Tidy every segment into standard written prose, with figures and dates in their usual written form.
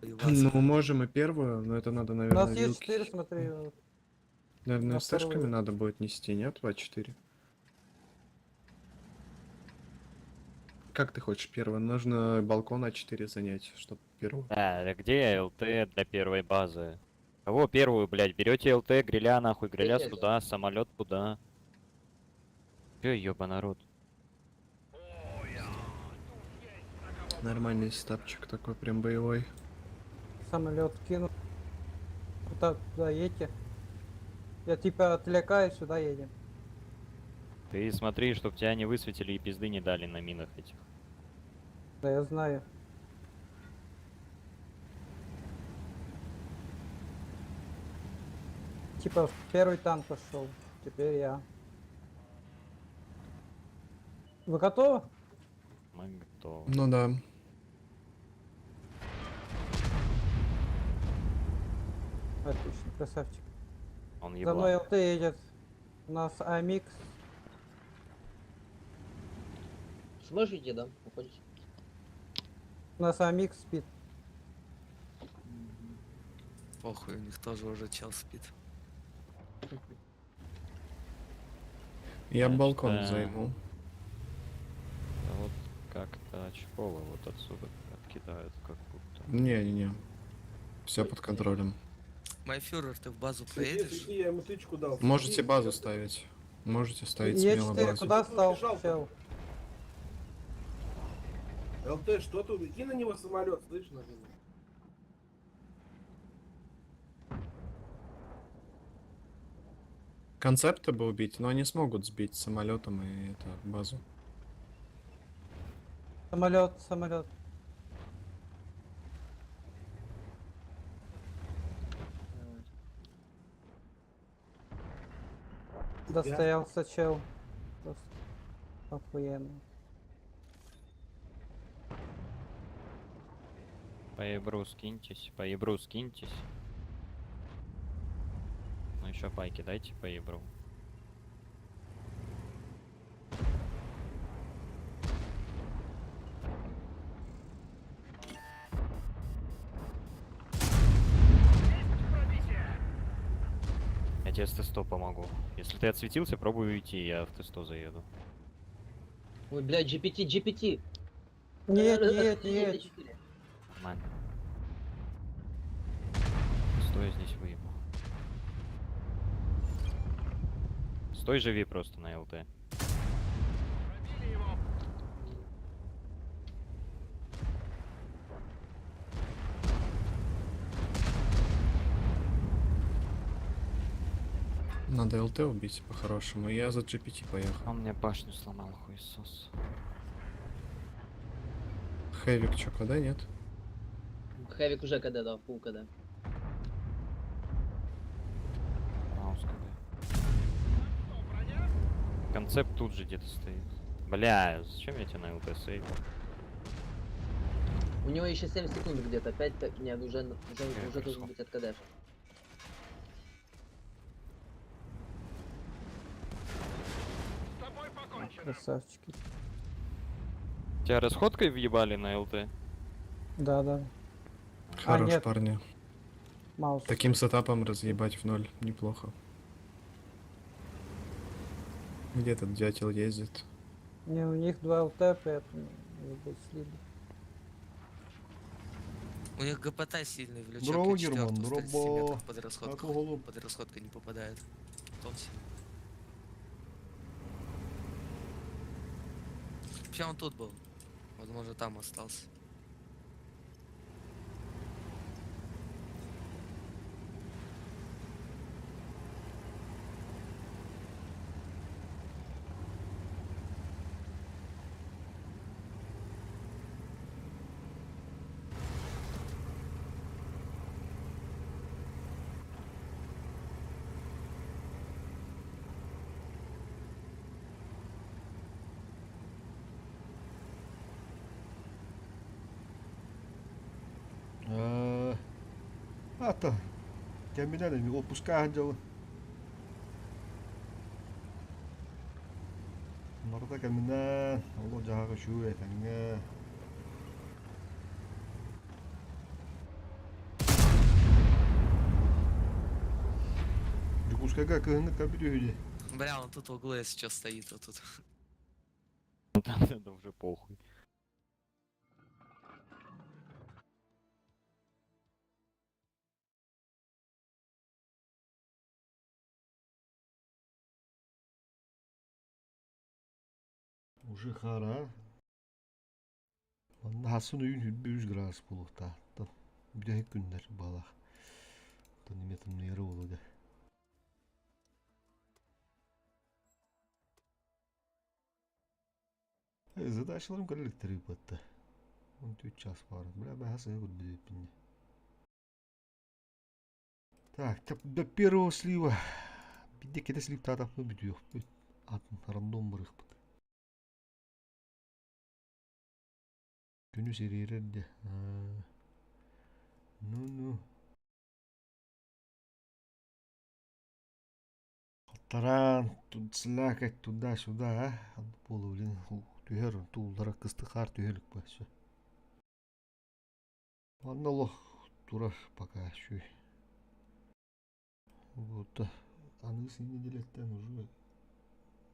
Ебаться. Ну, можем и первую, но это надо, У наверное, нас вилки. Е4, смотри. вот. Наверное, на с тэшками вторую. надо будет нести, нет? 2-4. Как ты хочешь первую? Нужно балкон А4 занять, чтобы первую. Да, да где ЛТ для первой базы? Кого первую, блядь? Берете ЛТ, гриля нахуй, гриля Берете. сюда, самолет туда. Че, ёба народ? Нормальный сетапчик такой, прям боевой. Самолет кину. Куда туда едьте. Я типа отвлекаю, сюда едем. Ты смотри, чтоб тебя не высветили и пизды не дали на минах этих. Да, я знаю. Типа в первый танк пошел. Теперь я. Вы готовы? Мы готовы. Ну да. Отлично, красавчик. Он За мной еблан. ЛТ едет. У нас Амикс. Сможешь идти, да? Уходишь? У нас Амикс спит. Похуй, у них тоже уже чел спит. Я Значит, балкон займу. Да вот как-то очково вот отсюда откидают как будто. Не-не-не. Все под контролем. Мой фюрер, ты в базу Сиди, поедешь? сиди, я ему тычку дал. Можете Сиди. базу ставить. Можете ставить смело Е4 базу. куда стал? Бежал-то. Чел. ЛТ, что ты? Иди на него самолет, слышно? Концепты бы убить, но они смогут сбить самолетом и это базу. Самолет, самолет. Достоялся чел. Просто охуенно. По ебру скиньтесь, по ебру скиньтесь. Ну еще пайки дайте по ебру. Я тебе с Т-100 помогу. Если ты отсветился, пробуй уйти, я в Т-100 заеду. Ой, блядь, GPT, GPT. Нет, нет, нет. Нормально. Стой, я здесь выебу. Стой, живи просто на ЛТ. Надо ЛТ убить по-хорошему. Я за GPT поехал. Он мне башню сломал, хуесос. Хэвик чё, когда нет? Хэвик уже КД дал, фул КД. Маус КД. Концепт тут же где-то стоит. Бля, зачем я тебя на ЛТ сейвил? У него еще 7 секунд где-то, 5, нет, уже, уже, Я уже должен пришел. быть от КД. Красавчики. Тебя расходкой въебали на ЛТ? Да, да. Хорош, нет. парни. Маус. Таким сетапом разъебать в ноль неплохо. Где этот дятел ездит? Не, у них 2 ЛТ, поэтому может быть, слили. У них ГПТ сильный в лючок Здорово, и Герман, четвертую с 30 здорово. метров под расходку. Как голуб. Под расходкой не попадает. Том сильный. Вообще он тут был. Возможно, там остался. Ата, кэминэн отпуска дьалы. Марта кэминэн, оло жаһага шүү этэҥҥэ. Дьокуускайга кыһыҥҥы кабель үһү. Бля, он тут в углу, если что, стоит вот тут. Да уже похуй. Уже хара. Манна хасын үйүн хүрбэ үс градус буолуохтаахтан. Бүтэһик күннэр баалаах. Оттон эмиэ тымныйара буолуо да. Задачаларым кэлликтэр ыыппатта. 13 час баар. Бля, бэһэ сыһа көрбүт Так, до первого слива. Биирдэ кэтэ сливтаатахпына бүтүөхпүт. Атын рандом барыахпыт. Күнүс ириэрэр дэ. Ну-ну. Тараан, слякоть туда-сюда, а? Буолу, блин, түһэр, тууллара кыстык хаар түһэ илик все. Манна олох турар пока үчүгэй. Вот аныгыс нэдиэлэттэн уже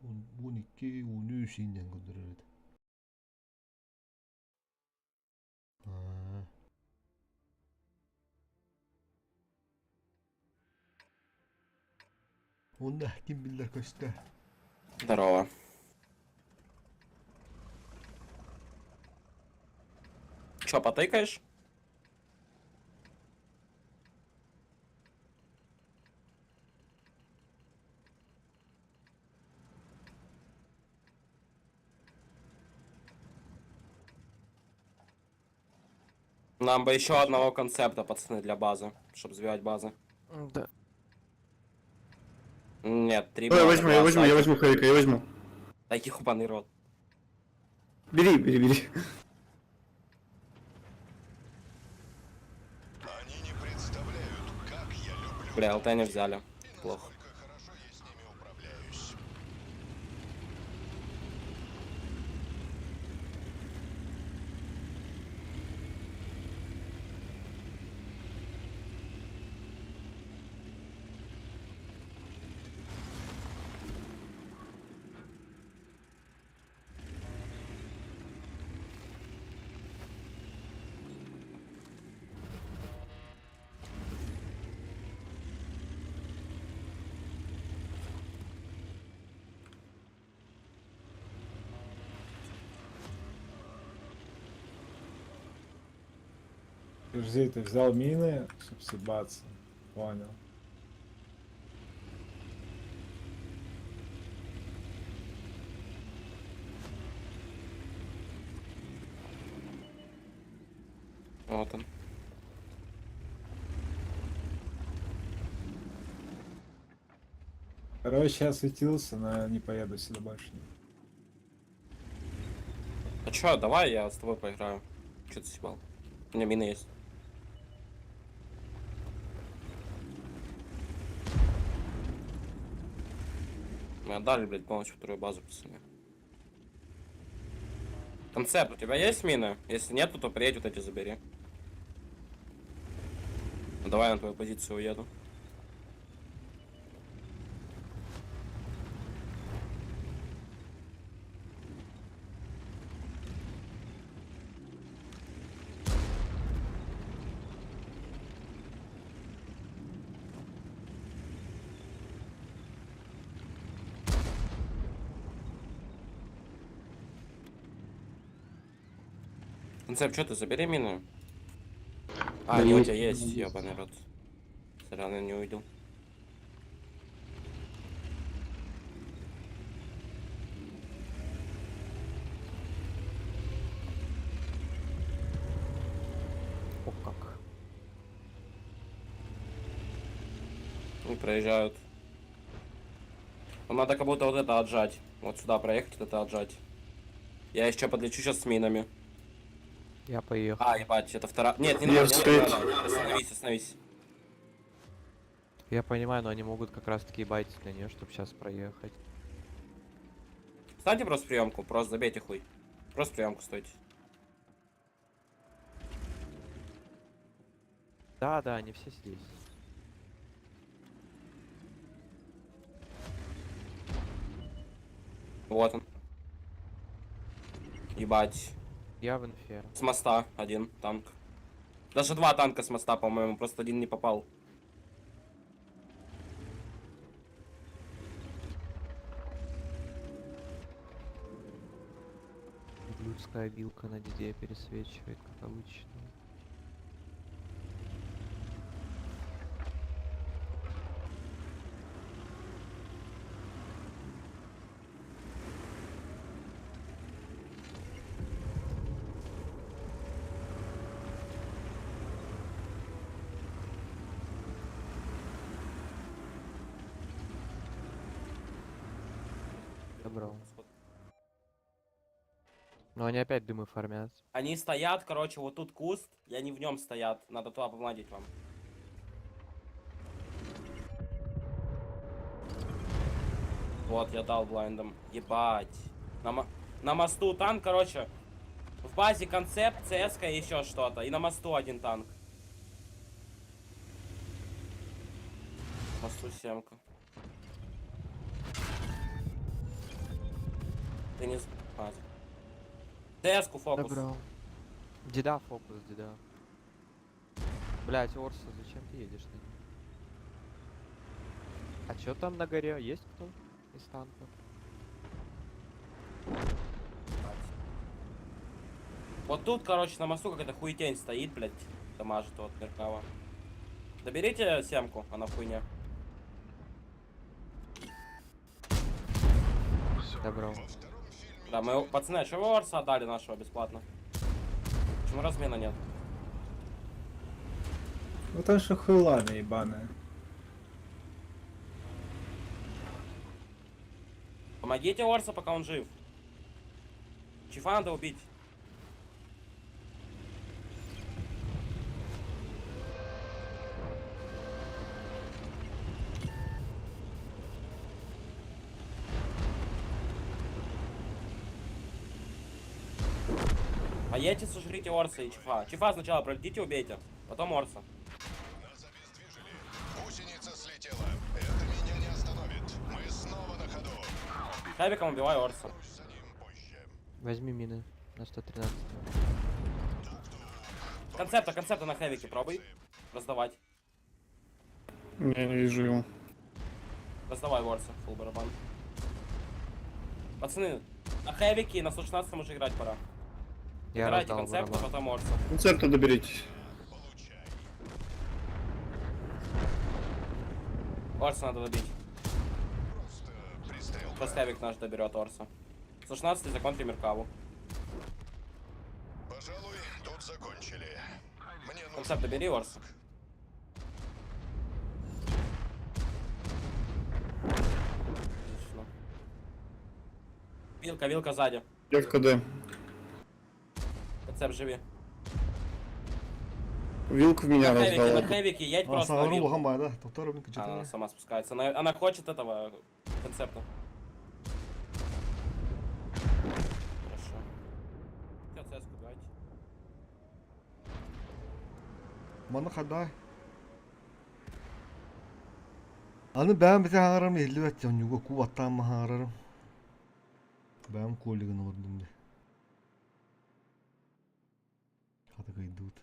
12, 13 ииннэн көрдөрөр этэ. Уонна ким биллэр көстө. Здорово. Чё, потыкаешь? Нам бы еще одного концепта, пацаны, для базы, чтобы сбивать базы. Да. Нет, три Давай, базы, возьму, я два возьму, я сайта. возьму Харика, я возьму. Да ебаный рот. Бери, бери, бери. Бля, ЛТ не взяли. Плохо. Подожди, ты взял мины, чтобы съебаться. Понял. Вот он. Короче, я светился, но не поеду сюда больше. А чё, давай я с тобой поиграю. Чё ты съебал? У меня мины есть. Мы отдали, блядь, полностью вторую базу, пацаны. Концепт, у тебя есть мины? Если нету, то приедь вот эти забери. Ну, давай я на твою позицию уеду. Концепт, что ты, забери мины? А, Да они у не- тебя есть, ебаный рот. Сорян, я не увидел. О как. И проезжают. Нам надо как будто вот это отжать. Вот сюда проехать, вот это отжать. Я еще подлечу сейчас с минами. Я поехал. А, ебать, это вторая. Нет, не Я надо, не встретил. надо, не надо. Остановись, остановись. Я понимаю, но они могут как раз таки байтить на нее, чтобы сейчас проехать. Встаньте просто в приемку, просто забейте хуй. Просто в приемку стойте. Да, да, они все здесь. Вот он. Ебать. Я в инфе. С моста один танк. Даже два танка с моста, по-моему, просто один не попал. Людская вилка на диде пересвечивает, как обычно. Добро. Но они опять дымы фармят. Они стоят, короче, вот тут куст, и они в нем стоят. Надо туда помладить вам. Вот, я дал блайндом. Ебать. На мосту танк, короче. В базе концепт, ЦСК и еще что-то. И на мосту один танк. На мосту семка. Ты не... А. ЦС-ку фокус. Добро. Деда фокус, деда. Блять, Орса, зачем ты едешь на нем? А чё там на горе? Есть кто из танков? Вот тут, короче, на мосту какая-то хуетень стоит, блядь. Дамажит вот Меркава. Доберите семку, она в хуйне. Добро. Да, мы, пацаны, а чего вы Орса отдали нашего бесплатно? Почему размена нет? Ну там что хуйла наебаная. Помогите Орса, пока он жив. Чифа надо убить. Поедьте, сожрите Орса и Чифа. Чифа сначала пролетите, убейте, потом Орса. Нас обездвижили. Гусеница слетела. Это меня не остановит. Мы снова на ходу. Хабиком убивай Орса. За ним позже. Возьми мины на 113. Концепта, концепта на хэвике пробуй. Раздавать. Я не вижу его. Раздавай Орса, full барабан. Пацаны, на хэвике на 116 уже играть пора. Я Играйте раздал концепта, барабан. потом Орса. Концепта доберитесь. Получай. Орса надо добить. Просто пристрелка. Сейчас хэвик наш доберет Орса. 116 законтри Меркаву. Пожалуй, тут закончили. Мне нужен Концепт добери Орса. Отлично. Вилка, вилка сзади. Я в КД. Концепт живи. Вилку в меня На хэвике, на раздала. хэвике, едь А, просто на саҥарар вилку. улахан баҕайы, да? Тоқтар блин, А, Она сама спускается. Она хочет этого концепта. Хорошо. Всё, CS-ку давайте. Маны хадай. Аны бэйэм бити хаҥарарым иһиллибэт дьон ньуга кубаттаан хаҥарарым. Бэйэм куолигын олордум дии. Хата кыйдыбыт.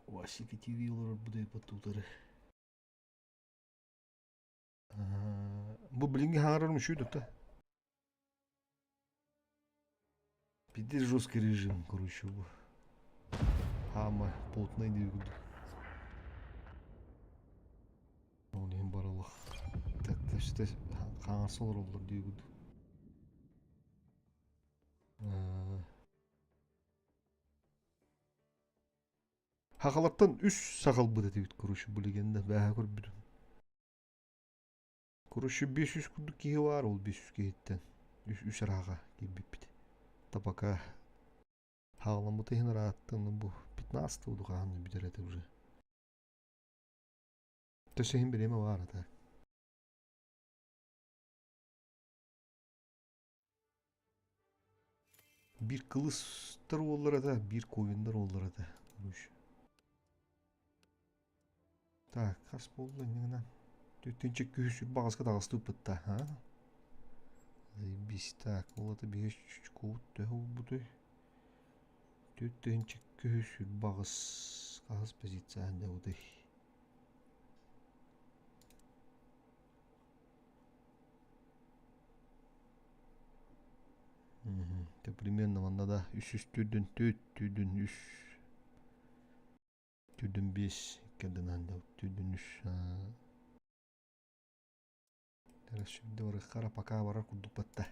Квасики ТВ олорор бу тутары. Бу билиҥҥи хаҥарарым үчүгэй да. Пиздец жесткий режим, короче, бу. Хама плотный диир. Ол иһин барылах. Хаҥарса олороллор диир. Сахалартан үс сахалбыт этибит, короче, бу легенда бэҕэһээ көрбүтүм. Короче, 500 курдук киһи баар, ол 500 киһиттэн. Үс араҕа киирбиппит. Та пока хаҕаламмыт иһин ырааттын бу 15 буду хаһан бүтэр этэ уже. Төссө иһин бириэмэ баар этэ. Биир кылыстар уоллар этэ, биир ковиннар уоллар этэ. Короче. Так, хас буолла иннигинэн? Түттүнчэ күүс баҕаска таҕыстыыппыт а? Заебись. Так, ол это биһи чучкуут төһө булбутуй? Түттүнчэ күүс баҕас хаһыс позиция дабытый? Те примерно манна да үс үс түрдүн түт түрдүн үс түрдүн бес иккерден да түрдүн үс Сүрдэ барыххара пока барар курдук батта.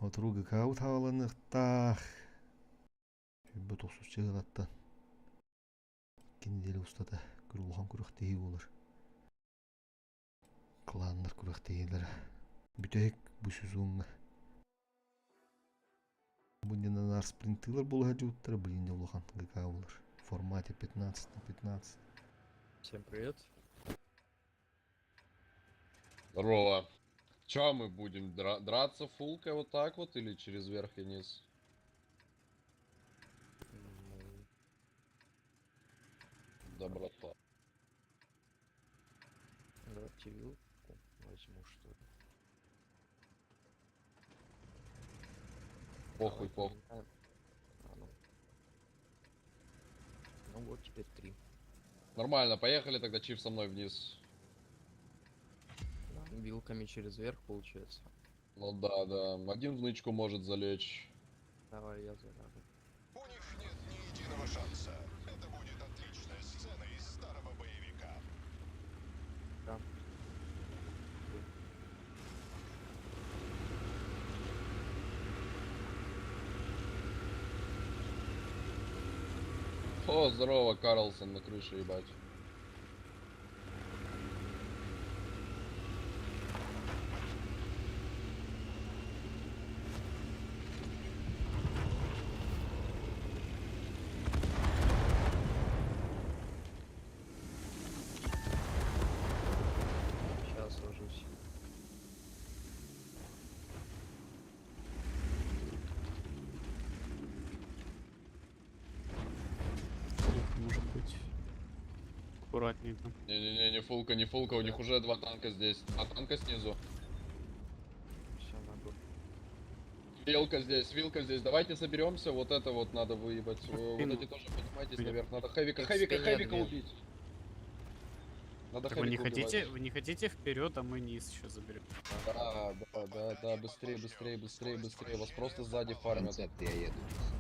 Отуру гыкаут хааланыхтаах. Сүрбэ тохсус чыгыгаттан. Кинилери устата күрулхан күрэхтэһии буолар. Кланнар күрэхтэһиилэрэ. Бүтэһик бу сезоҥҥа. Бу наар спринтылар буола сылдьыбыттара, блин, улахан ГК буолар. В формате 15 на 15. Всем привет. Здорово. Чё мы будем драться фулкой вот так вот или через верх и низ? Ну, Доброта. давайте вилку возьму, что ли. Похуй, Давай похуй. поменяем. А, ну. Ну вот теперь три. Нормально, поехали тогда Чиф со мной вниз. Да, вилками через верх получается. Ну да, да. Один в нычку может залечь. Давай я залягу. У них нет ни единого шанса. Это будет отличная сцена из старого боевика. Да. О, здорово, Карлсон на крыше, ебать. Сейчас ложусь. Может быть. Аккуратнее там. Не-не-не, не фулка, не фулка, у них уже два танка здесь. Два танка снизу. Все, могу. Вилка здесь, вилка здесь. Давайте соберемся, вот это вот надо выебать. Вот Спину. эти тоже поднимайтесь Привет. наверх. Надо Хэвика, Их в Хэвика, спине Хэвика две. убить. Надо Так вы не Хэвика хотите, убивать. вы не хотите вперед, а мы низ еще заберем. Да, да, да, да, быстрее, быстрее, быстрее, быстрее. Вас просто сзади фармят. Концепт я еду сейчас.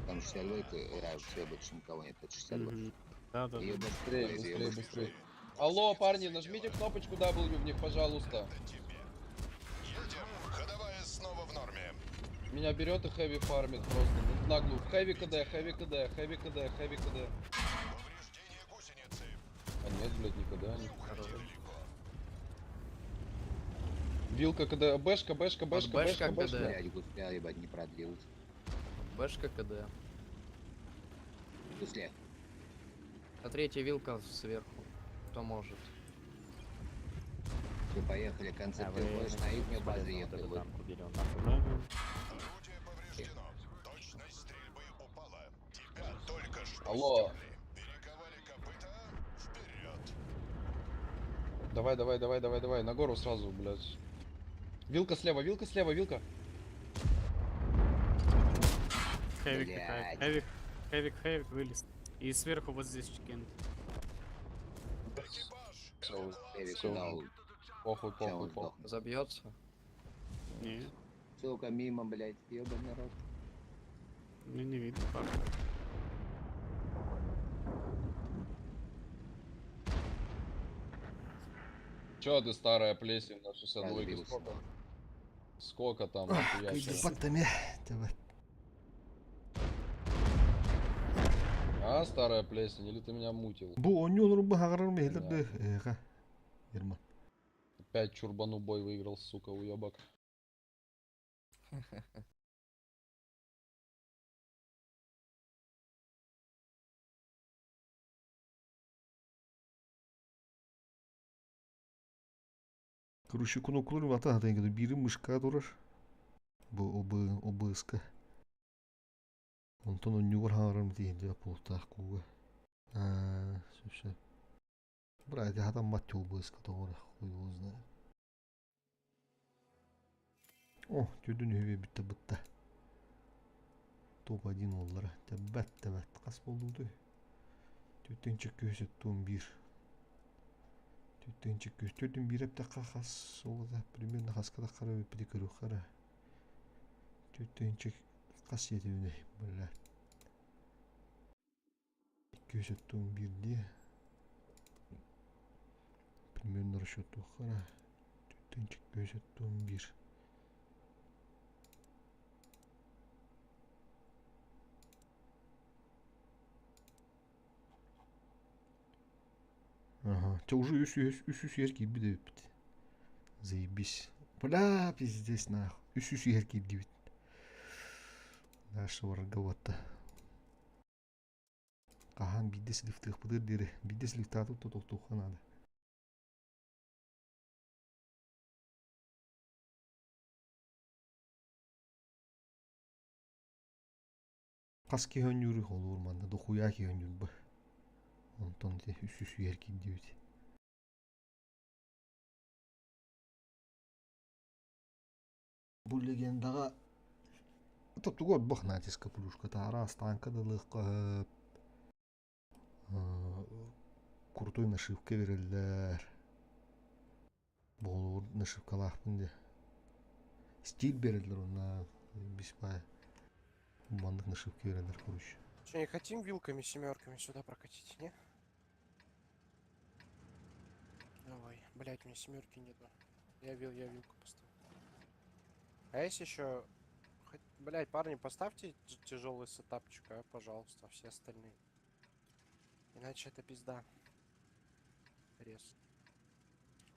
Там 62 играют, все, больше никого нет. Это 62. Мгм. Да, да, да. Её Быстрее, больше, быстрее, быстрее. Алло, парни, нажмите кнопочку W в них, пожалуйста. Это тебе. Едем. Ходовая снова в норме. Меня берет и хэви фармит просто. Ну, в наглую. Хэви КД, хэви КД, хэви КД, хэви КД. Повреждение гусеницы. А нет, блядь, не КД, они. Не уходи далеко. Вилка КД, бэшка, бэшка, бэшка, бэшка бэшка, бэшка. КД. Блядь, гусля, ебать, не продлилась. Бэшка КД. Гусля. А третья вилка сверху. Кто может? Все, поехали, концепт. А Ты вы уходишь на их базу бесполезно вот ехали. этот Вот. танк убили, он нахуй. Да, да. Орудие повреждено. Точность стрельбы упала. Тебя только что Алло. стерли. Перековали копыта. Вперед. Давай, давай, давай, давай, давай, на гору сразу, блядь. Вилка слева, вилка слева, вилка. Хэвик Блядь. такая. Хэвик, хэвик, хэвик вылез. И сверху вот здесь кент. Экипаж. Всё, Эвик всё. дал. Похуй, Сейчас похуй, он похуй. сдохнет. Забьется? Не, Сука, мимо, блядь, ебаный рот. мне не видно пока. Чё ты, старая плесень на 62 Разбился. Сколько? Сколько там нахуячило? Кайдапаттами. Тебе. А, старая плесень, или ты меня мутил? Бу онньон рубы хагарар мехлер Эха. Ерман. Опять чурбану бой выиграл, сука, уебок. Короче, кнопкалар ата хатан бири мышка турар. Бу ОБС-ка. Онтон онньугар хаҥарарым тиийдэ пултаах кууга. Аа, сөп. Брат, хатаммат ОБС-ка тоҕо хуй его знает. О, түрдүн үһүбү бүтте бытта. Топ-1 оллара. Тэббэт, тэбэт. Хас болдуутуй? Түттен чөккү туон биир. Түттен чөккү. Түрдүн биир эптекка хас олата. Примерно хаска таххара бүппити көрүххара. Түттен чөк хас жетибине. Бля. 271 дии. Примерно расчеттуоххара. Түттен 271. Ага. Те уже үс үс үс үс ер киирбит эбиппит. Заебись. Бля, пиздец нахуй. Үс үс ер киирдибит. Нашего врага Хаһан биирдэ сливтыахпытыгар диэри биирдэ сливтаатыбыт да тохтуохха наада. Хас киһи оонньууруй холуур манна дохуйаа киһи оонньуур бу. Онтон ити үс үс үһэр киирдибит. Бу легендаҕа тугу орбох натиска плюшката араас танка да ылыахха сөп крутой нашивка берэллэр буолуур нашивкалаахпын дии стиль берэллэр уонна беспай маннык нашивка берэллэр короче. Че, не хотим вилками, семерками сюда прокатить, не? Давай. Блять, у меня семерки нету. Я вилку поставлю. А есть еще... Блять, парни, поставьте тяжелый сетапчик, а, пожалуйста, все остальные. Иначе это пизда. Рез.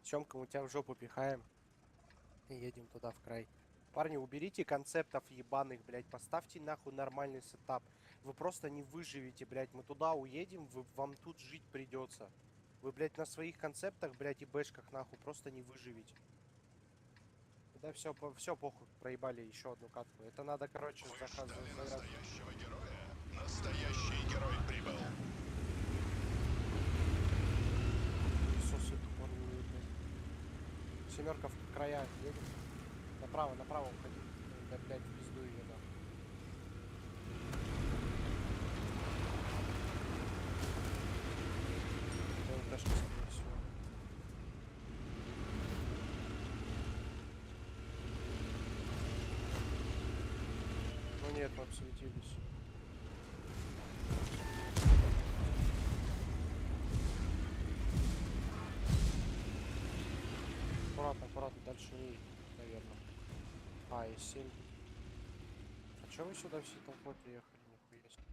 Семка, мы тебя в жопу пихаем. И едем туда в край. Парни, уберите концептов ебаных, блять. Поставьте нахуй нормальный сетап. Вы просто не выживете, блять. Мы туда уедем, вам тут жить придется. Вы, блядь, на своих концептах, блядь, и бэшках нахуй просто не выживете. Да все, все похуй, проебали еще одну катку. Это надо, короче, Вы заказ ждали заиграть. настоящего героя? Настоящий герой прибыл. Сосы тупорные, блядь. Семерка в края едет. Направо, направо уходи. Да, блядь, в пизду ее, да. ЛТшка, скорее всего. Ну нет, мы обсветились. Аккуратно, аккуратно, дальше не едь, наверное. А, и 7. А чё вы сюда все толпой приехали? Нихуя себе.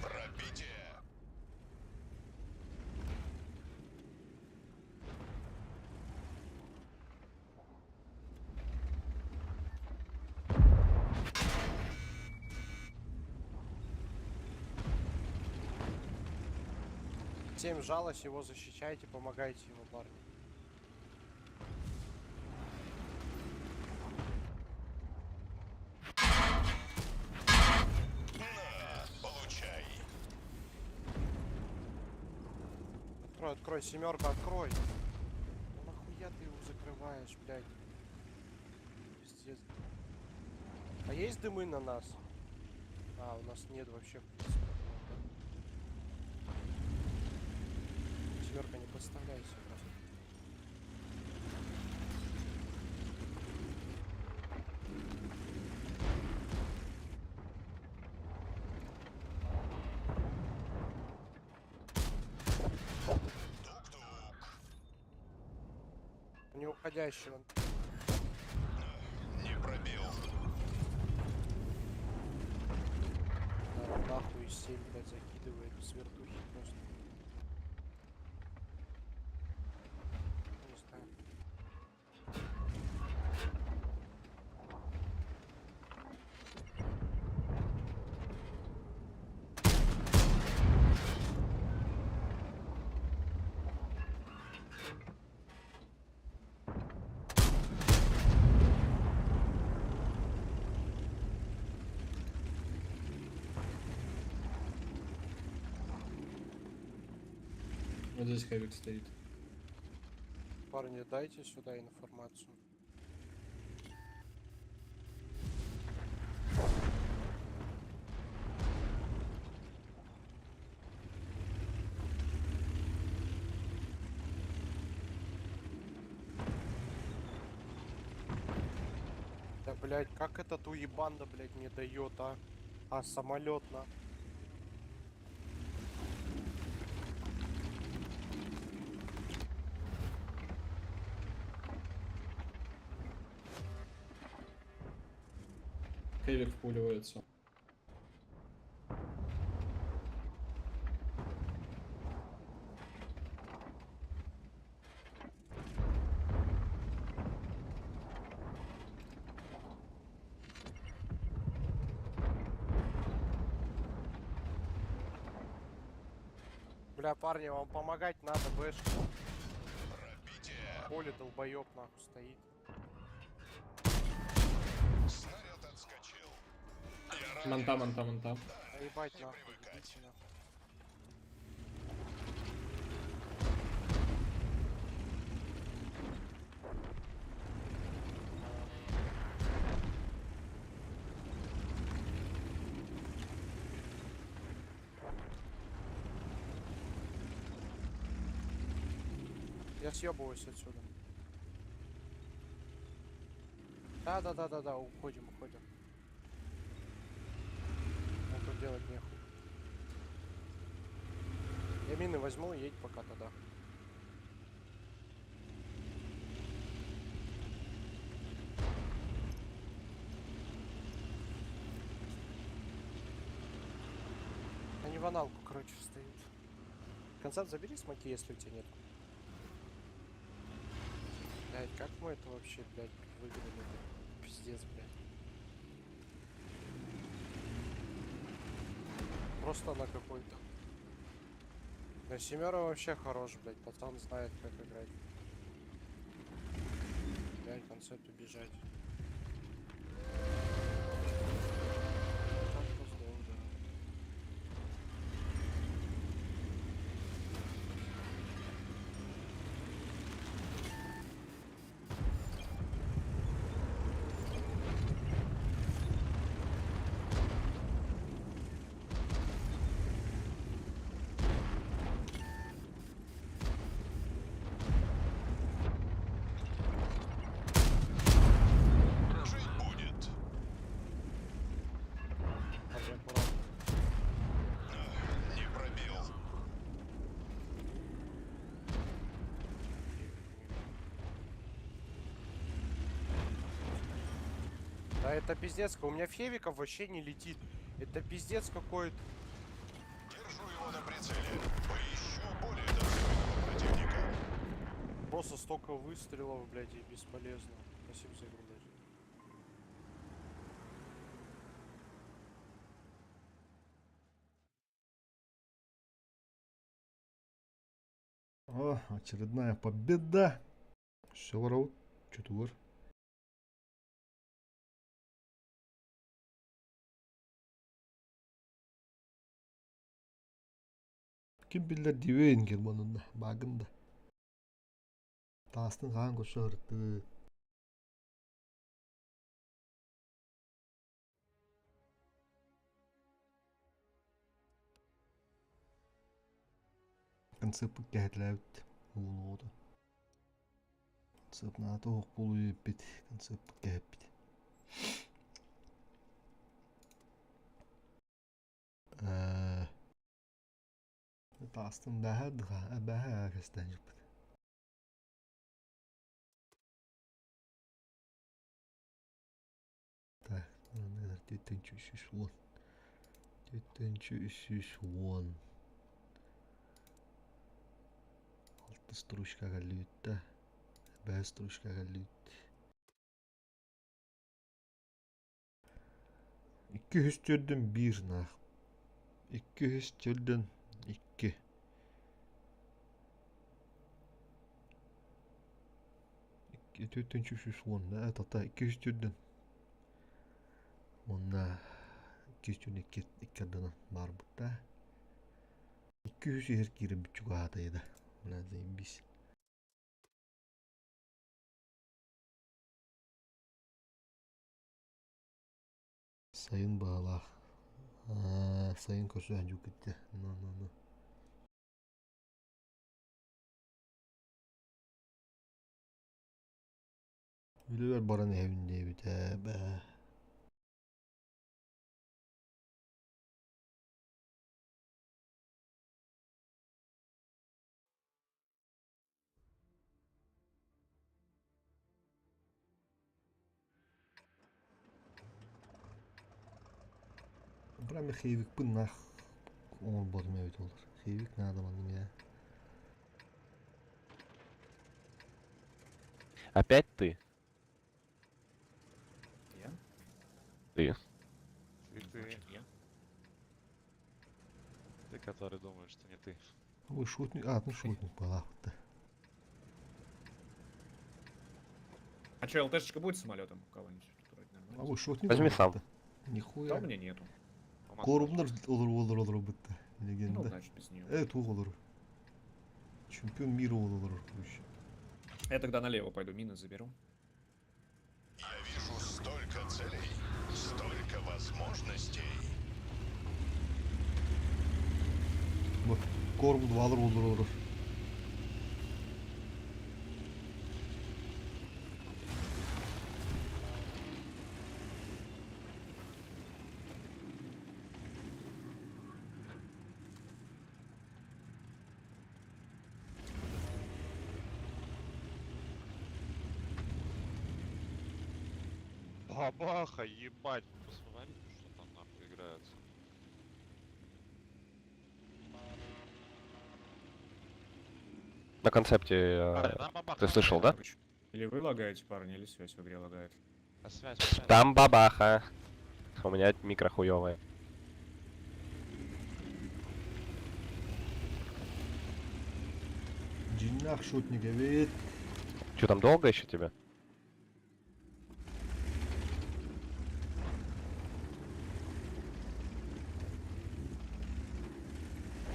Пробитие. Семь жалость, его защищайте, помогайте ему, парни. На, получай. Открой, открой, семерка, открой. Ну нахуя ты его закрываешь, блядь? Пиздец. А есть дымы на нас? А, у нас нет вообще, в принципе. дымов, да? Семерка, не подставляйся просто. Тук-тук. Не уходящий он. Не пробил. Да, нахуй 7, блядь, закидывает с вертухи просто. Не знаю. Вот здесь хэвик стоит. Парни, дайте сюда информацию. Да, блядь, как этот уебанда, блядь, не дает, а? А, самолет на. Хэвик впуливается. Бля, парни, вам помогать надо, бэшка. Поле долбоеб нахуй стоит. Снаряд отскочил. Я ранен. Манта, манта, манта. А ебать Не нахуй, привыкать. идите нахуй. Я съебываюсь отсюда. Да-да-да-да-да, уходим, уходим. Ну тут делать нехуй. Я мины возьму, едь пока тогда. Они в аналку, короче, встают. Концепт забери смоки, если у тебя нет. Блять, как мы это вообще, блядь, выиграли? Это пиздец, блядь. Просто на какой-то. Да семера вообще хорош, блядь. Пацан знает, как играть. Блядь, концепт убежать. Так, поздово, да. Жить будет. Парни, аккуратно. Ах, Не пробил. Да это пиздец, у меня февиков вообще не летит. Это пиздец какой-то. Держу его на прицеле. Поищу более достойного противника. Просто столько выстрелов, блядь, и бесполезно. Спасибо за игру, блядь. О, очередная победа. Все, ворот. Четвер. Ким биллер дивейн германында, багында. Тастын хаан көсө ырты. Концепт кэһэтлээбит уунуота. Концепт наата оһох буолуйбит, концепт кэһэппит. Э Тастын бэһэ дыха, бэһэ кэстэн жыппыт. Так, 4310. 4310. Алты стручка кэллибит Бэс стручка кэллибит. 204 1 нах. 204 2. 4310. Да, это 204. Онна 202 иккердена бар бутта. 200 иһэр киирэн бүтчү аатайда. Бля, заебись. Сайын баҕалаах. Аа, сайын көрсүһэн дьуккитте. Ну, ну, ну. Үлэбэр баран иһэбин диэбитэ бээ. Прям хейвикпын нах оҥорботум эбит олор. Хейвик надо манным я. Опять ты? Я? Ты. Ты, ты. Я. Ты, который думает, что не ты. Ой, шутник. А, ну шутник была. Да. А что, ЛТшечка будет самолетом у кого-нибудь? Тут вроде нормально. А вы шутник. Возьми сам. Нихуя. Да у меня нету. Корумнар olur olur olur бытта. Легенда. Ну, значит, без нее. Тух olur. Чемпион мира olur, короче. Я тогда налево пойду, мины заберу. Я вижу столько целей, столько возможностей. Вот, корм двалар olur olur. Бабаха, ебать. Посмотрите, что там нахуй играется. На концепте ты слышал, да? Или вы лагаете, парни, или связь в игре лагает. А связь, связь. Там бабаха. У меня микро хуёвое. Дьиҥнээх шутник эбит. Че там долго еще тебе?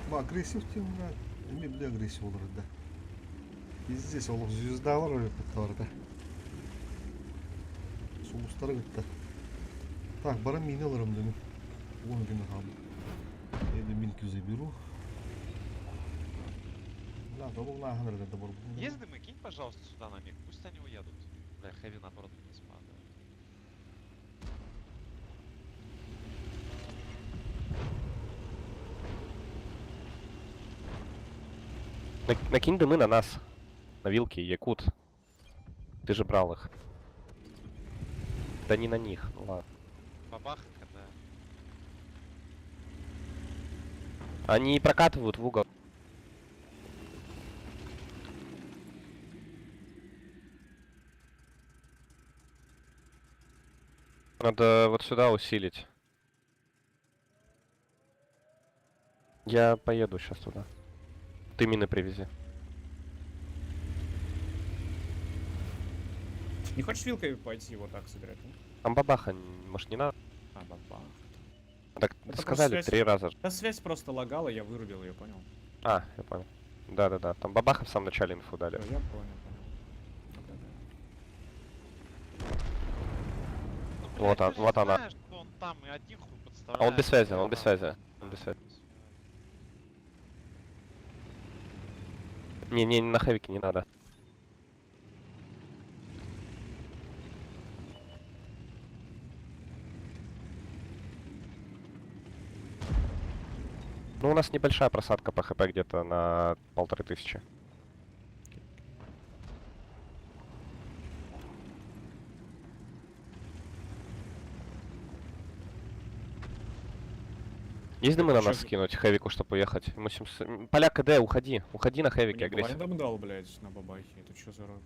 Ба, агрессив тем, бля. Эми бля агрессив olur да. Пиздец, ол звездалар өліп бар да. Сулустары бітті. Так, бара мин алырым dedim. 10 күн қалды. Енді минки заберу. Да, добыл нахрен это бар. Есть дымы, кинь, пожалуйста, сюда на миг. Пусть они уедут. Бля, хэви наоборот не спадает. Накинь дымы на нас. На вилки, Якут. Ты же брал их. Да не на них, ну ладно. Бабаха, когда. Они прокатывают в угол. Надо вот сюда усилить. Я поеду сейчас туда. Ты мины привези. Не хочешь вилкой пойти вот так сыграть? ну? Там бабаха, может, не надо? А, бабаха. Так Это сказали просто связь- три раза. Да связь просто лагала, я вырубил ее, понял? А, я понял. Да-да-да, там бабаха в самом начале инфу дали. Я понял, понял. Ну, Вот блядь, он, ты же вот она. знаешь, что он там и один хуй А он без подставляет. связи, он без связи. Он без связи. Не, не, на хэвике не надо. Ну, у нас небольшая просадка по хп где-то на 1500. Есть дымы на нас Чё- скинуть, хэвику, чтобы уехать? Ему 700... Поляк КД, уходи. Уходи на хэвике, Мне агрессив. блайндом дал, блядь, на бабахе. Это что за рока?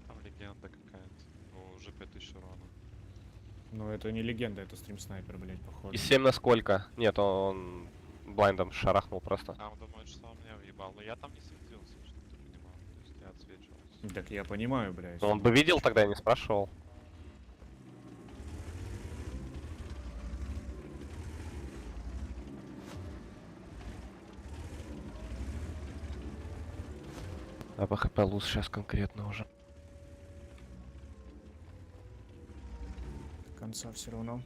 Там легенда какая-то. О, уже 5000 урона. Ну это не легенда, это стрим-снайпер, блядь, походу. И 7 на сколько? Нет, он блайндом шарахнул просто. А он думает, что он меня въебал. Но я там не светился, чтобы ты понимал. То есть я отсвечивался. Так я понимаю, блядь. Но он бы видел тогда, я не спрашивал. А по хп луз сейчас конкретно уже. До конца все равно.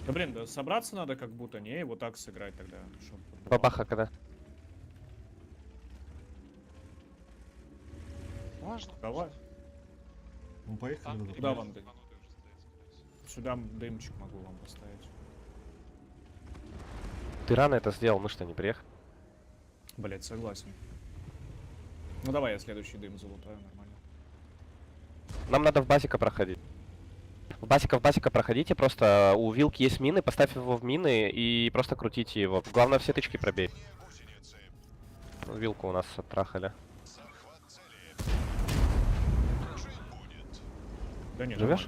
Да блин, да собраться надо как будто, не? И вот так сыграть тогда. Чтоб Бабаха когда? Можно? Давай. Ну поехали. Там тогда. Куда вам дым? Сюда дымчик могу вам поставить. Ты рано это сделал, мы что, не приехали? Блять, согласен. Ну давай я следующий дым залутаю, нормально. Нам надо в басика проходить. В басика проходите, просто у вилки есть мины, поставь его в мины и просто крутите его. Главное, все тычки пробей. Ну, Вилку у нас оттрахали. Да нет, Живешь?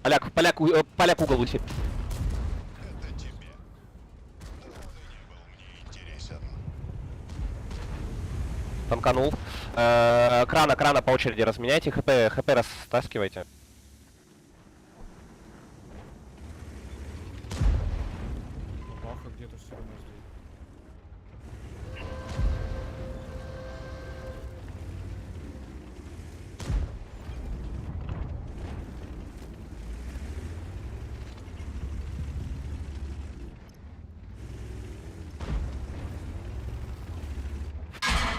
Поляк, поляк, поляк угол уси. Танканул. Крана, крана по очереди разменяйте, хп, хп растаскивайте. Бабаха где-то все равно здесь.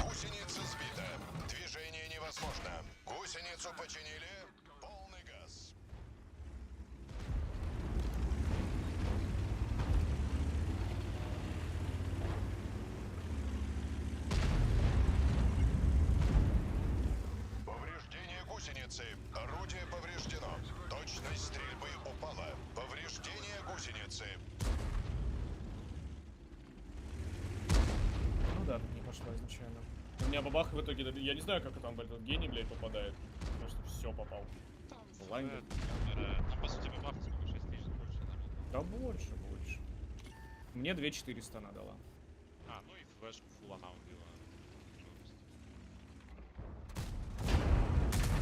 Гусеница сбита. Движение невозможно. Гусеницу починили. Полный газ. Повреждение гусеницы. Орудие повреждено. Точность стрельбы упала. Повреждение гусеницы. Ну да, тут не пошло изначально. У меня бабаха в итоге, я не знаю, как там этот гений, блядь, попадает. Просто все попал. Блайндер. Там, по сути, бабаха сколько? 6 тысяч больше, наверное. Да больше, больше. Мне 2400 она дала. А, ну и флешку фул она убила.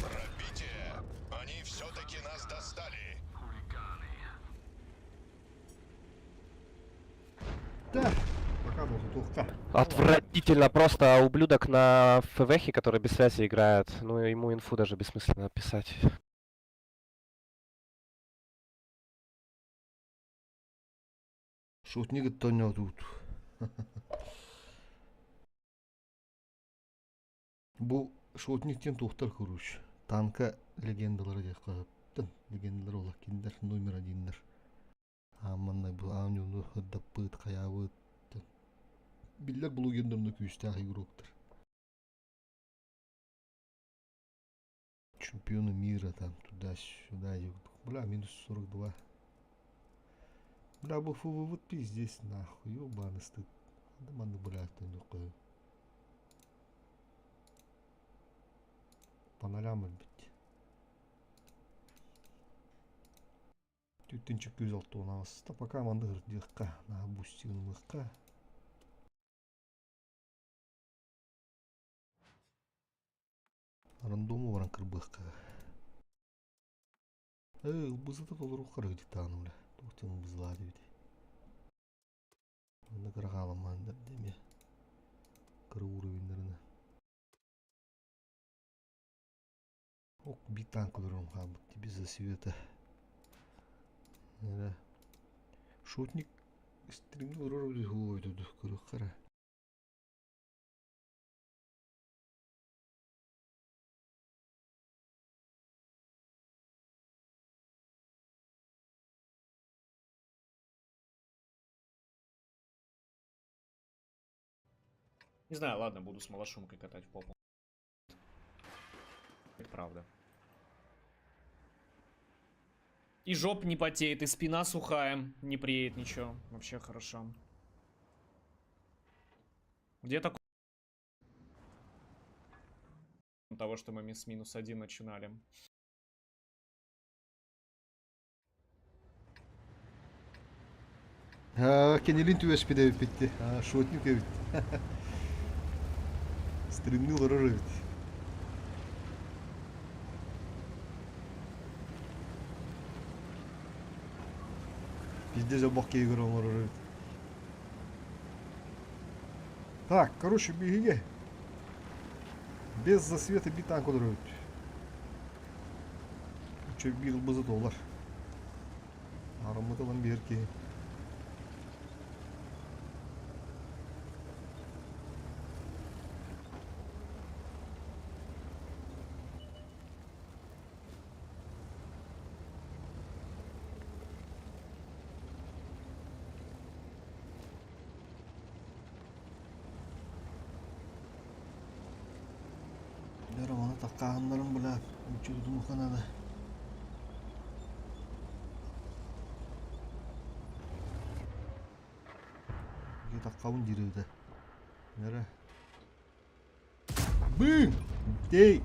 Пробитие. Они все-таки нас достали. Да, пока был тухта. Отвратительно просто ублюдок на ФВХе, который без связи играет. Ну, ему инфу даже бессмысленно писать. Шутник то не тут. Бу шутниктен тухтар куруш. Танка легендалары деп коюптун. Легендалар ола киндер номер одиннер. Аманна бу аанюну хыддаппыт хаябыт. Биллер блогердерне күүстээх игроктар. Чемпионы мира там туда-сюда. Бля, минус 42. Бля, бу фу вот пиздец нахуй, ёбаный стыд. Адаманы, бля, ты нахуй. По нолям бит. Түттінчік көз алты оңағыз. Пока манды гырдыққа, на бустигнлыққа. Рандому баран кырбыққа. Ылбызыты толыру қырық диктаны, бля. Тоқтен ылбызлады бит. Онда кырағаламандар деме. Кыры уровеньдеріне. Ок, бит танкылырым хабыт, тебе за света. Шутник стримни урор ой дуду кыры кара. Не знаю, ладно, буду с малошумкой катать в попу. Это правда. И жоп не потеет, и спина сухая, не приедет ничего. Вообще хорошо. Где такой? Того, что мы с -1 начинали. Кенелин түбэспит эбиппит. Шутник эбит. Стримни олорор эбит. Пиздец обох киһи көрө оҥорор эбит. Так, короче, биһиги без засвета би танк олоробут. Үчүгэй биир ылбызы туолар. Араммыт ылан биэр киһи. Дөрө маны таккааһыннарын бля, үчү тутумуханада. Таккабын дириүтэ. Нere? Быҥ! Дей!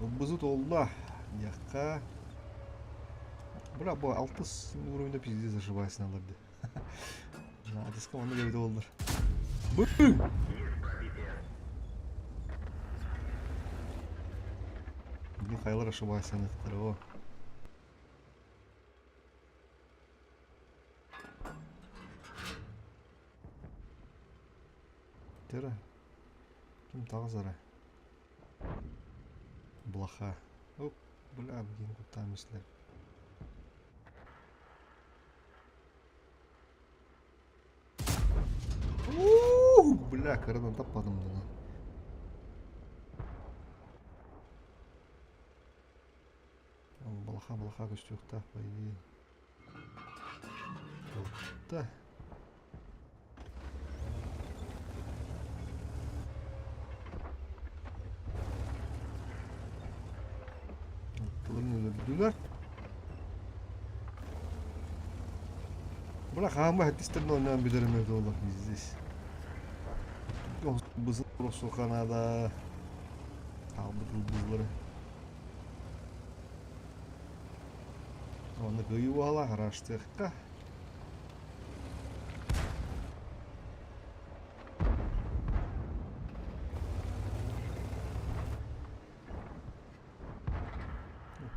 Ылбызыт олла. Диэххэ. Бля, бу алтыс уровеньда пиздец ошибаюсь аларды. Адыска онно дебит оллар. Быҥ! Михайлар ошибаюсь о. Тера. Ким таҕыс эрэ. Блоха. Оп, бля, блин, куттаан мислэр. Бля, кырадан таппадым да. Блоха, блоха көстүөхтээх, по идее. Да. Тылын өлөрдүлэр. Бына хаама хаттистэрин оонньоон бүтэрим эбит олох здесь. Бызыл Канада. Хаалбыт ылбызлары. Онно кыайыы уоһала хараастыахха.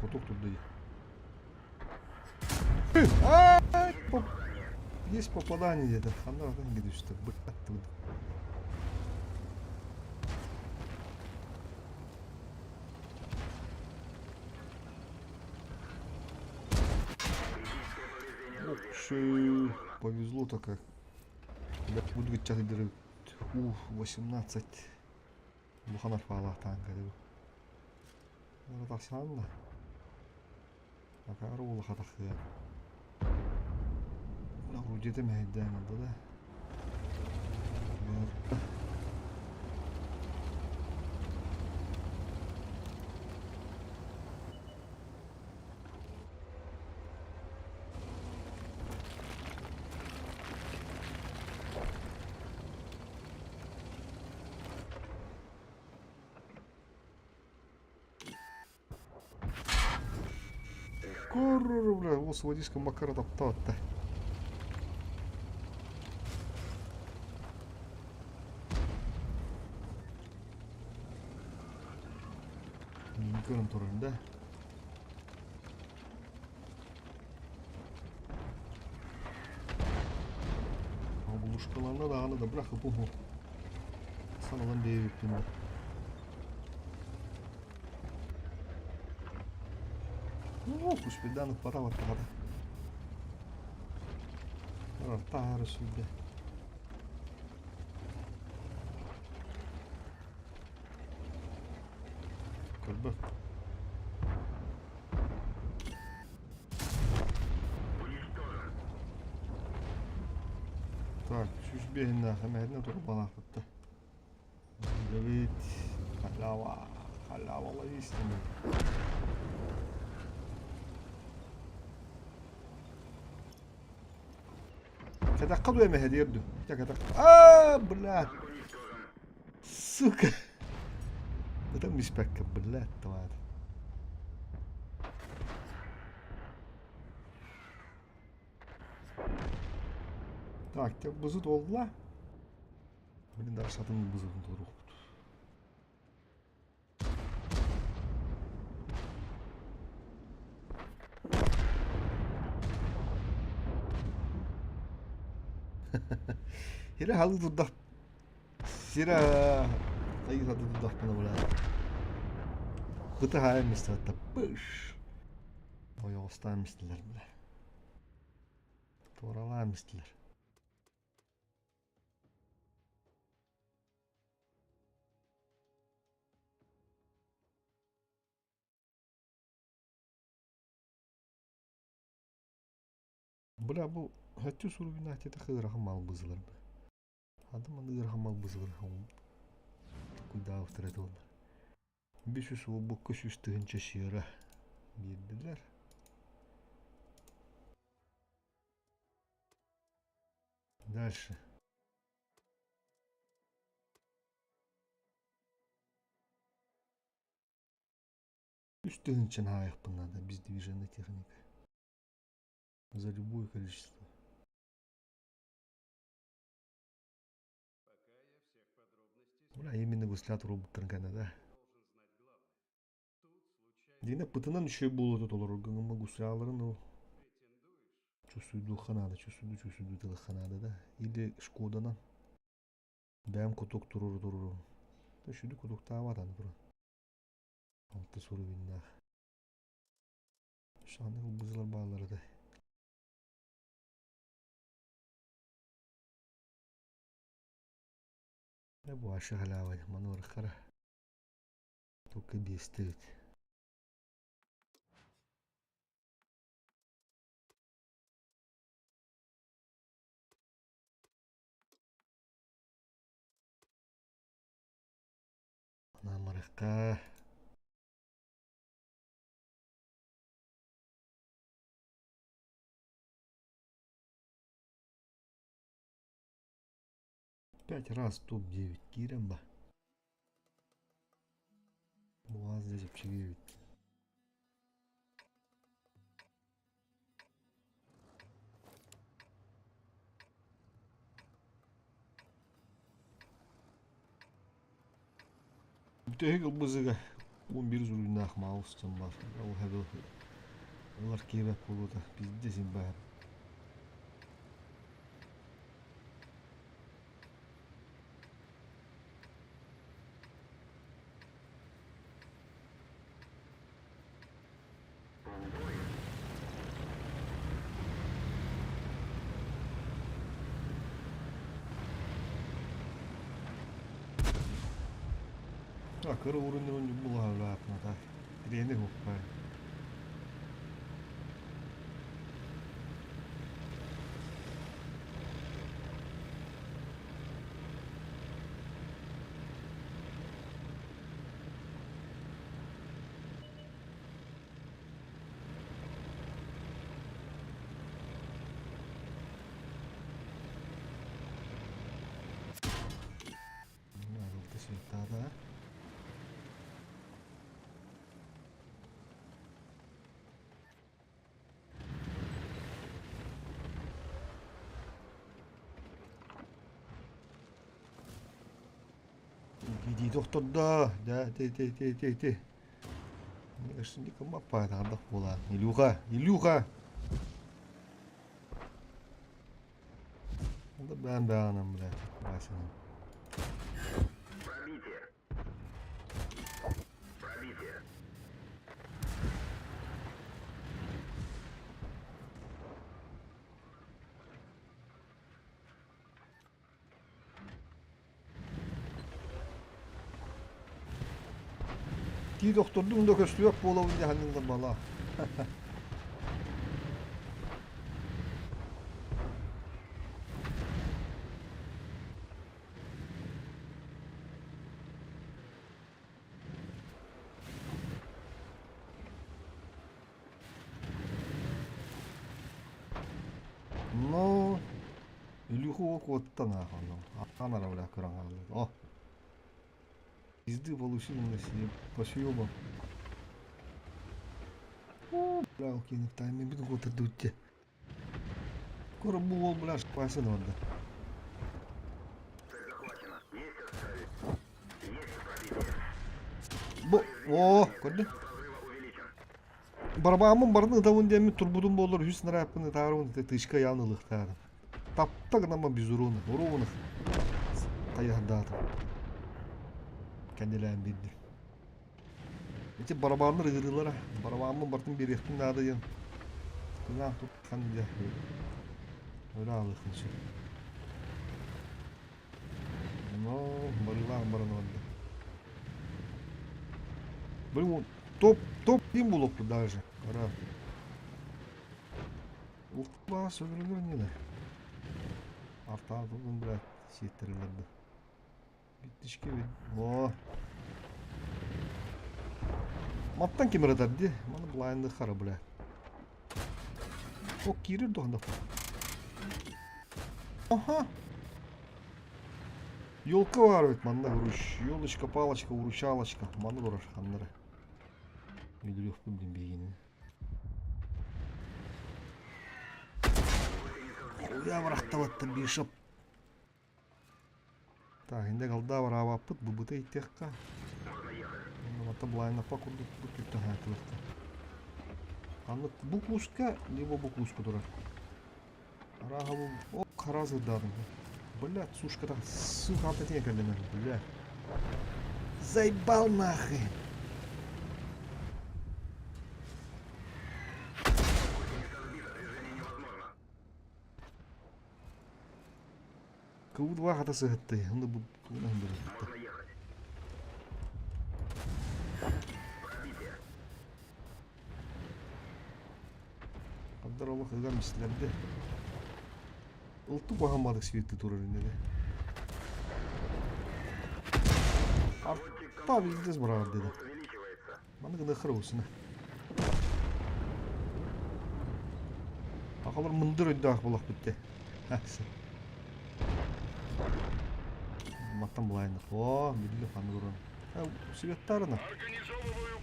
Кутук турду. Есть попадание где-то. Ханна где-то. Блядь, Повезло-то как. Я буду сейчас Ух, 18. Буханар фала танка. Тахсан да. Акар улаха тахтыа. Орудиета мэһэйдээн ылла да. Корру, бля, ол сводиска Макара таптаатта. Көрөн турар да. Булушкаларына даҕаны да бырах бу. Саналан диэбиппин да. Ну, пусть пора вот пора. Тахара сюда. Көрбө. Так, 105 хэмэһинэ турбалаахпытта. Левит, халява, халява ловистина. Катаққа дуя мэһэдиэр ду. А, блядь. Сука. Это миспекка, блядь, тварь. Так, бузут олла. Блин, даже сатын бузутун турук. Сирэ халыы турдах сирэ хайыы сатыы турдахпына бля. Быты хаайан мистибэттэ пыш. Ойоҕостоон мистилэр бля. Туоралаан мистилэр. Бля бу хөттү суругун атета ыарахан мал бызылар бля. Адам аны ыарахан мал бызылар куйдаабыттар этэ олар. 500 уолбукка 100 000 сиэра биэрдилэр. Дальше. Үс тыһыынчаны аайыахпын наада бездвиженная техника. За любое количество. Бля, именно гуслят роботтарын кэннэ да. Дина пытынан үчүгэй буолуо этэ толорорго гымма гусляларын ол чувствуйдуохха наада, чувствуйду чувствуйду тылыхха наада да. Или Шкоданан бэйэм кутук туруору туруору. Үчүгэй кутуктаабат аны туран. Алта суруйуннаах. Шаны ылбызылар бааллар этэ. Бу аша халява мануар хара. Только биэстэ эбит. Анаамарыхха. Пять раз топ-9 киирэн ба. Буаз дьэ чэпчэки эбит. Бүтэһик ылбызыга 11 суруйнаах маус дьон баар. Ол хэбэл ылар киэбэт буолуота пиздец имбэһэр. А, кыра уруннун булаһалаатна так. Трени хуппай. Алты Иди тохтордо. Да, ти ти ти ти ти. Кыммаппаатаҕардах буолаан. Илюха, Илюха! Да бээн бээнэн, блядь, Васина. Тии тохтордум да көстүбэт буолабын дии саныыллар балаа. Ну, Илюху куоттан ааханным. Ахан бля көрөн хааллым. О! Пизды получил на себе по съебам. О, бля, окей, тайме бит гота дутте. Скоро бул бля, шпасын онда. Бу, о, көрдү. Барабаамын барны ытабын диэммин турбутум буоллар үс нараппын ытаарыбын тычка ян ылыхтаарым. Тапта гынама без урона. Урона. Хайаһдаатым. Кэннилээн биэрдим. Ити барабаннар ыгырыылара. Барабаммын бартын биэриэхпин наада диэн. Тынаах тутхан дьэ. Өрө аалыаххын сөп. Но барыылаах баран барда. Блин, топ, топ один булуохпут даже. Ара. Ултубаҕа сөбүлэнэр иннинэ. Артаатылын бля сиэттэрилэрди. Биттишке бит. О. Маттан ким ыратар ди? Маны блайнды хара бля. О, киирэр дуһанда. Аха. Елка бар бит манна уруш. Елочка, палочка, уручалочка. Маны турар ханнары. Үйдүрүөхпүн дин биһигини. Хуя бырахтабаттар бишоп. Так, инде голда бараабаппыт быбыта иттиэххэ. Онно блайнапа курдук бу түттэ хаатылыкта. Аннык бу куска, либо бу куска турар. Арааһа бу о хара сырдаатым. Бля, сушка там сука алтатине кэллинэр, бля. Заебал нахрен. Кыбыт хата сыһытты. Онда бу тугунан бырытты. Абдар олох ыган мислерде. Ылту баһаммадык светти турар иннеде. Арта везде барар деди. Маны гына хыры Ахалар мындыр өйдөөх булах битте. Маттан булайны. О, билли ханы туран. Светтарына.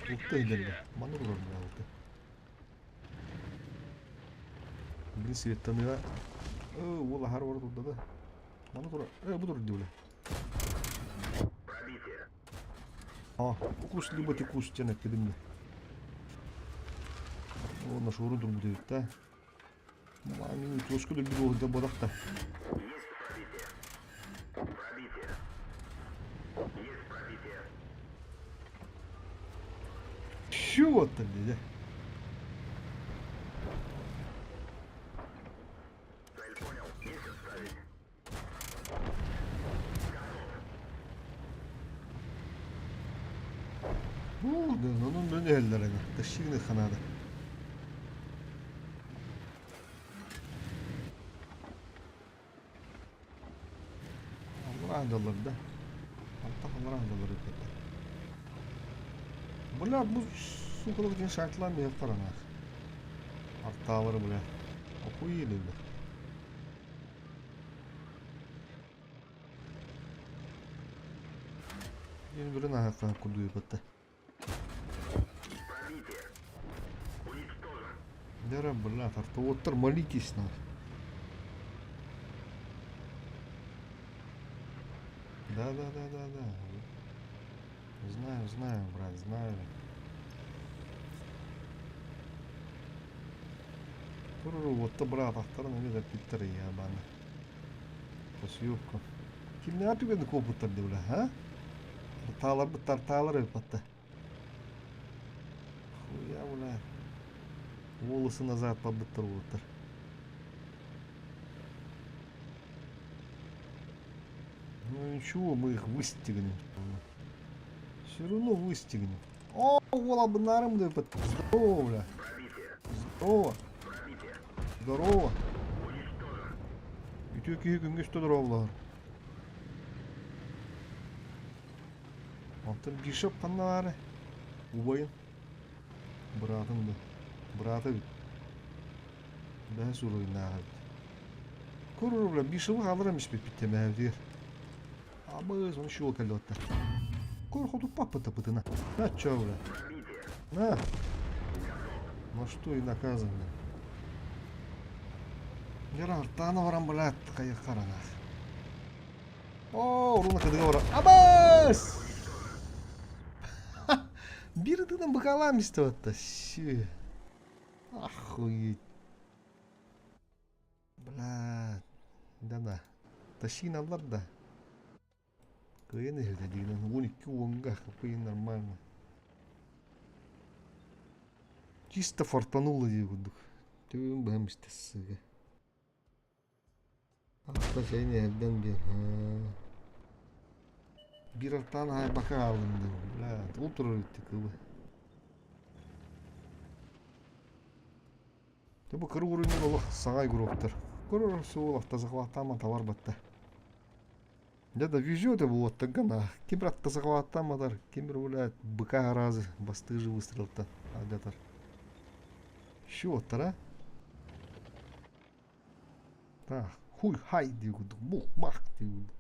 Улты өйдөлдө. Маны турар бля улты. Блин, светтаныга. О, ол ахар бар турда да. Маны турар. Э, бу тур дивле. А, кус либо ти кус тенек дедим. О, наш урун тур будет, да? Мамин тушку да бир бодақта. Чего там, да? Бу, да, onun dön ellerine. Тащигны ханада. Allah доллар, да? Allah доллар это. Бля, бу сукалык ден шартлар каранах. Арталары, бля. Охуели, бля. Yeni birini ayakta kurduyu battı. Дара, бля, артовоттар молитесь на. Да, да, да, да, да. Знаю, знаю, брат, знаю. Туруру вот брат, ахтарна вида питтер ябаны. Посъёбка. Ким не атыгын копуттар бля, а? Тарталар бу тарталар өпатта. Хуя, бля. Волосы назад побыттар буттар. Ну ничего, мы их выстегнем. Все равно выстегнем. О, вола бнарым да Здорово, бля. Здорово. Здорово. Үтө киһи күнгө здорово Антон Бишоп ханна Убайын. Братым да. Браты бит. Бә суруйнаа. Куру бля Бишобы халыр эмис бит биттеме дир. Абыз оны шул кэллотта. Кур ходу папа тапытына. На чё, бля? На. Ну что и наказан, бля. Герар, тана баран, блядь, кая карана. О, руна кадыга бара. Абыз! Бир тынан быкалам истеп Си. Охуеть. Бля. Да-да. Тащиналар да. Кыайан иһэллэр диэн 12 уонга хапыйын нормально. Чисто фартануло дии курдук. Түбүн быһам истэ сыга. Ахта чайын иһэрдэн биэр. Биир артаан аһайбакка хааллым дии. Бля, ол турар итти кыбы. Бу кыры уруйнар олох саҥа игроктар. Көрөр суол автозахваттаама табар батта. Дьэ да везет уоттарга на. Ким бір автозахваттааматар, ким бір блядь, быка разы бастыжы выстрелта алдатар. Счеттар, а? Так, хуй хай дии курдук, бух мах дии курдук.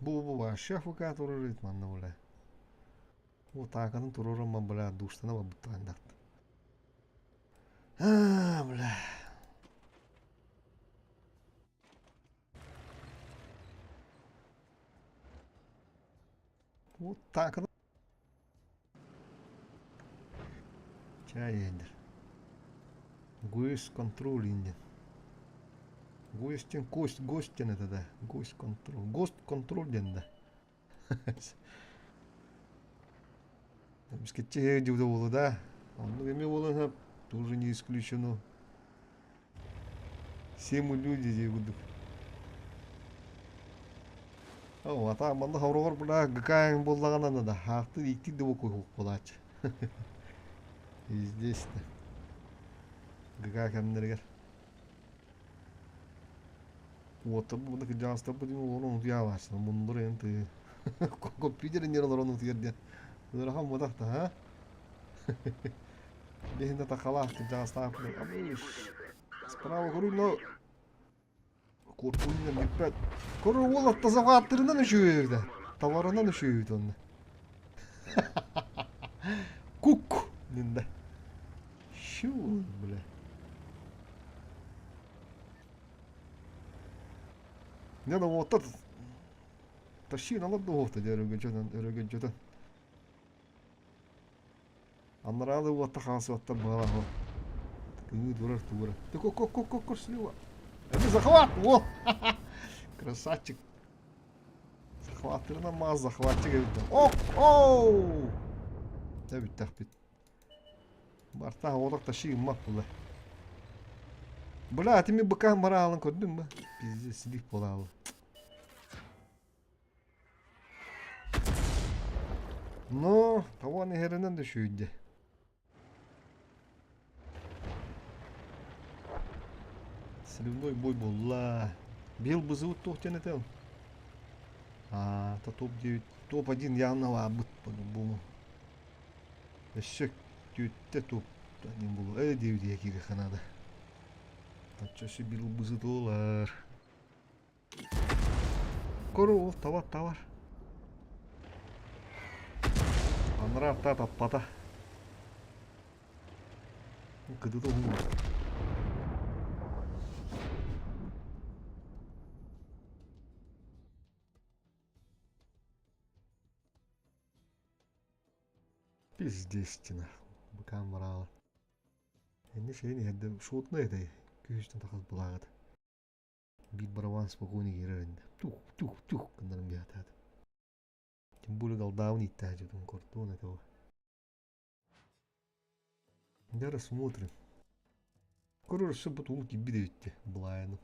Бу бу вообще ФК турар манна бля. Бу таакатын туруорумман бля душтана барбыттаан А, бля. Вот так. Чай эндер. Гость контроль инден. Гостин кость, гостин это да. Гость контроль. Гость контроль ден да. Бискетче диуда да. Он эме болан тоже не исключено. Все мы люди дии курдук. О, ата манна хороҕор бля гыкаан буоллаҕына да хаахты икки да буку буолааччы. И здесь-то. ГК кэмнэригэр. Уоттар бу кыдьаастар бу дим олорон утуйаалааччы. Муннур эн ты. Компьютер нер олорон утуйар диэн. Ыарахан буотах та, а? Бэһин тахалаах кыдьаастаах. Справа көрү, но Куртуйна бүппэт. Көрү уол автозаваттырынан үшүйүбүт. Товарынан үшүйүбүт онно. Кук! Нинда. Щу, бля. Не да вот Тащи на ладно уота өрөгөжөтөн өрөгөжөтөн. Анаралы уотта хаасуатта баалаho. Кыы турар тура. Ты ко ко ко ко ко слева. Это захват! О! Красавчик. Захватырына маз захватчик эбит. О! Оу! Дә бүттәх бит. Барта олақ таши мак була. Бля, ты ми быка моралын көрдүң ба? Пиздец, слив болалы. Но, того нехеринен да шүйді. Сливной бой буолла. Бил бызыбыт туох диэн этел? А, это топ-9, топ-1 явно быт по-любому. Өссө түттэ топ-1 булу. Э, 9 кириэхэ надо. Оччо бил бызытылар. Көру ол товар товар. Анра та таппата. Кыдыды уһун. Пиздец нахуй. Быкаан бараала. Энни шейин иһэрдэ шутна этэй. Күүстэн тахас булагат. Бит барабан спокойно киирэр Тух, тух, тух гыннарым биатаат. Тем более голдауын иттää кортуон этого. Да рассмотрим. Короче, все бутылки бидете, блайну.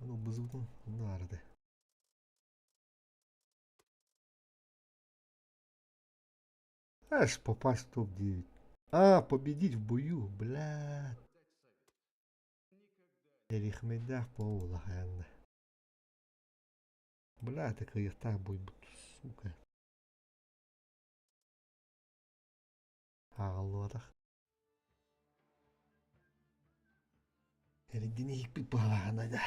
Ону бызыбытын нарды. Аж попасть в топ-9. А, победить в бою, бля. Эрихмедах по Бля, так так бой, сука. Агаллуатах. Эрдини хикпит да.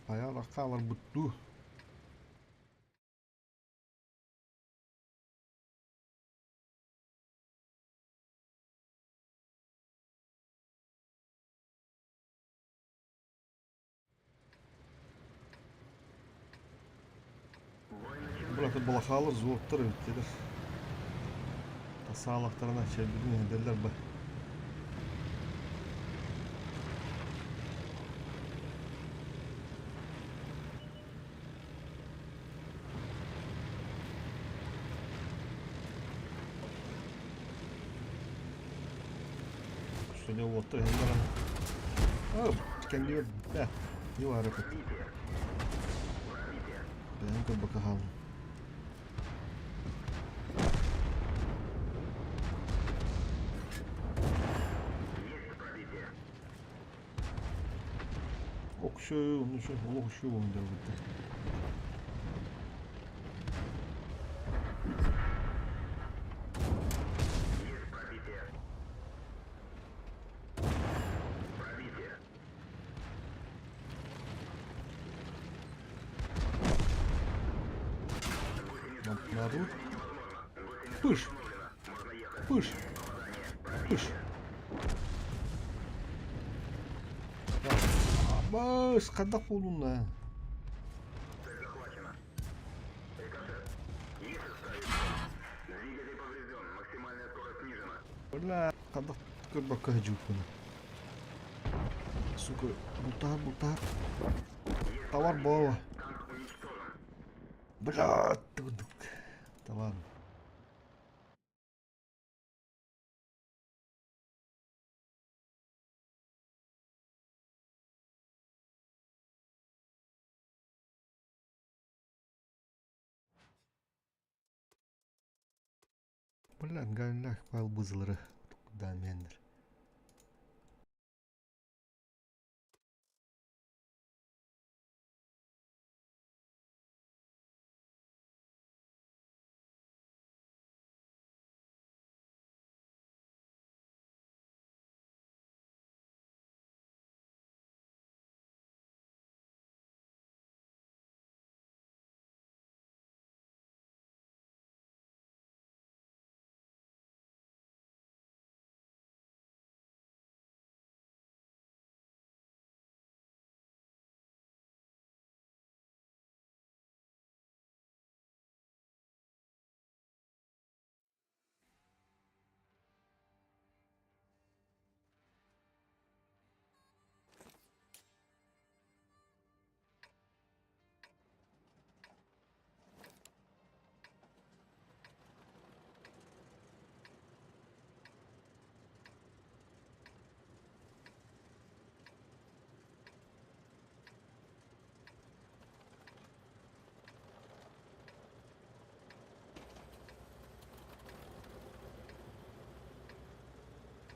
Хайа хааларбыт дуу? Быраты балахаалар зооттар эбиттилэр. Саалахтарына чэйбитин иһэрдэллэр ба. Что уоттар иһэн баран. Кэннигэр бэ, не баар эбит. Бэйэм көрбөккө хааллым. Окшөө, онно үшө, олох үшө буолан дьарбыттар. Надо. Пыш! Пыш! Пыш! Абас, хайдах буолунна? Бля, хайдах көрбөккө сылдьыбыппын. Сука, бултаһар, бултаһар. Товар буола. Бля, Товар. Бля, галлях пал бызылары да мендер.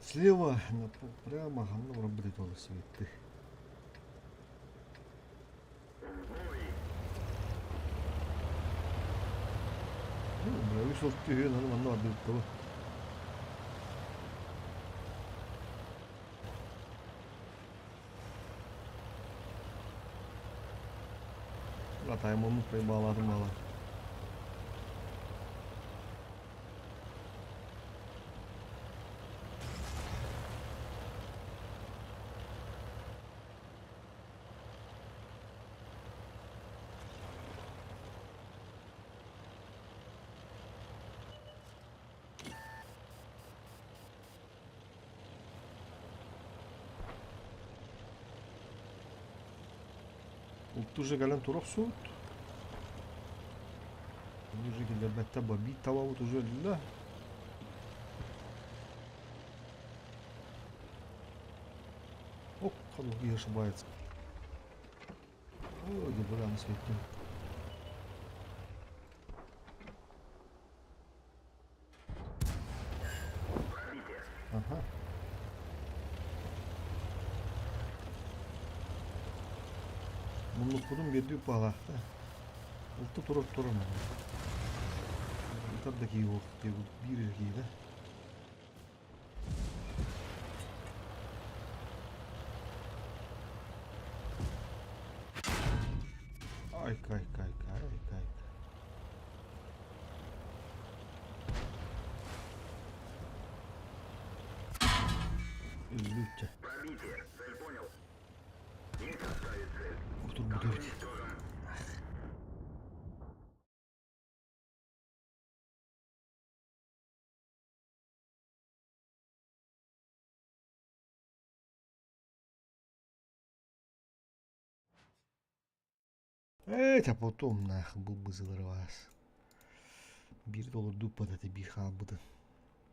Слева, прямо, ну, работает он светы. Ну, бля, вышел ты, нормально, надо Атаймын проебала мало. Уже кэлэн турук суут. Уже кэлбэттэ бабит табабыт уже өллө. Ок, кадуги ошибается. Ой, да бля, на свете. Ага. Муннукпутун биэрдүү паалаахта. Олту турар турар Ытар да кии буолуох биир эрэ кии да. Айка, айка, айка, айка, айка. Өллүүччэ. Турбут эбит. Эт, а потом нах был бы вас. Биир толордуппат этэ биир хаалбытын.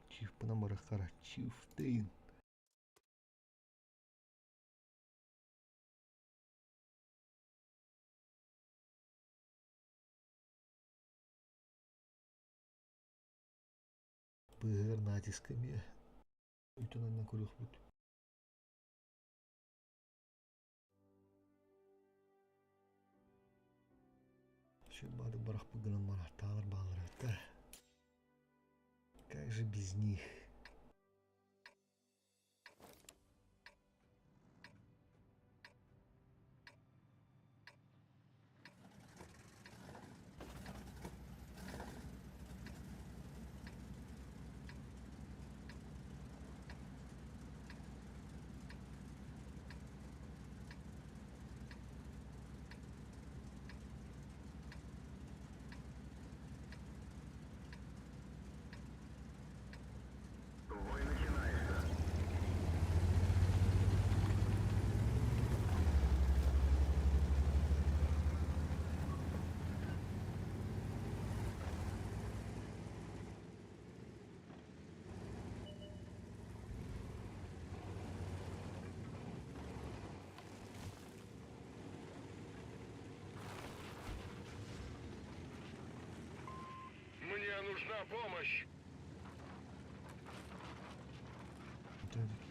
Чифпынан барахтара Чифтейн. Быыһыгар натиска эмиэ үтэн аннан көрүөхпүт. Шибады барахпы гынан барахтаалар баалар эбиттэр. Как же без них? Мне нужна помощь.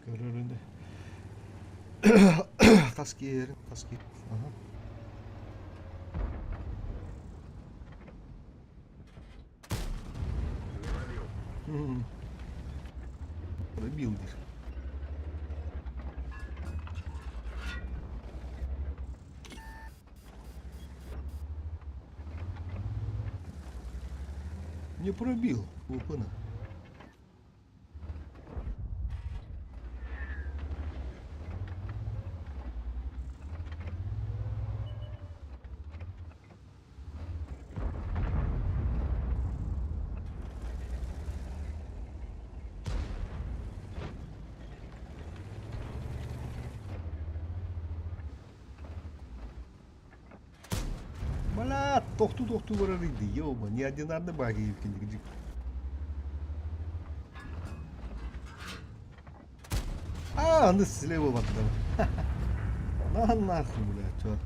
Көрөрүнэ. Хас киэрин, хас киэр. Аха. Пробил диир. Не пробил, опана. Бля, тохтуу-тохтуу барар иди, ёба, неординарный баги киндик. А, аны слева бардым. На нахуй, бля, чё.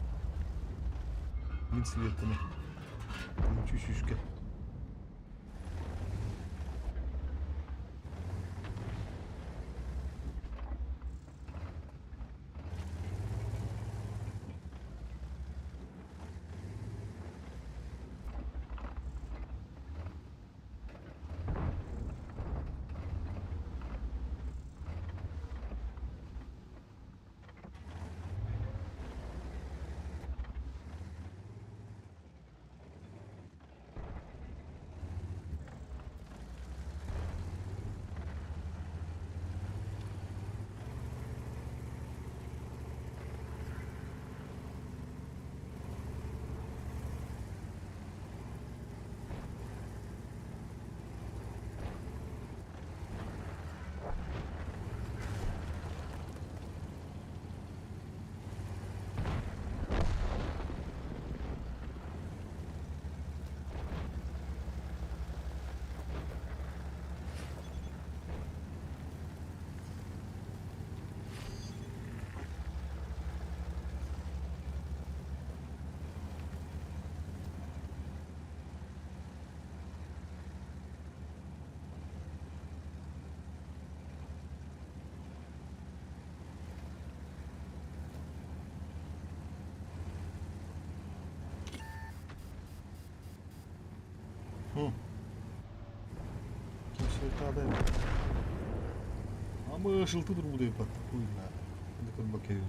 Мин светына. Чүшүшкэ. Ким суетада Ама шылты турбудай пат хуйна. Это как бакевин.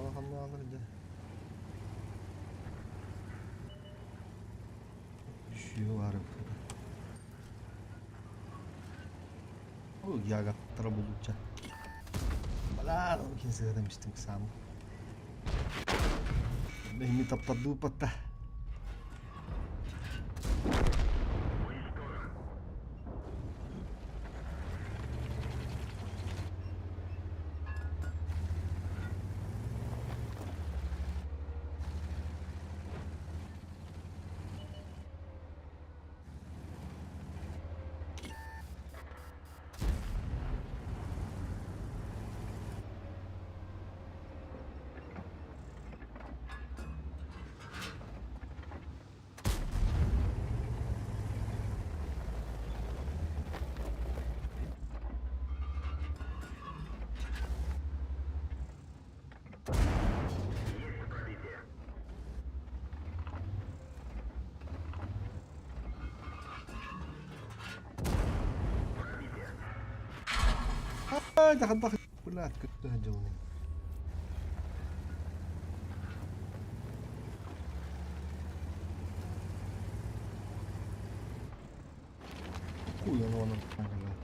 Алаханнаалар дьэ. Үшүө баар эбит. Ол ягаттара булучча. Балаа, кин сыһытам истим саам. Бэһими таптардыы патта. Ай, Блядь, как делали. Хуй он вон блядь.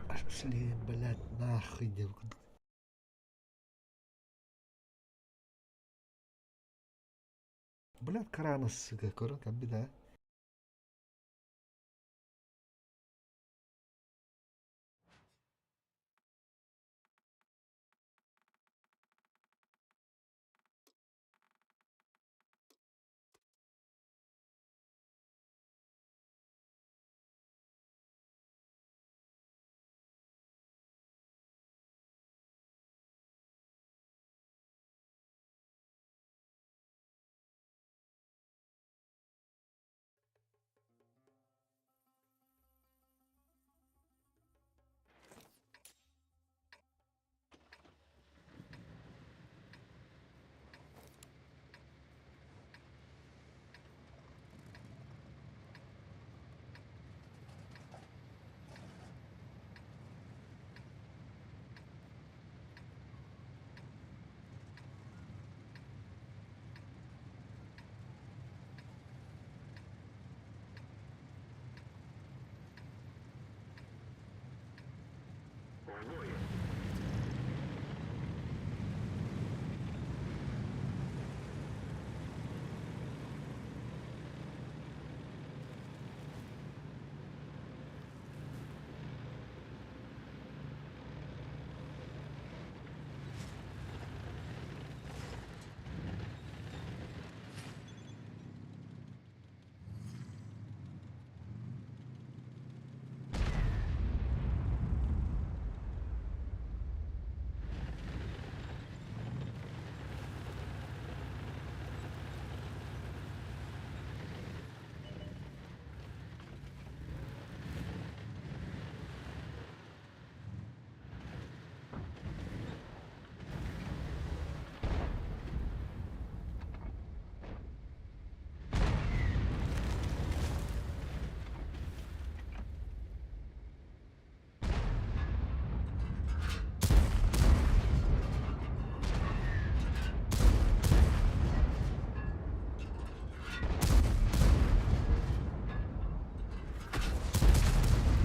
Пошли, блядь, нахуй, девка. Блядь, крана, сука, коротко, беда.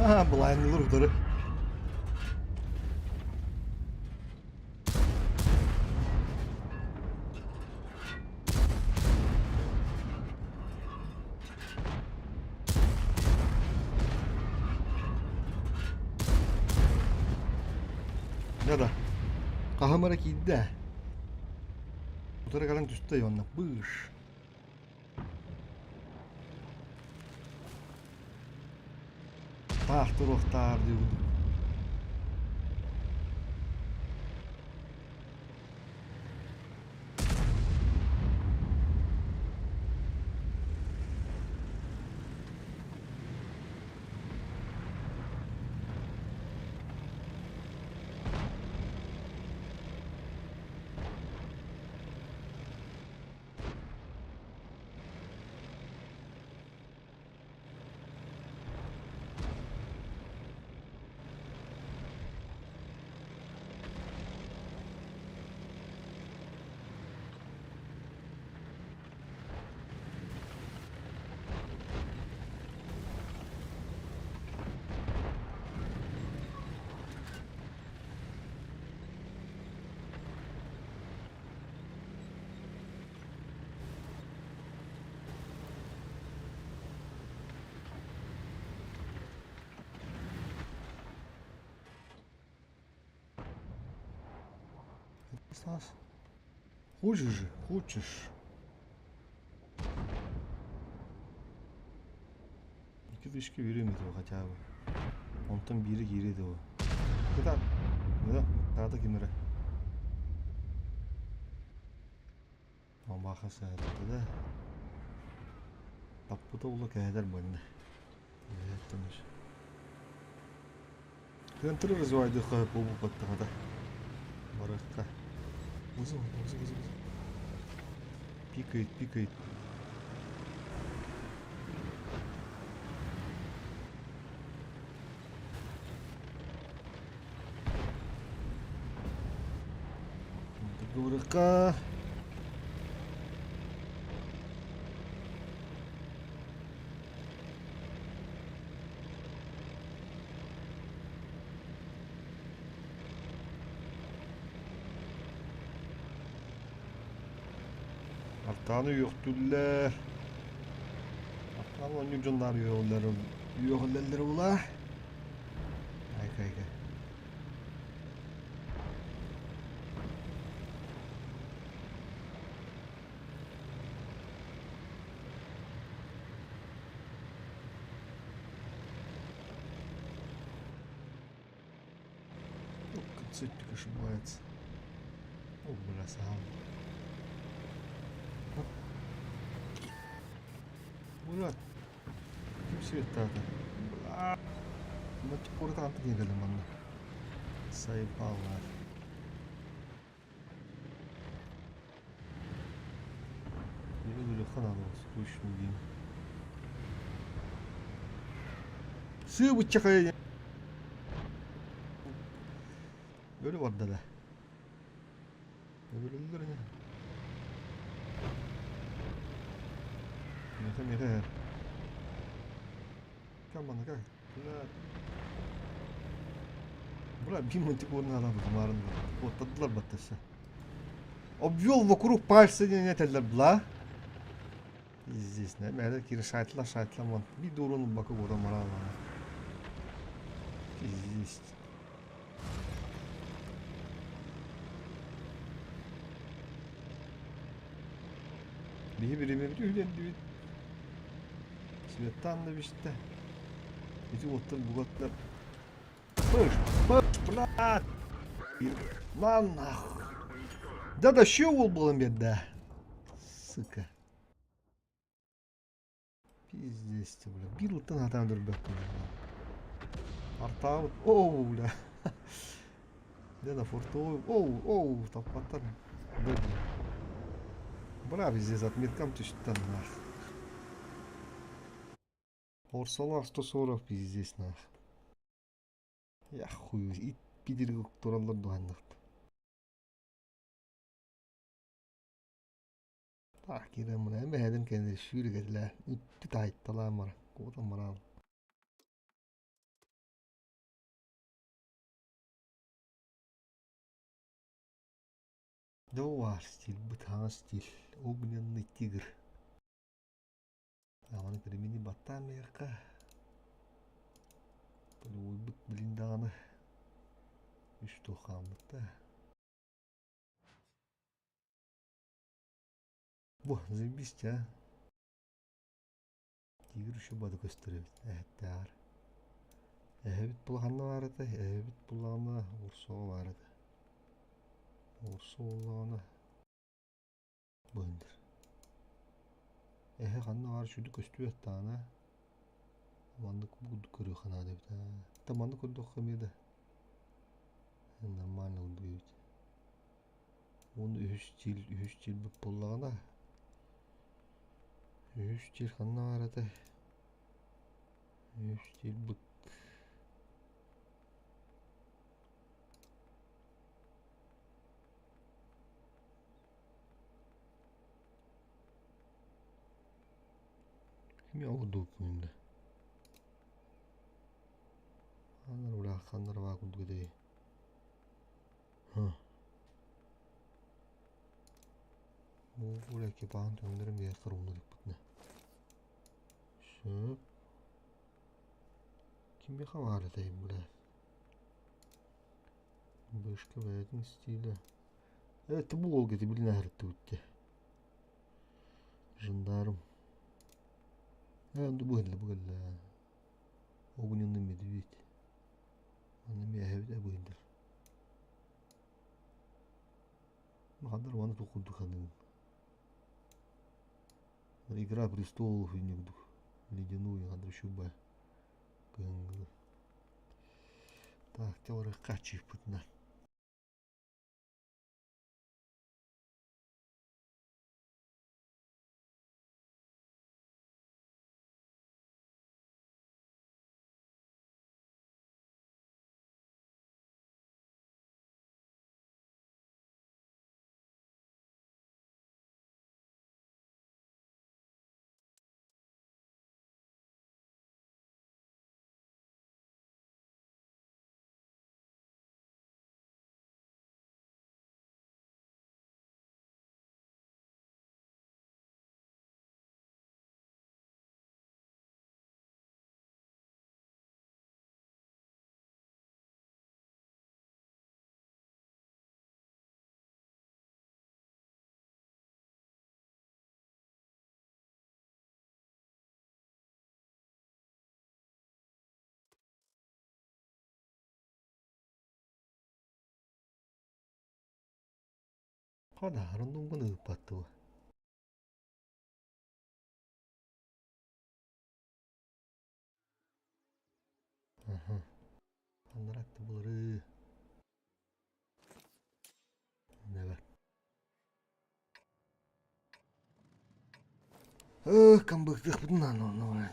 Ха, блайнылар удары. Да-да. Кахамара киирдэ. Утары кэлэн түстэ онно. Быш. Таах туруохтаар диэбит. Ас, ас. Хочешь же, хочешь. Икки тысячка биэриэм этэ хотя бы. Онтон биири киириэ этэ Кытаат. Да, таата ким эрэ. Мамаха саатта да. Таппыта ула кэһэтэр манна. Центры развивайдыхха буолбаттаҕата. Барыахха. Вызов, вызов, вызов. Пикает, пикает. Договорыхха. Артааны үөхтүүллэр. Артааны оонньуур дьонноор үөҕүллэр үөҕүллэллэр була. Айка айка. Концепт ошибается. О, бля, сам. Бля, ким светтаата? Бля. Мачча куорат кэллим манна. Сайбаллар. Өлүөххэ наада скучный день. Сыы быччакай. Өлө барда да. Өлөллөр не. Меха меха. Кам как? Бля. Бля, бим типа надо бумарын. Вот тадылар баттасы. Обвел вокруг пальца не нетеллер бла. Здесь, не, мәді кири шайтла шайтла мон. Би дурун бакы года марала. Здесь. Биһи бириме бит үһүлэн дибит. Светтан да биште. Ити оттар бугаттар. Пыш, пыш, блядь. На нахуй. Да да ще ол болан бед Сука. Пиздец, бля. Бир оттан атан дұрбек. Артабыт. Оу, бля. Да фортовый. Оу, оу, таппаттар. Бля. Бля, пиздец, отметкам түштен нах. Орсалар 140 пиздец нах. Я хуй, ит пидер тураллар дуһаннахт. Так, кирен мына эме кенде шүүргедле. Үттү тайтталаа мара. Куота марал. Дова стиль, бытаҥа стиль, огненный тигр. Аманы перемени баттаан миэхэ. Полевой блин даҕаны. Үс туохааммыт да. Бу, заебись, а. Тигр еще бады көстөрөбүт. Эһэттээр. Эһэбит булаханна бар этэ, эһэбит булаҕына урсуга бар этэ. Урсу буллаҕына быһындыр. Эһэ ханна бар сүдү көстүбэт даҕаны. Маннык бугуду көрүөххэ наада эбит. Та маннык көрдөххө эмиэ да нормально курдук эбит. Уонна үһүс стиль, үһүс стиль буллаҕына үһүс стиль ханна бар этэ? Үһүс стиль бут Кими оҕурдубуппун Ханнар бля, ханнар баа курдук этэй. Бу бля кепаан төҥнөрүн биэр харуна дикпитинэ. Сөп. Ким баар этэй бля. Бышка бэйэтин стилэ. Это бу уолга ити билин аһарыттыбыт Жандарм. Э, бу кэллэ, бу кэллэ. Огненный медведь. Аны миэхэбит эбыһындар. Махандар маны туох курдук саныыбын. Игра престолов иннигдук. Ледяную хандар кыһыҥҥы. Так, теория чыыппытына. Ханааран дунгун ыыппаттыба. Аха. Анаракты булары. Never. Камбыктыхпытын аны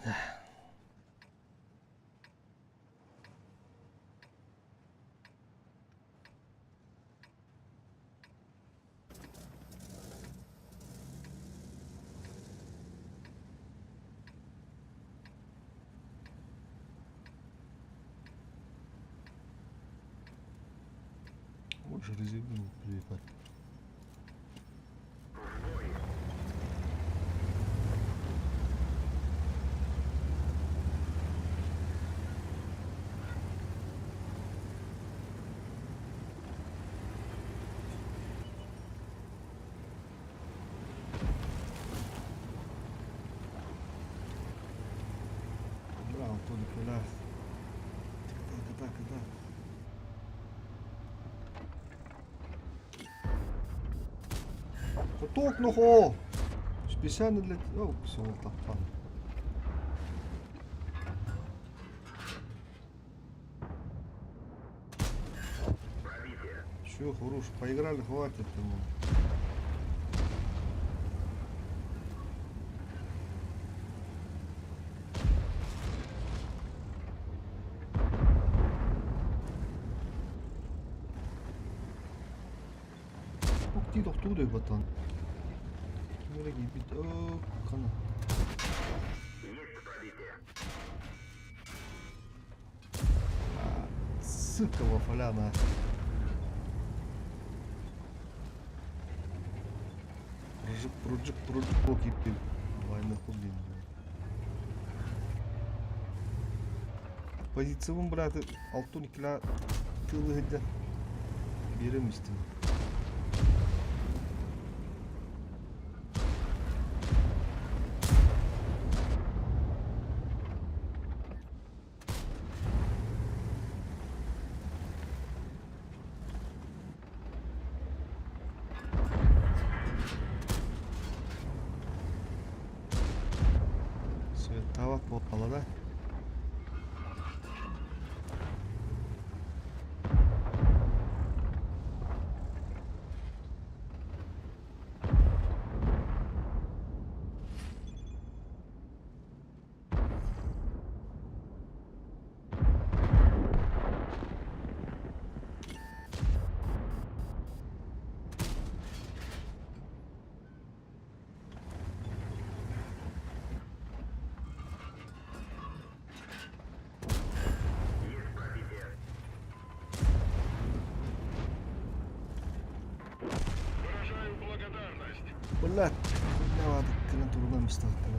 Вот же резину приехать. Браво, Тони Коля. Так, так, так. Куток нохо! Специально для... О, все, таппан. Все, хорош, поиграли, хватит ему. Тохтуу тохтуу батан. Кимere gibi о кана. Сука, вафаляна. Прожик, прожик, прожик, покипи. Давай нахуй, блин. Позициябын браты алтын кила тылы хыдя. Берем истин. Светава попала, да? Блядь, хуйня кэлэн турунан мистахтана.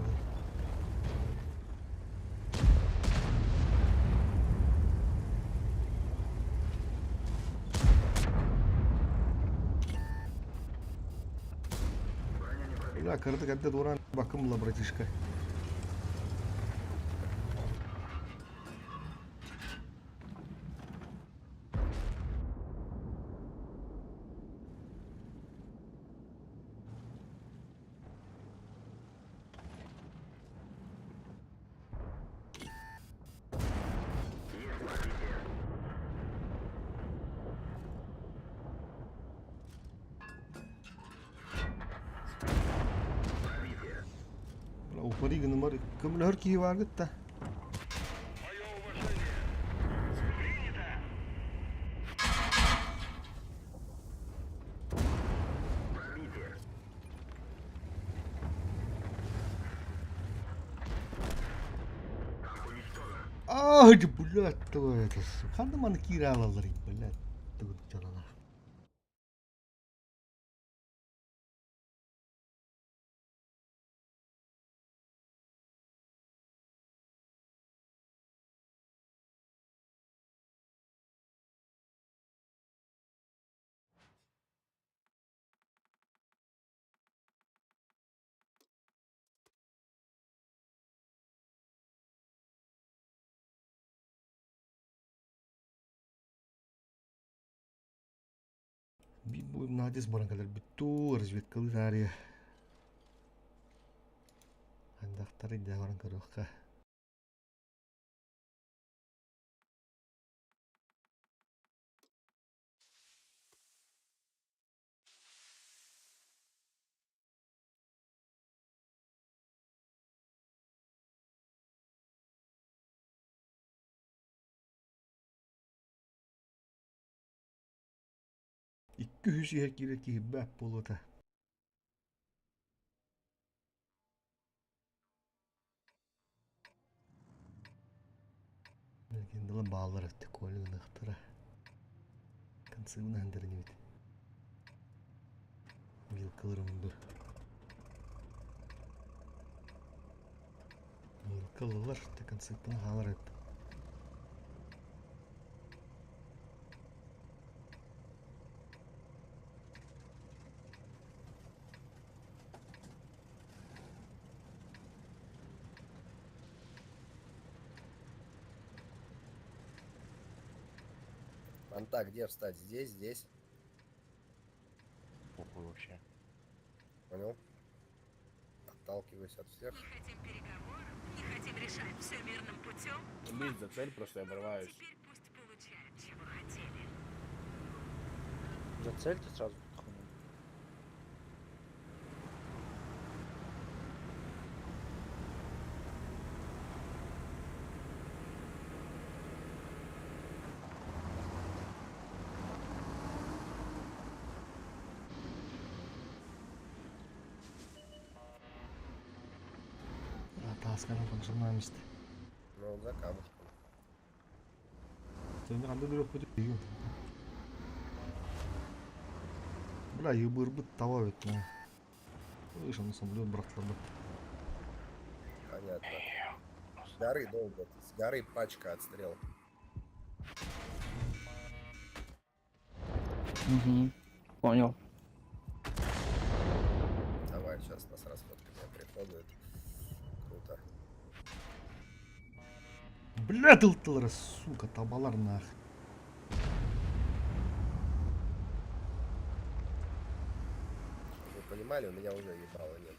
Бля, кырдык эрдэ туораан бакым була братишка. Упари гынымар көмөлөһөр киһи бааргыт да. Ай, блядь, твою это, ханна маны киирэ аалалларый, блядь, тыгын дьалалаах. Бу Надис баран кэлэр бүттүү разведкалыы таарыйа. Андахтар идэ баран көрүөххэ. Икки үһүс иһэр киирэр киһи бэт буолуота. Легендалар бааллар өттө Коля гыныахтара. Концыбын аһындарыныбыт. Вилкаларымды. Вилкалылар те концеппын хаалар эп. Манта, где встать? Здесь, здесь. Похуй вообще. Понял? Отталкиваюсь от всех. Не хотим переговоров, не хотим решать все мирным путем. Лезь за цель, просто я обрываюсь. Теперь пусть получают, чего хотели. За цель ты сразу хуйню. Таасканан консумнаамист. Ну, за камушком. Сені қандай бирок бит. Бля, юбырбыт таба бит. Слышь, самолет братларды. Понятно. С горы долго. С горы пачка отстрел. Угу. Понял. Давай, сейчас нас расходка меня приходует. Круто. Бля, тыл сука, табалар нах. Чтобы вы понимали, у меня уже ебала нет.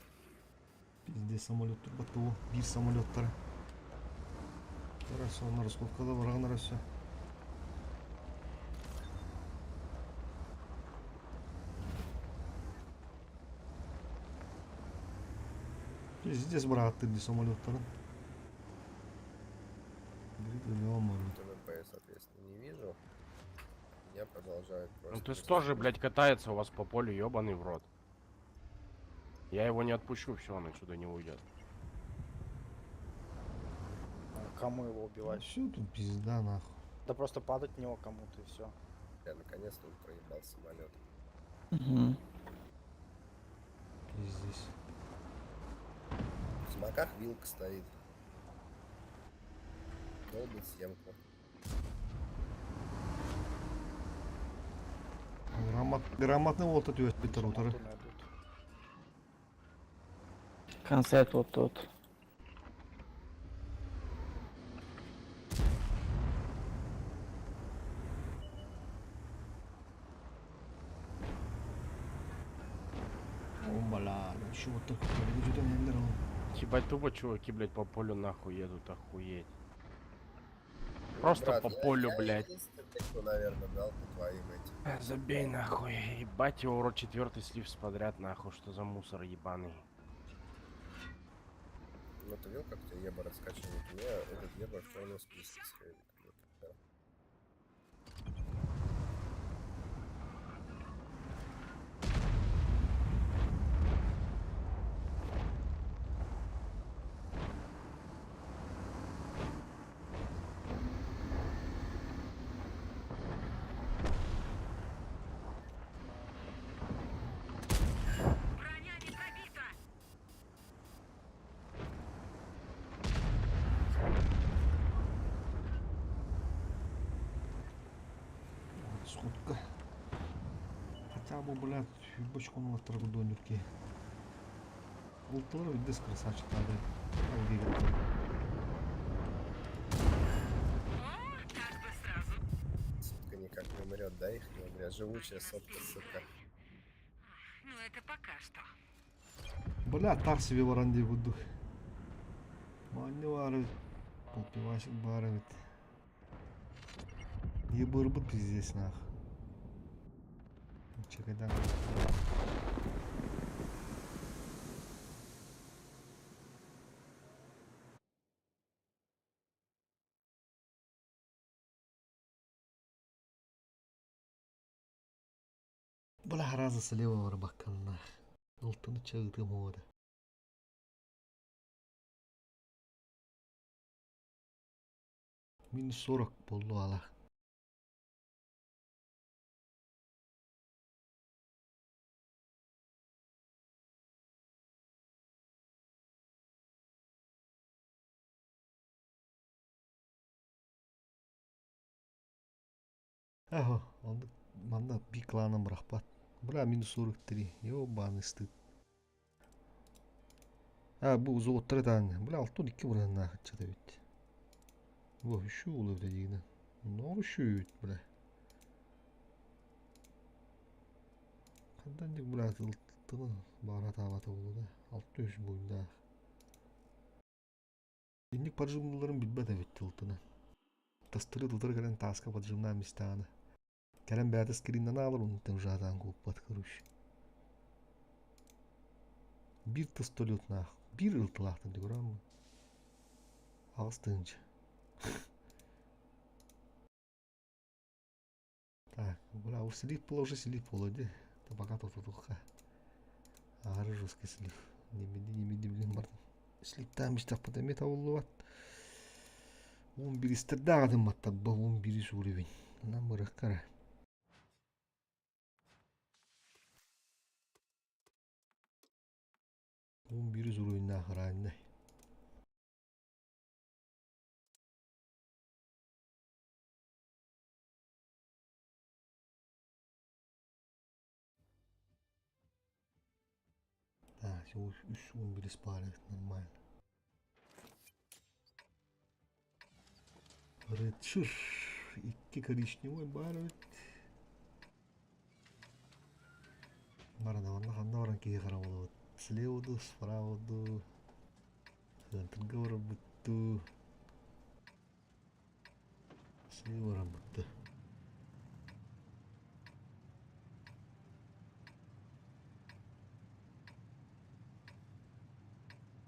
Пизде самолет турбатты бир самолеттары. Хорошо, на расходкада бараган все. Пиздец, брат, ты самолеттары. ТВП, соответственно, не вижу. Меня продолжают просто... Ну ты тоже, блядь, катается у вас по полю, ебаный в рот. Я его не отпущу, все, он отсюда не уйдет. А кому его убивать? Все тут пизда нахуй. Да просто падать в него кому-то и все. Я наконец-то он проебал самолет. Угу. Пиздец. В смоках вилка стоит. Долбит семку. Грамотный вот это битер утары. Концерт вот тут. Бля, еще вот так вот Ебать тупо чуваки, блядь, по полю нахуй едут, охуеть. Просто Брат, по я- полю, я блядь. единственный, кто, наверное, дал по твоим этим. Забей нахуй, ебать его в рот четвертый слив подряд нахуй, что за мусор ебаный. Ну ты видел, как ты еба раскачивает? У меня этот еба в черном списке с Хэвиком. Вот, да. Броня не пробита! Сходка. Хотя бы, блядь, бочку на донюрки. Улталар видес красавчик надо. Сотка никак не умрет, да, их не умрет. Живучая сотка, сука. Ну это пока что. Бля, тар себе баран буду. Манни бар, полпивасик бар ведь. Ебыр пиздец нах. Чекай, да. Бля, раза слева бар баккан нах. Ылтыны чагыты мода. Минус 40 болду ала. Ага, он манда би кланом рахпат. Бля, минус 43. Ёбаный стыд. А, бу золоттары таны. Бля, алтын 2 бұрын нахыт чата бит. Бу еще улы бля дегенен. Нор еще бит, бля. Қандан дек, бля, ылтыны бара табаты болу да. Алты үш бойында. Инник поджимларын билбет бит ылтыны. Тастыры тутыр кэлэн таска поджимна местаны. Кэлэн бәті скриннан алыр, onun жадан куппат, короче. Бир тастолет нах. Бир ылтылахтын деп ұрамын. Ағыз тынчы. Так, бля, уж слив был, уже слив был, иди. Да пока тут тут Ары жесткий слив. Не меди, не меди, блин, бардым. Слив там işte подамет авылы 11 истердагадым маттабба 11 уровень. Нам быраккара. 11 уровень нахранный. Так, всего 3 11 спарик, нормально. Редшир. Икки коричневый бар бит. Барана ванна ханна баран киһи харабылыбыт. Слева ду, справа ду. Центрга барабыт ду. Слева барабыт ду.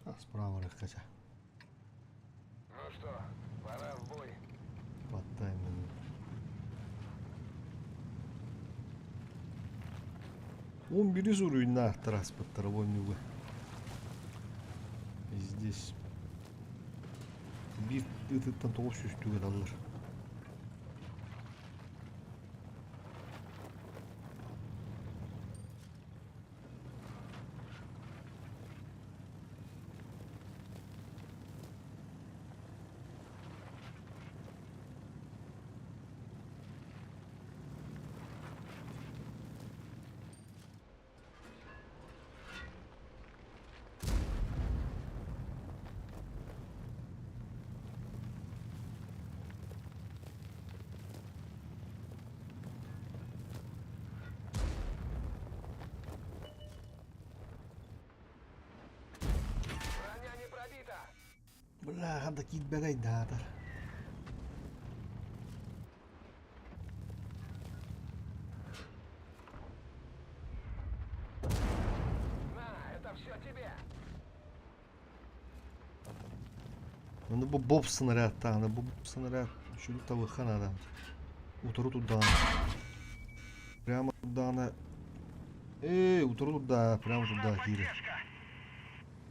А, справа рахкача. Ну что, пора в бой. По таймингу. 11 уровень транспорт вонюга. Здесь. Bir ытыттан 900 түгел алыр. Бля, ханна киирбэтэй даатар. Аны бу боб снарядтааны, бу снаряд үчүгэй табыахха наада. Утары турдаҕына. Прямо турдаҕына. Эй, утары турда, прямо турда киирэр.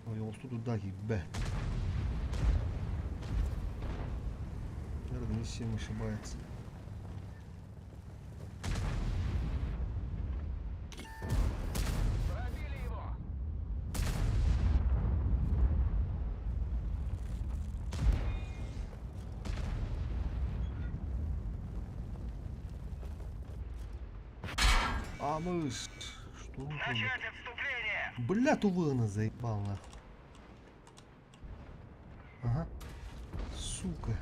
Ойоҕостуу турда киирбэт. Наверное, не всем ошибается. А мы что он делает? Бля, тувына заебал нахуй. Ага. Сука.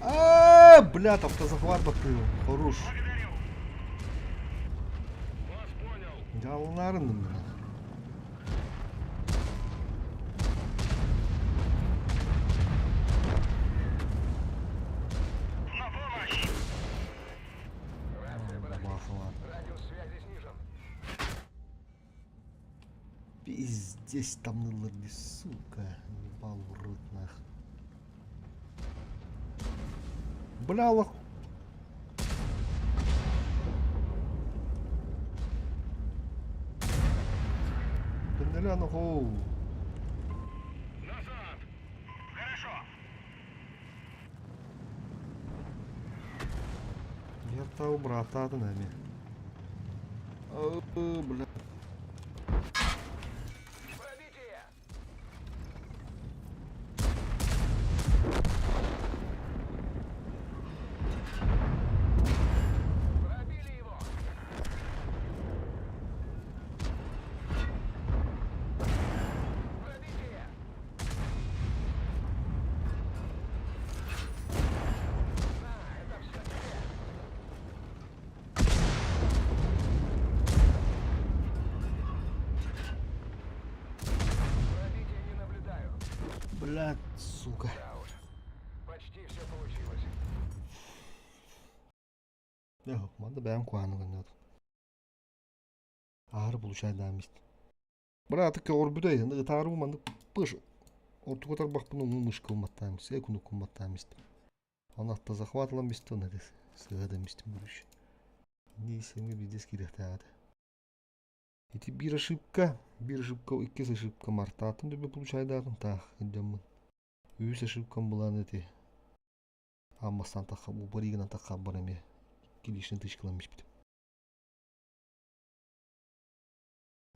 А, блядь, автозахват баттыым. Хорош. Дьаллаарынным мин. Бахала. Пиздец там ныллар сука. Ебал в рот нах. Бля, лох. Пенделян, хоу. Я-то брата нами. Бля. Блядь, сука. Yok, манда бэйэм куһаҕаны гыннат. Аһары получайдааммыт. Бырааты көҕөрбүтэ ытаарым маннык пыш ортуга тарбахпын умун мышкылматтаам сэ кунуккумматтаам истим. Оны автозахват ылан бистон эти сыһа мистим будущее. Не сэмгэ биздес киириэхтээҕэ Ити биир ошибка, биир ошибка, иккис ошибка мартаатын дүбэ получайдаатым таах дьоммун. Үһүс ошибкам булан эти Аммастан тахха убаригынан таххабар эмиэ икки лишний тычкалан биспитим.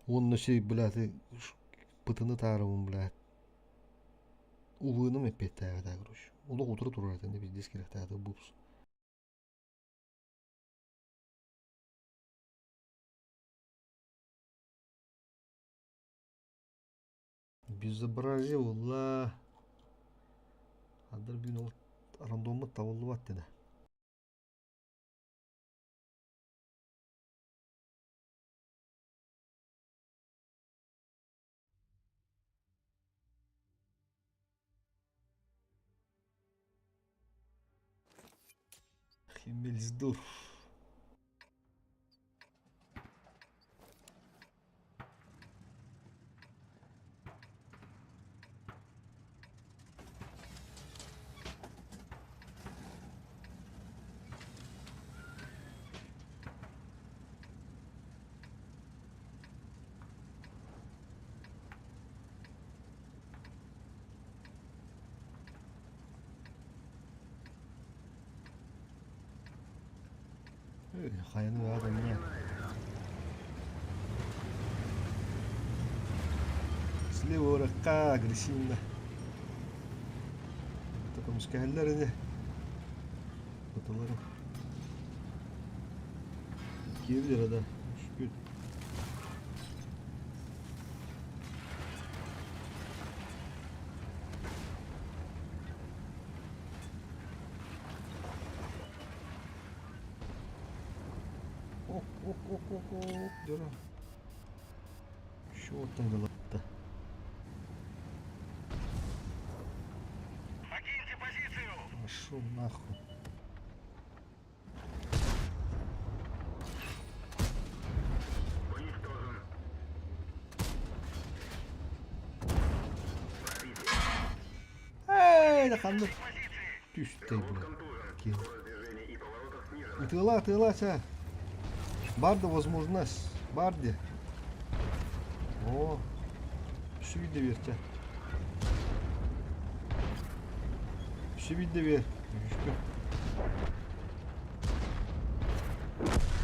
Уонна сей, блядь, пытыны таарабын, блядь. Улыыным эппиэттээҕэ короче. Олох утары турар этэ, пиздец кирэхтээҕэ бупс. Безобразие буолла. Адыр бүгүн ол рандоммут табыллыбат дедэ. Химмельсдорф. Хайаны адамна. Слева уракка агрессивно. Таком скаһаллар ини. Баталары. Киевлер да. Шүкүр. Ок, ок, ок, ок, ок, дьоро. Чего там делать-то? Пошел нахуй. Эй, да ханнык. Түстэй, бля. Киһи. Ытыала, ытыала, ча. Бар да возможность. Бар де. О, сүүйдэ биэр, чэ. Сүүйдэ биэр. Үһүскэ.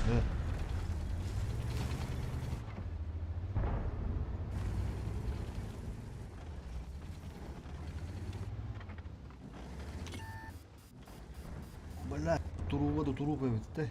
Э. Бля, турууга да туруук эбит да.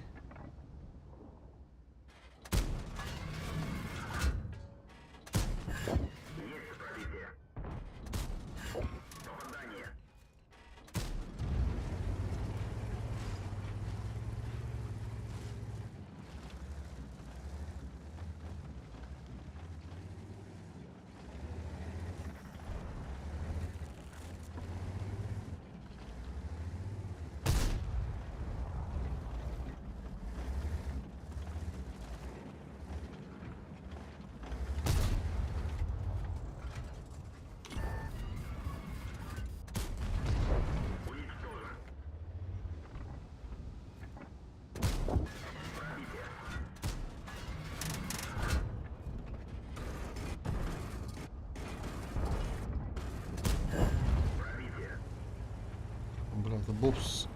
Бля, это бобс.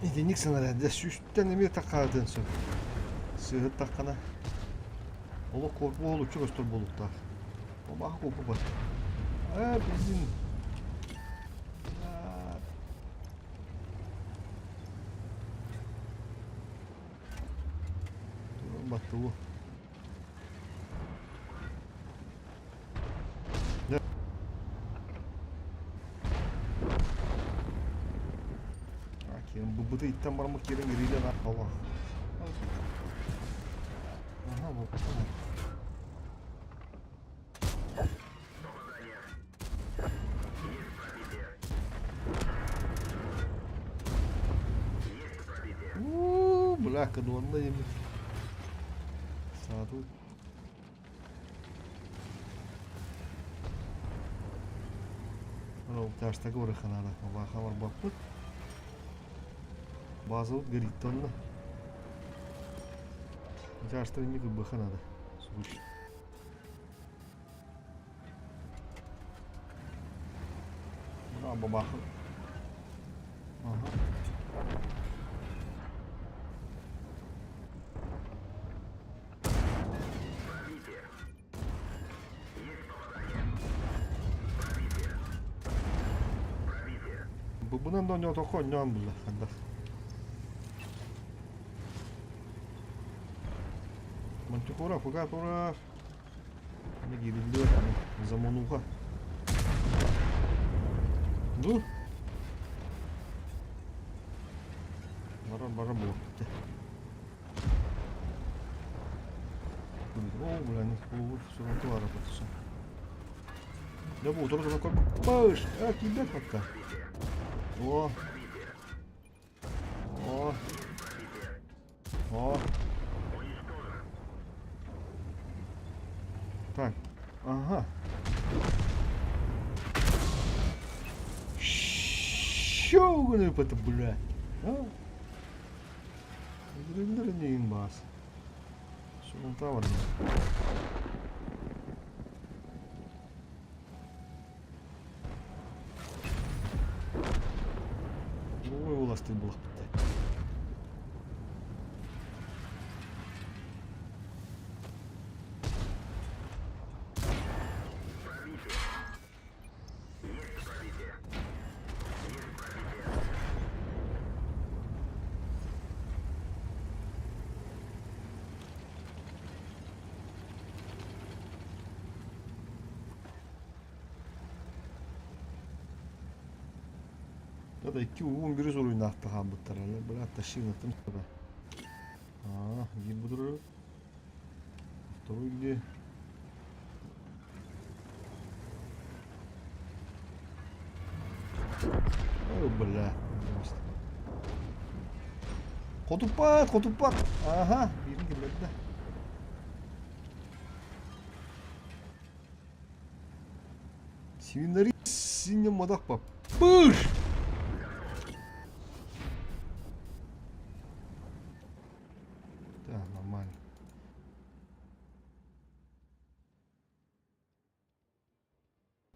Итинник сэнэрээдэ сүүстэн эмиэ таххаатын сөп. Сыыһыттаххына олох куорпу уһулуччу көстөр буолуохтаах. Обаха куоппу бар. Ээ, бензин. Баттылы. Бу иттен бармык кирен гириле Allah. Aha bu. Уу, бля, кадуанна еми. Саду. Ташта горы ханада. Баха бар баппыт. Базовый горит тонна. Ташта не выбыха надо. Слушай. Да, бабаха. Ага. Бу бунан да тоқо ньон була ханда. Мантикора фуга тура. Не гирилдер замонуха. Ну. Бара бара бу. О, бля, не все равно потусу. Да бу, тоже такой баш, а кидать пока. О. О. О. Так. Ага. Шо это, бля? А? Бас. Шо Ой, уласты был. Это 2 11 уруйнаахтахан буттар бля ташыынаттым. Аа, биир будуру. Второй где? Ой, бля. Хотуппат, хотуппат. Ага, биирин киллэрдэ. Свинари синем мадах Пыш! Да, нормально.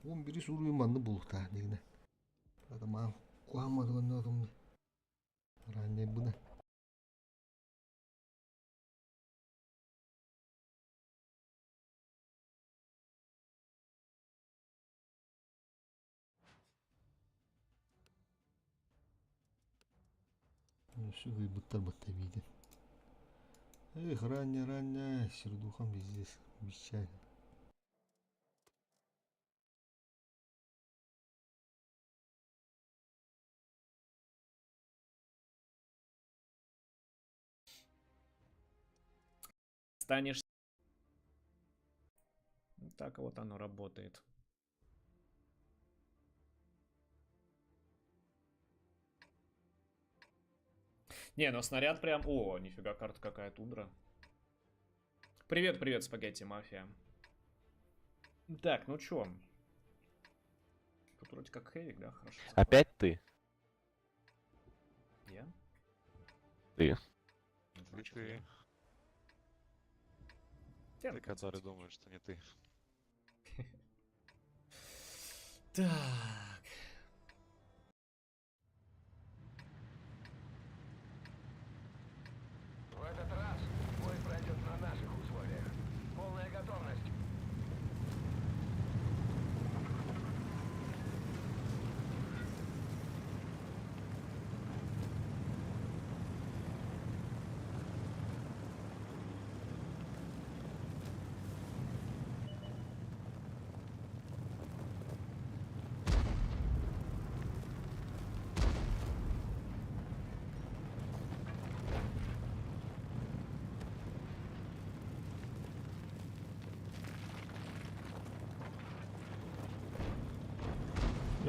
Он бери суруйун манны булуктаа дигинэ. Ата маан куһаамматыгын раннайбына. Ыйбыттар батта биитин. Эх, ранее, ранее, сердухам пиздец, обещаю. Станешь... Так вот оно работает. Не, ну снаряд прям... О, нифига, карта какая тундра. Привет, привет, спагетти мафия. Так, ну чё? Тут вроде как Хэвик, да? Хорошо. Опять ты? Я? Ты. Ты, ты. Ты, Ты, который думаешь, что не ты. Так. В этот раз бой пройдет на наших условиях. Полная готовность.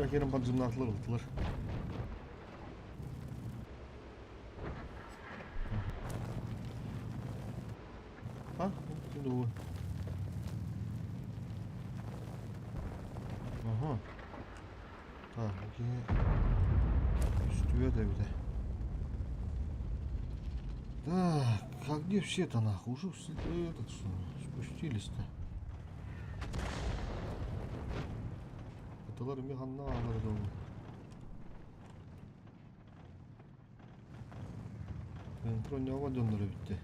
Rakirem поджимнатылар ылтылар. А, ну. Ага. Так, окей. Үстүө да бите. Так, а где все-то нахуй? Уже этот, что, спустились-то. Аталар механна алар да. Контрольного донора битте.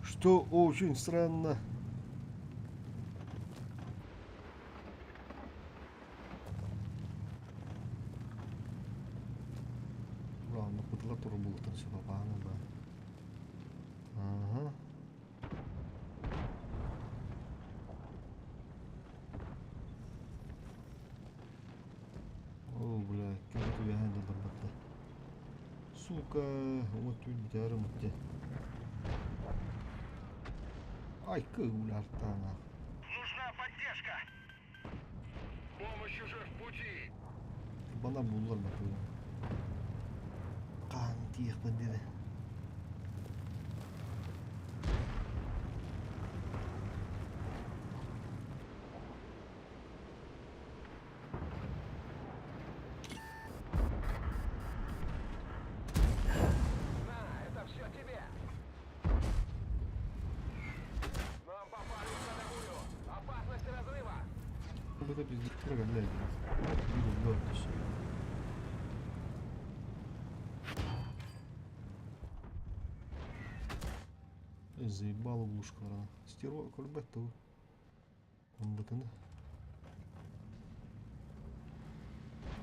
Что очень странно. Ладно, кутылар туру булуктан да. Ага. О, бля, кем это я батта. Сука, вот тут битәрім бітті. Ай, кыулартана. Нужна поддержка. Помощь уже в пути. Бана булар бакы. Кан тиек бандиды. На, это все тебе. Нам попали в ходовую. Опасность разрыва. Это пиздец, блядь. Видел, да, Заебала глушка, рана. Стерва, кольбет-то. Он бытыны.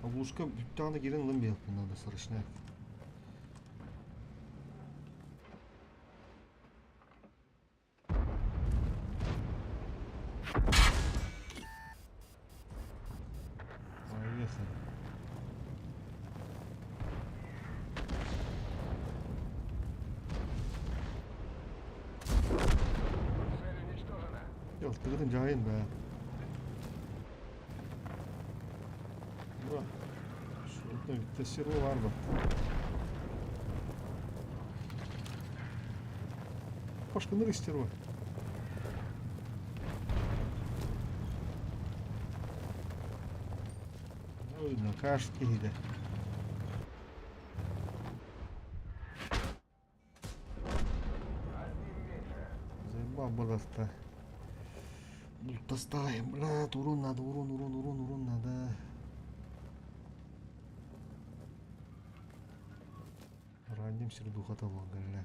Оглушка бүтәне кирен лым бер надо срочно. Поехали. Алтыгытын дьаһайын бээ. Ура. Шотно bitti сиру бар бат. Пашка стерва. Ой, накаш киһиде. Заебал бадаста. Бултастаем, блядь, урон надо, урон, урон, урон, урон надо. Ранним сердуха того, бля.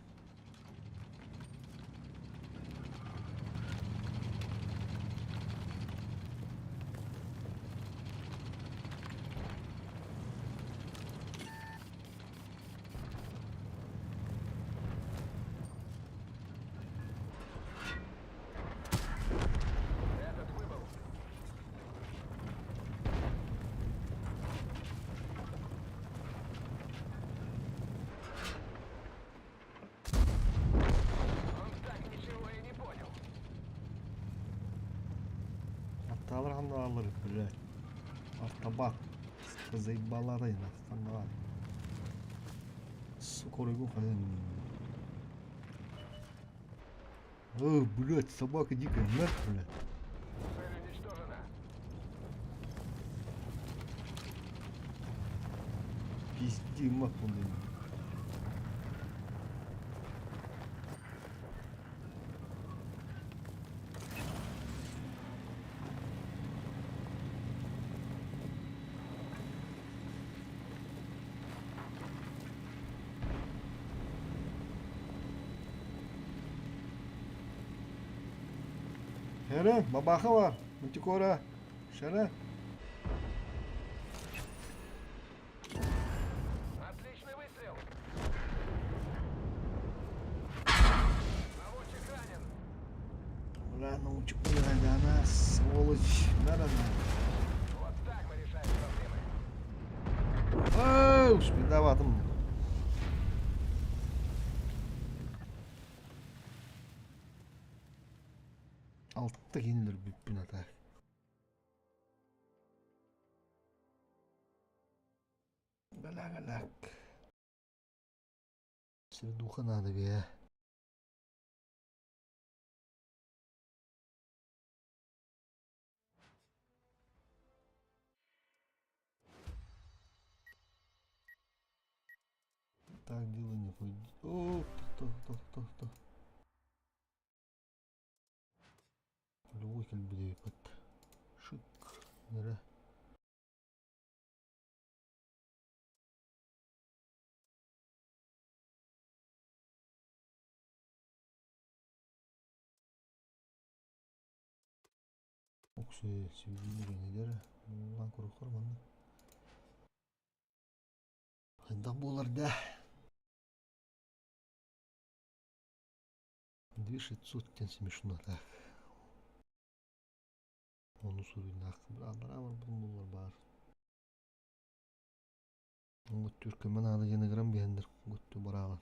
Атталар ханналар, блядь. Автобат. Заебала нахуй. Сука, рыгу О, блядь, собака дикая, нахуй, блядь. Пизди, нахуй, блядь. Шәрә, бабаха бар, мантикора. Шәрә. Отличный выстрел! Наводчик ранен! Бля, научик, бля, она сволочь. Да, да, да. Вот так мы решаем проблемы. Оу, бедоватым. Алтты кинилер бүппүн ата. Галак, Сердуха надо бе. Так дело не пойдет. О, то, то, то, то. Любой кэлбиде под шик. Нера. Оксы сибирь недер. Лан курухор манна. Хайда болар да. 2600 тен смешно так. Оны суруйнах. Брадара бар булар бар. Оңго түркөмөн аны жена грамм биһендер гутту барала.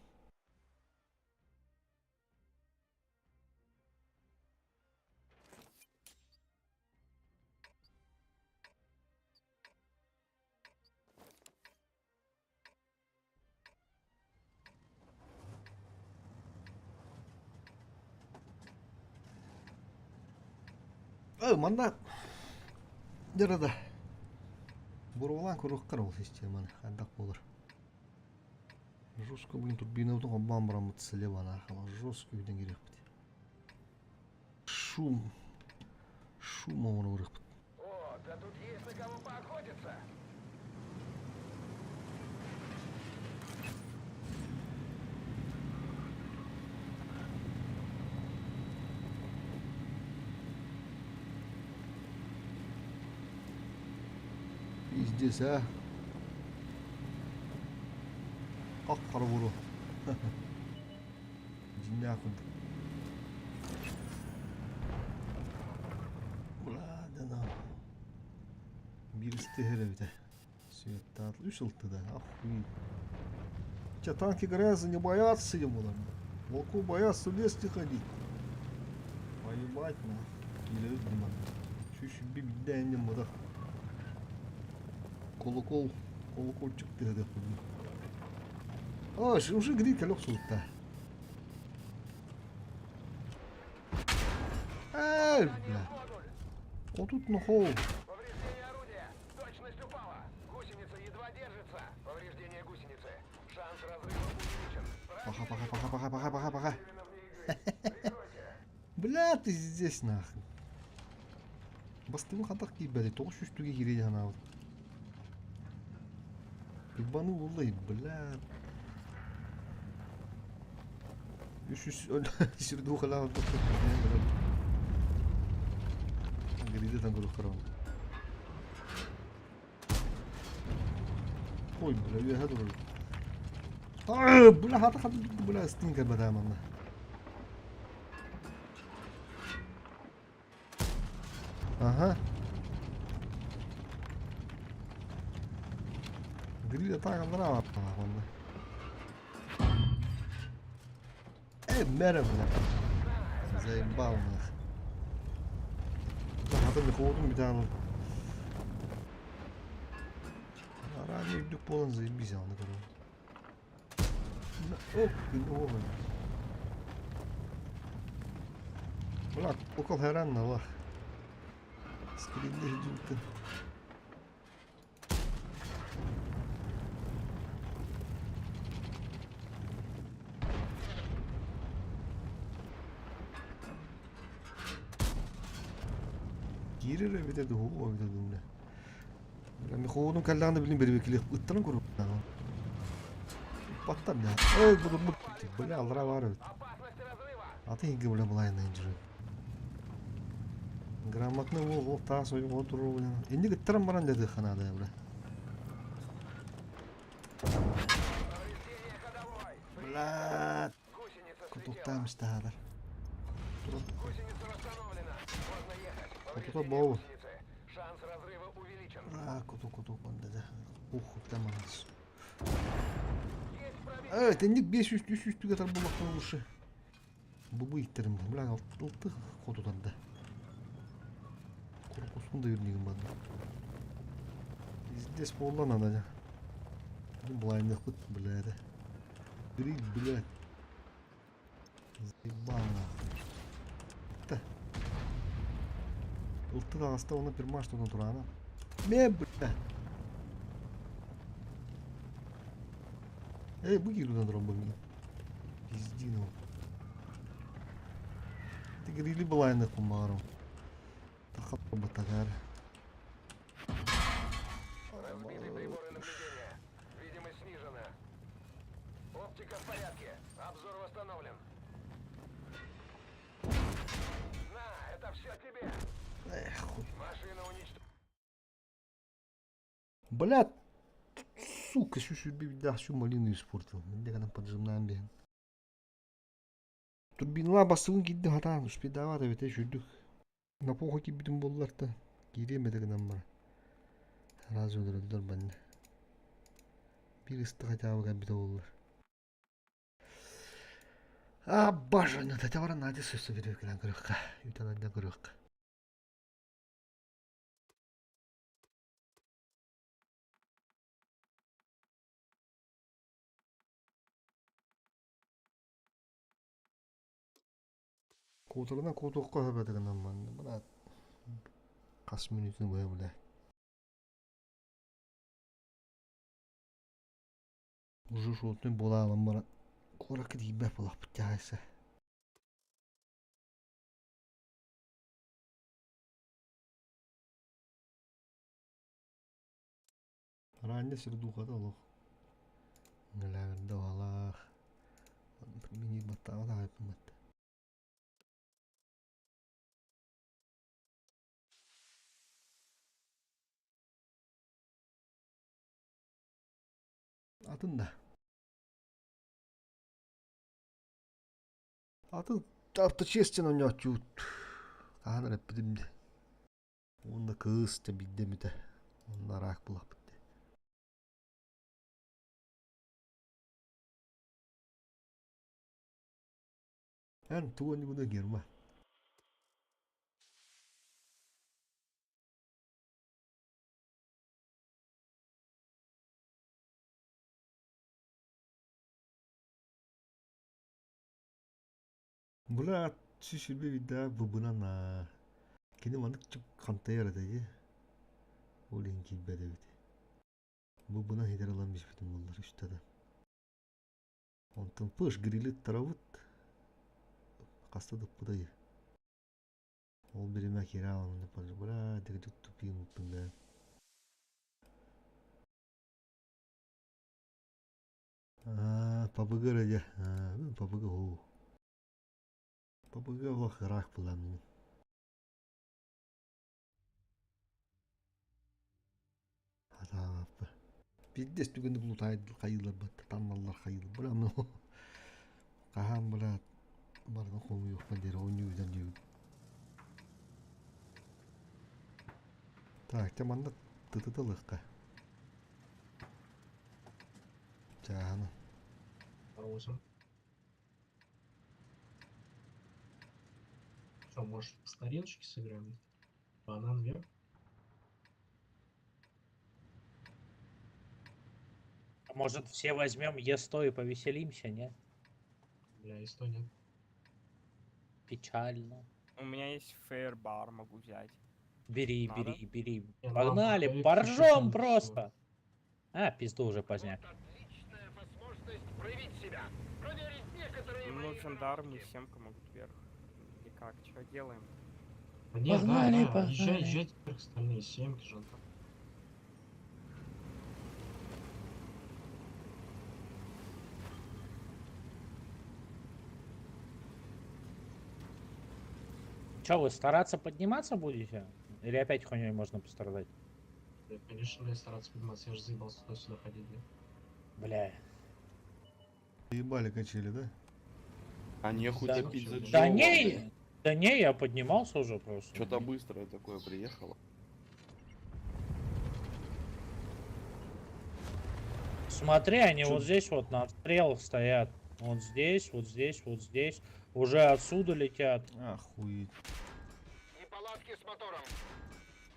Ö, манна дырада. Бурулан куруккар ол системаны хандак болор. Жестко, блин, турбина утуга бамбарамыт слева нахала. Жестко үйден керек бит. Шум. Шум оңор керек бит. О, да тут есть на кого поохотиться! Пиздец, а. Как карбуру. Динякун. Бла, да на. Бир истехер Свет үш да, охуеть. Че, танки грязы не боятся ему там. Волку боятся в лес не ходить. Поебать нахуй. Киирэбит диман. Сүүс биирдэ энньэн модах. Колокол, колокольчик тыаһыах курдук. А, уже гриль кэлэ охсубуттаа. Эй, бля. Отут нохоо. Паха, паха, паха, паха, паха, паха, паха. Бля, ты здесь нахуй. Бастыгын хатах киирбэти, 900 түгэ киирии санаабыт. Ебану улай, бля. 300 сирдухалаах Гриде там көрөх Ой, бля, үөһэ турар. Аа, бля, хата хата бля, стинка бадаманна. Ага. Гриде так нрава онна. Э, мэрэ, бля. Заебал, нах. Хата меховодум битааны. Араа үрдүк буолан заебись аны көрөм. Оп, күн Бля, окол хайран налах. Скринде жүттен. Киирэр эбитэ дуу, эбитэ дуу. Бля, меховодум кэллэҕинэ билин бэрибэкили ыттарын курдук. Баттар да. Эй, бу бу бля, аллара бар эбит. Аты иги бля былайын жүрү. Грамотный уол ол таас ойук отуруу бля. Инник ыттаран баран деді ханада бля. Бля. Кутуктаамыс таһадар. Кутука боу. А, кутук кутук онда да. Ух, таманас. Э, тенник 500 300 түгә тарбулактан лучше. Бу иттерим. Бля, алты хотутанда. Корпусун да юрнигин бады. Здесь полла надо. Блайндых бут, бля, это. Гриль, блядь. Заебал нахуй. Да. Ылты даҕаста оны пирмаш тутан турана. Ме, бля. Эй, бу киирден туран бу Пизди, ну. Ты грили былайны кумару. Тахап батагар. Разбиты приборы наблюдения. Видимость снижена. Оптика в порядке. Обзор восстановлен. На, это все тебе. Эх, хуй. Машина уничтожена. Бля, сука, сүүс да, всю малину испортил. Где когда поджимнаем бен. Турбинала басыгын киирди хатаан успейдаабат эбит сүрдүк. На похуй киирбитим буоллар да киириэм этэ гынан баран. Сразу өлөрөллөр манна. Биир ыстык хотя бы кэлбитэ буоллар. А, боже, хотя баран Надя сөсө бериэккинэн көрүөххэ. Үтэн анньан көрүөххэ. Куутарынан куутуохха сөп этэ гынан манна. Бына хас мүнүүтүн быһа бile. Уже шуутун буолаабан баран куоракка тиийбэт буолахпыт дьаһайса. Араанньа сир духата олох. Ҥэлээбэрдэ уһалаах. Применить баттаабат аҕайпын батта. Атын да. Атын авточестен оонньооччубут. Хаһан эрэ эппитим дии. Уонна кыыс да биирдэ эмитэ. Онно араак булаппыт дии. Эн тугу онньугуна Герма. Бля, сүсүрбэ вида бубунан аа. Кини маннык хантайар этэ дии. Ол иһин киирбэт эбит. Бубунан хитер ылан биспитим буоллар үстэ да. Онтон пыш грили тарабыт. Хаста дыппытай. Ол биримэ киирэ аламын бля дигдик тупиин уппун да. Аа, пабыгы эрэ дьэ. Аа, пабыгы һуу. Пабыгы олох ыраах булан. Хатаабаппа. Биирдэс түгэни булутаайдыл хайыыларбат, танналлар хайыыл. Бля, ну. Хаһан бля барытын хомуйуохпун диэри оонньуу диэбит. Так, те манна тытытылыхха. Чааһына. Паровозом. Что, может, в стариночки сыграем? Банан вверх? А может, все возьмем Е100 и повеселимся, не? Бля, и 100 нет. Печально. У меня есть фейербар, могу взять. Бери, Надо? бери, бери. Не, ну, Погнали, лампа, поржем проект просто. А, пизду уже поздняк. Ну, жандарм и семка могут вверх. Или как? Что делаем? Да нет, Погнали, да, да, езжай, погнали. езжай теперь остальные семки, жандар. Че, вы стараться подниматься будете? Или опять хуйней можно пострадать? Да, конечно, блядь, стараться подниматься, я же заебался туда-сюда ходить, бля. Бля. Ебали качели, да? А нехуй Да, топить за да Джо. не, да не, я поднимался уже просто. Что-то быстрое такое приехало. Смотри, они вот здесь вот на обстрелах стоят. Вот здесь, вот здесь, вот здесь. Уже отсюда летят. Охуеть.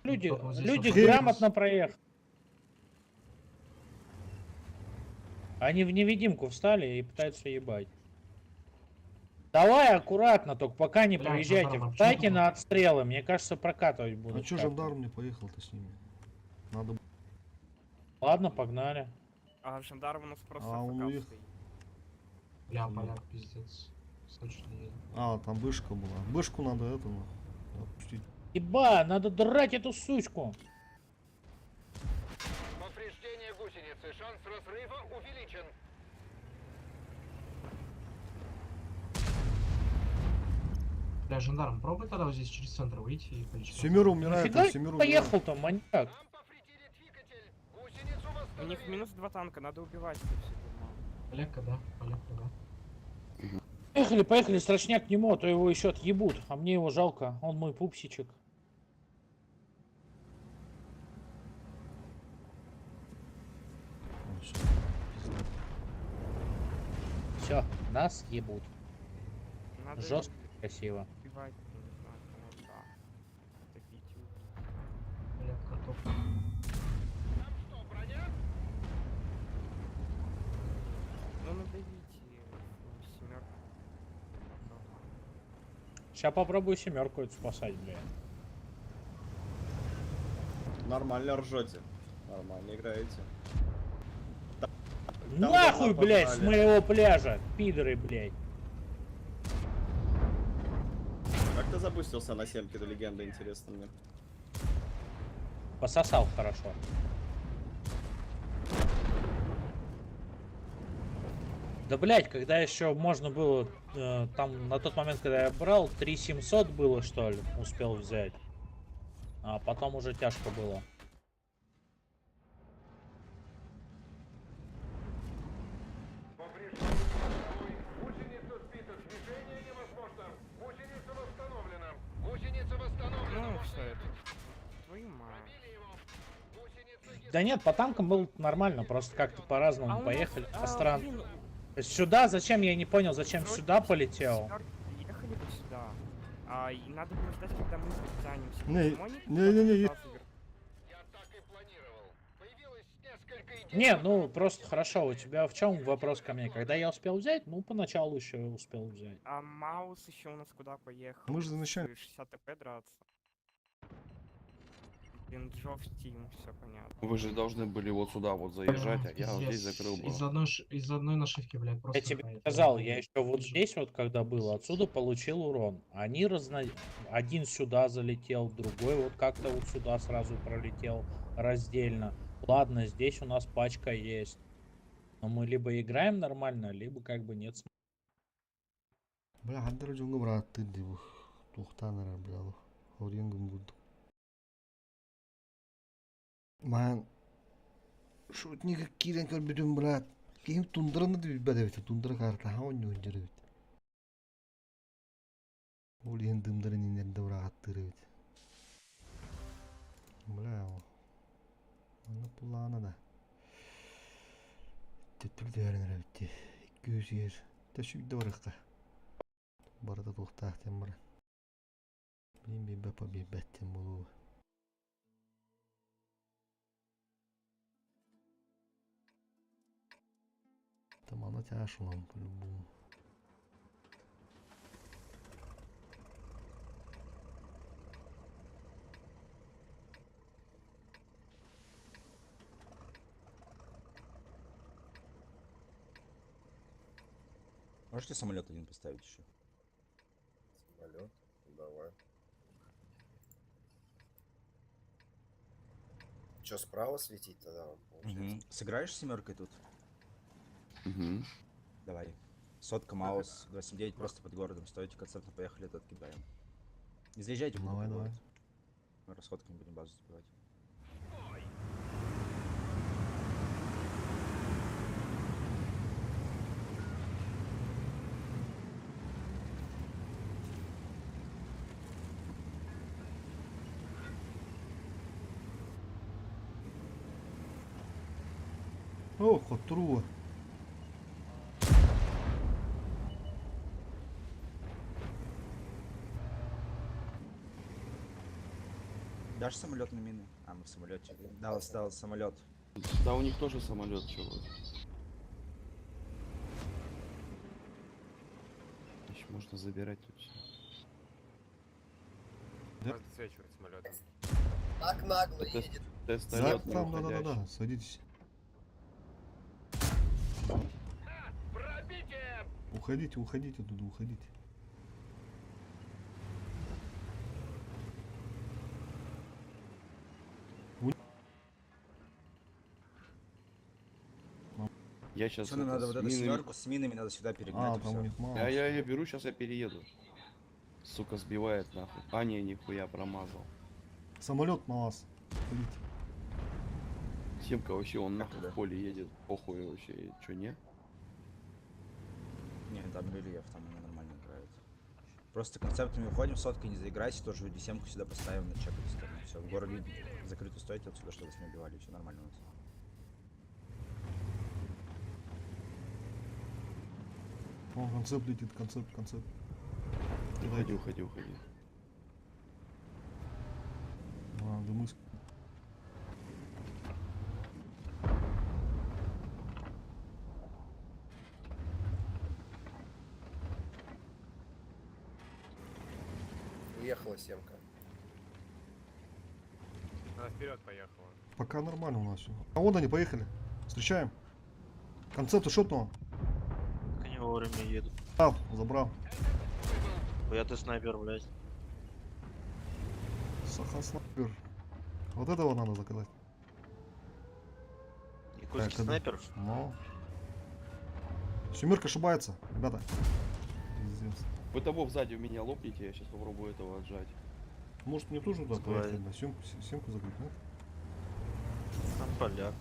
Люди, Только вот здесь люди вот грамотно проехали. Они в невидимку встали и пытаются ебать. Давай аккуратно, только пока не Бля, проезжайте. жандарм, а почему Встайте тут- на отстрелы, мне кажется, прокатывать будут. А чё как-то. жандарм не поехал-то с ними? Надо... Ладно, погнали. А жандарм у нас просто А, он АФК уехал. стоит. Бля, поляк, пиздец. Срочно еду. А, там бышка была. Бышку надо это, нахуй, отпустить. Еба, надо драть эту сучку. Повреждение гусеницы. Шанс разрыва увеличен. Бля, жандарм, пробуй тогда вот здесь через центр выйти и полечить. Семера умирает, Нафига там семера умирает. поехал-то, маньяк? У них минус два танка, надо убивать это все дерьмо. Поляка, да, поляка, да. Поехали, поехали, срочняк к нему, а то его еще отъебут. А мне его жалко, он мой пупсичек. О, всё, пизда. Все, нас ебут. Надо Жестко, красиво. убивать, я не знаю, кого, да. Топить и убить. Поляк, картофель. Ну, надавите семерку. Сейчас попробую семерку эту спасать, бля. Нормально ржете. Нормально играете. Там Нахуй, говна блядь, с погнали. моего пляжа, пидоры, блядь. Как ты запустился на семке до легенды, интересно мне. Пососал хорошо. Да, блядь, когда еще можно было, там, на тот момент, когда я брал, 3700 было, что ли, успел взять. А потом уже тяжко было. Ну, все это. Твою мать. Да нет, по танкам было нормально, просто как-то по-разному А у нас, поехали, а, по странам. блин, Сюда зачем, я не понял, зачем вроде сюда полетел? семерки Ехали бы сюда. А, и надо было ждать, когда мы подтянемся. Не, Почему они не, не, не, сюда завернули? Не, ну просто хорошо, у тебя в чем вопрос ко мне? Когда я успел взять? Ну, поначалу еще успел взять. А Маус еще у нас куда поехал? Мы же изначально- С 60 ТП драться. Блин, Джо в Steam, все понятно. Вы же должны были вот сюда вот заезжать, а я вот здесь закрыл бы. Из-за одной, из одной нашивки, блядь, просто. Я тебе хайт. сказал, я еще вот здесь вот, когда был, отсюда получил урон. Они разно... Один сюда залетел, другой вот как-то вот сюда сразу пролетел раздельно. Ладно, здесь у нас пачка есть. Но мы либо играем нормально, либо как бы нет. Бля, хандар дьоҥҥо бырааттыы дии бу. Туохтаан эрэр, бля, Ориен гымгырдык. Маан шутник киирэн көрбүтүм, брат. Киһим тундраны да билбэт эбит. Тундра картаха оонньуун дьэр эбит. Ол иһин дымдарын иннэрдэ бырааттыыр эбит. Бля, манна пулаана да. Төттүр түһэрин эрэ эбит дии. 200 ер. Төсүйдэ барыахха. Барыта туохтаах диэн баран. Билин билбэт по билбэт диэн буолуо. Там она тяжелая по-любому. Можете самолет один поставить еще? Самолет? Давай. Че, справа светить тогда вам, получается? Угу. Сыграешь семеркой тут? Угу. Давай. Сотка, Маус, 279, просто под городом стойте, концертно поехали, этот кидаем. Не заезжайте в Давай, город. давай. Мы расходками будем базу забивать. О, хотруа. Дашь самолет на мины? А, мы в самолете. Дал, дал самолет. Да, у них тоже самолет, чувак. Еще можно забирать тут все. Да. Засвечивать самолетом. Так нагло Это едет. Да, там, да-да-да, садитесь. Уходите, уходите оттуда, уходите. Я сейчас Пацаны, надо вот эту семерку с минами надо сюда перегнать. А, и там всё. у них мало. Я беру, сейчас я перееду. Сука, сбивает нахуй. А, не, нихуя, промазал. Самолет на вас. Уходите. Семка вообще, он нахуй в поле едет. Похуй вообще, чё, не? Не, там рельеф, там они нормально играют. Просто концептами уходим, соткой не заиграйся, тоже семку сюда поставим на чек эту сторону. Все, в городе закрыто стойте отсюда, чтобы вас не убивали, все нормально у нас. О, концепт летит, концепт, концепт. Уходи, уходи, уходи. А, дымы. Уехала семка. Она вперед поехала. Пока нормально у нас все. А вон они поехали. Встречаем. Концепт шотного. К нему вовремя еду. Забрал, забрал. Я ты снайпер, блядь. Саха снайпер. Вот этого надо заказать. Якутский Так, снайпер? Ну. Семерка ошибается, ребята. Пиздец. Вы того сзади у меня лопните, я сейчас попробую этого отжать. Может мне тоже туда Сглазить. поехать, да? Семку, семку закрыть, нет? Там поляк.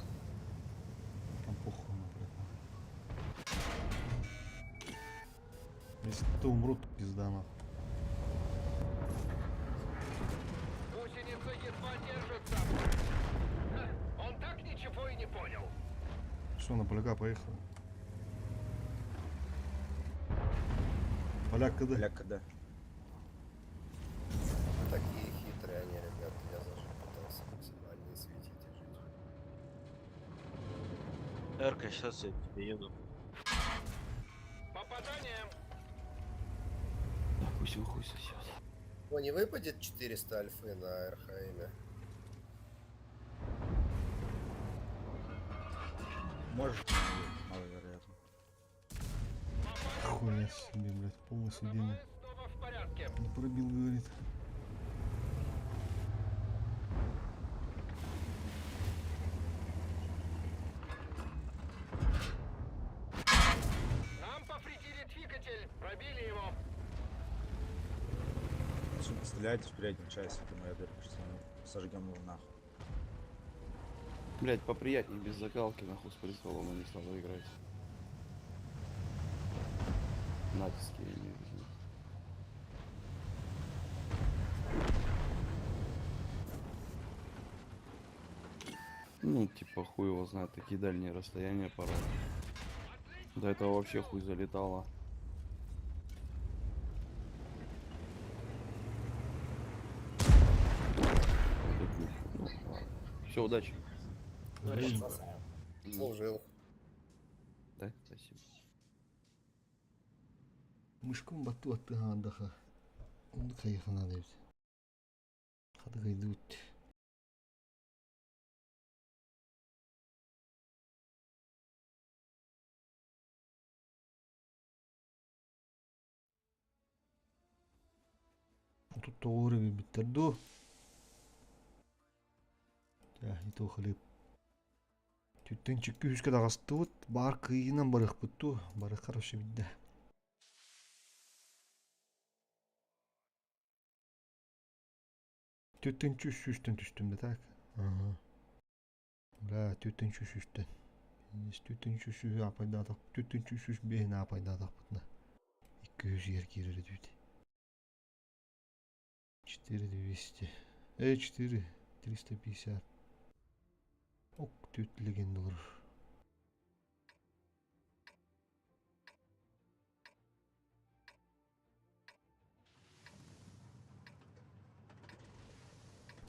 Там похуй, ну, блядь. Если ты умрут, то пизда нахуй. Гусеница едва держится. Он так ничего и не понял. Все, на поляка поехали. Поляк КД. Поляк КД. Такие хитрые они, ребята. Я даже пытался максимально светить и жить. Эрка, сейчас я к тебе еду. Попадание! Да, пусть его хуй сосет. О, не выпадет 400 альфы на РХМе? Может, маловероятно. Хуя себе, блядь, полное сиденье. Не пробил, говорит. Нам повредили двигатель! Пробили его! Сука, стреляйте в переднюю часть, это моя дырка, сейчас мы сожгем его нахуй. Блять, поприятнее без закалки, нахуй, с прицелом они сразу играть. Натиски я имею в виду. Ну, типа, хуй его знает, такие дальние расстояния порой. До этого вообще хуй залетало. Все, удачи. Служил. Да, спасибо. Мышком бату аттыгаандаха. Онду кайыхана дейбит. Хадыгайдыбыт. Тут тоҕур эбиттэр дуу. Дьэ, ити хлеб. Түттен чүккү үскэ даҕастыбыт, баар кыйынан барыхпыт дуу, бары хорошо бидде. Түттен чүс сүүстэн түстүм да так. Ага. Бля, түттен чүс сүүстэн. Түттен чүс сүүһү апайдаатах, түттен чүс сүүс бэһин апайдаатахпытына. 200 ер киирэр этибит. 4200. 4 350. Ок, түт легендалар.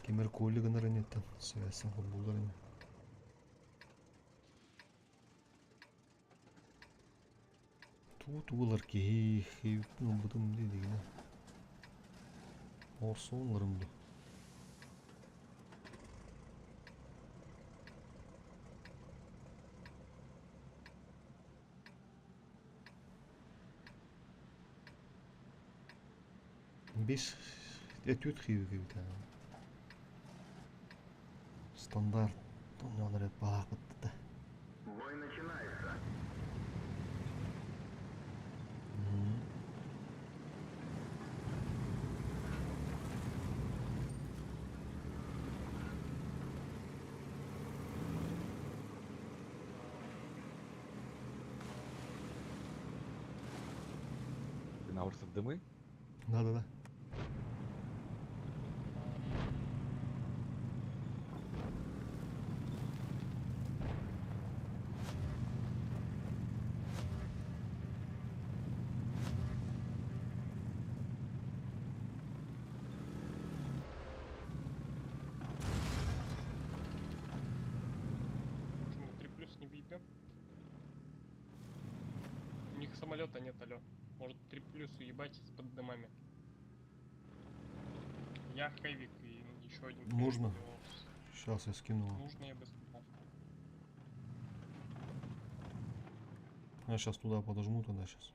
Кемер коллеганар инеттен, связьтен холбуулар ини. Туу туулар киһи хейбиттин ылбытым дии дигинэ. Орсуонларым ду. Бес этют хейбит Стандарт. Онньоонор баахпытта. Бой начинается. Ты на в дымы? Да-да-да. Мы 3 плюс не въебем. У них самолета нет, алло. Может 3 плюс уебать с под дымами. Я Хэвик и еще один. Хэвик Нужно. у него. Сейчас я скину. Нужно, я бы сказал. Я сейчас туда подожму тогда сейчас.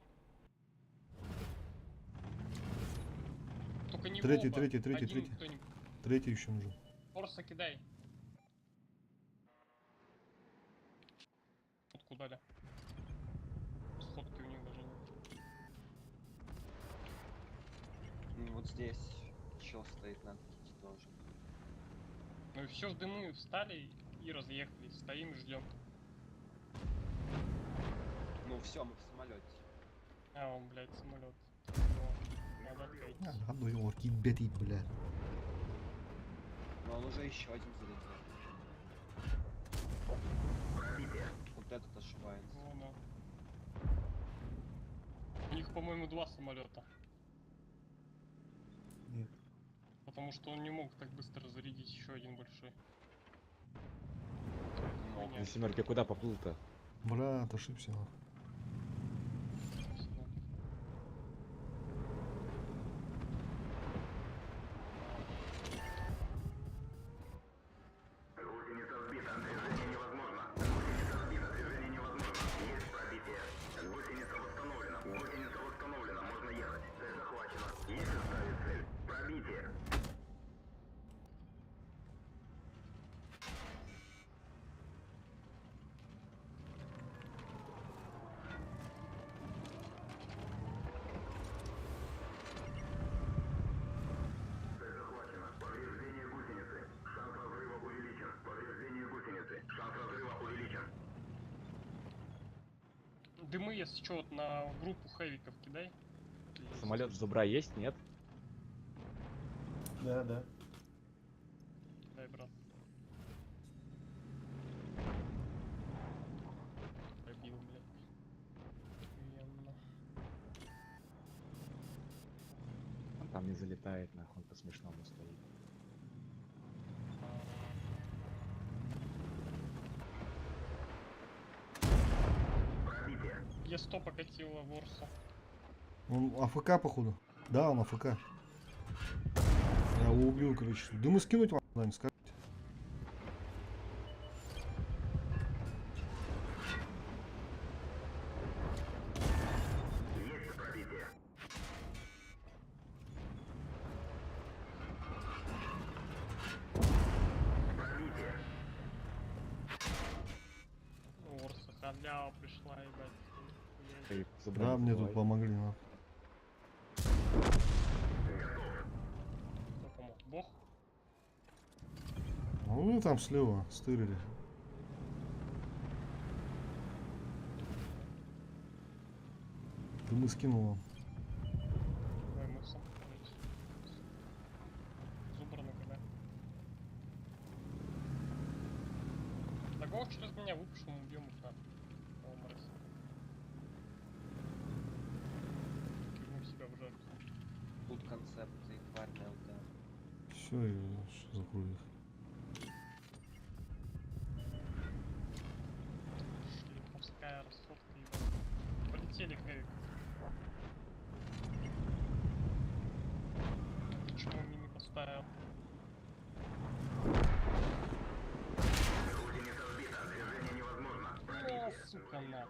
Только не Третий, оба. третий, третий, Один третий. кто-нибудь. Третий еще нужен. Форса кидай. Сходку дали. Сходки у них даже нет. Ну, вот здесь чел стоит на ките тоже. Ну и все в дымы встали и разъехались. Стоим, ждем. Ну все, мы в самолете. А, он, блядь, самолет. Надо отойти. Надо его кидать, блядь. Но он уже еще один залетел. Вот этот ошибается. Ну, да. У них, по-моему, два самолета. Нет. Потому что он не мог так быстро зарядить еще один большой. На семерке куда поплыл-то? Брат, ошибся. нахуй. Дымы, если что, вот на группу хэвиков кидай. Самолет зубра есть, нет? Да, да. Дай, брат. Пробил, блядь. Охуенно. Он там не залетает, нахуй, он по-смешному стоит. Е100 покатила Ворсу. Он AFK, походу. Да, он AFK. Я его убил, короче. Дымы скинуть вам куда-нибудь, скажите. Ворса халява пришла, ебать. Ты зубра Да, не мне тут забывай. помогли, нахуй. Кто помог? Бог? Ну, там слева, стырили. Дымы скинул вам. Давай мы сам. Зубр на КД. Да го через меня выпушим, убьем их нахуй. О, мразь. Кинул себя в жертву. Тут концепт и тварь на ЛТ. Все, я щас закрою их. Шлиповская рассотка, ебать. Полетели хэвик. Почему мины поставил? О, сука, на.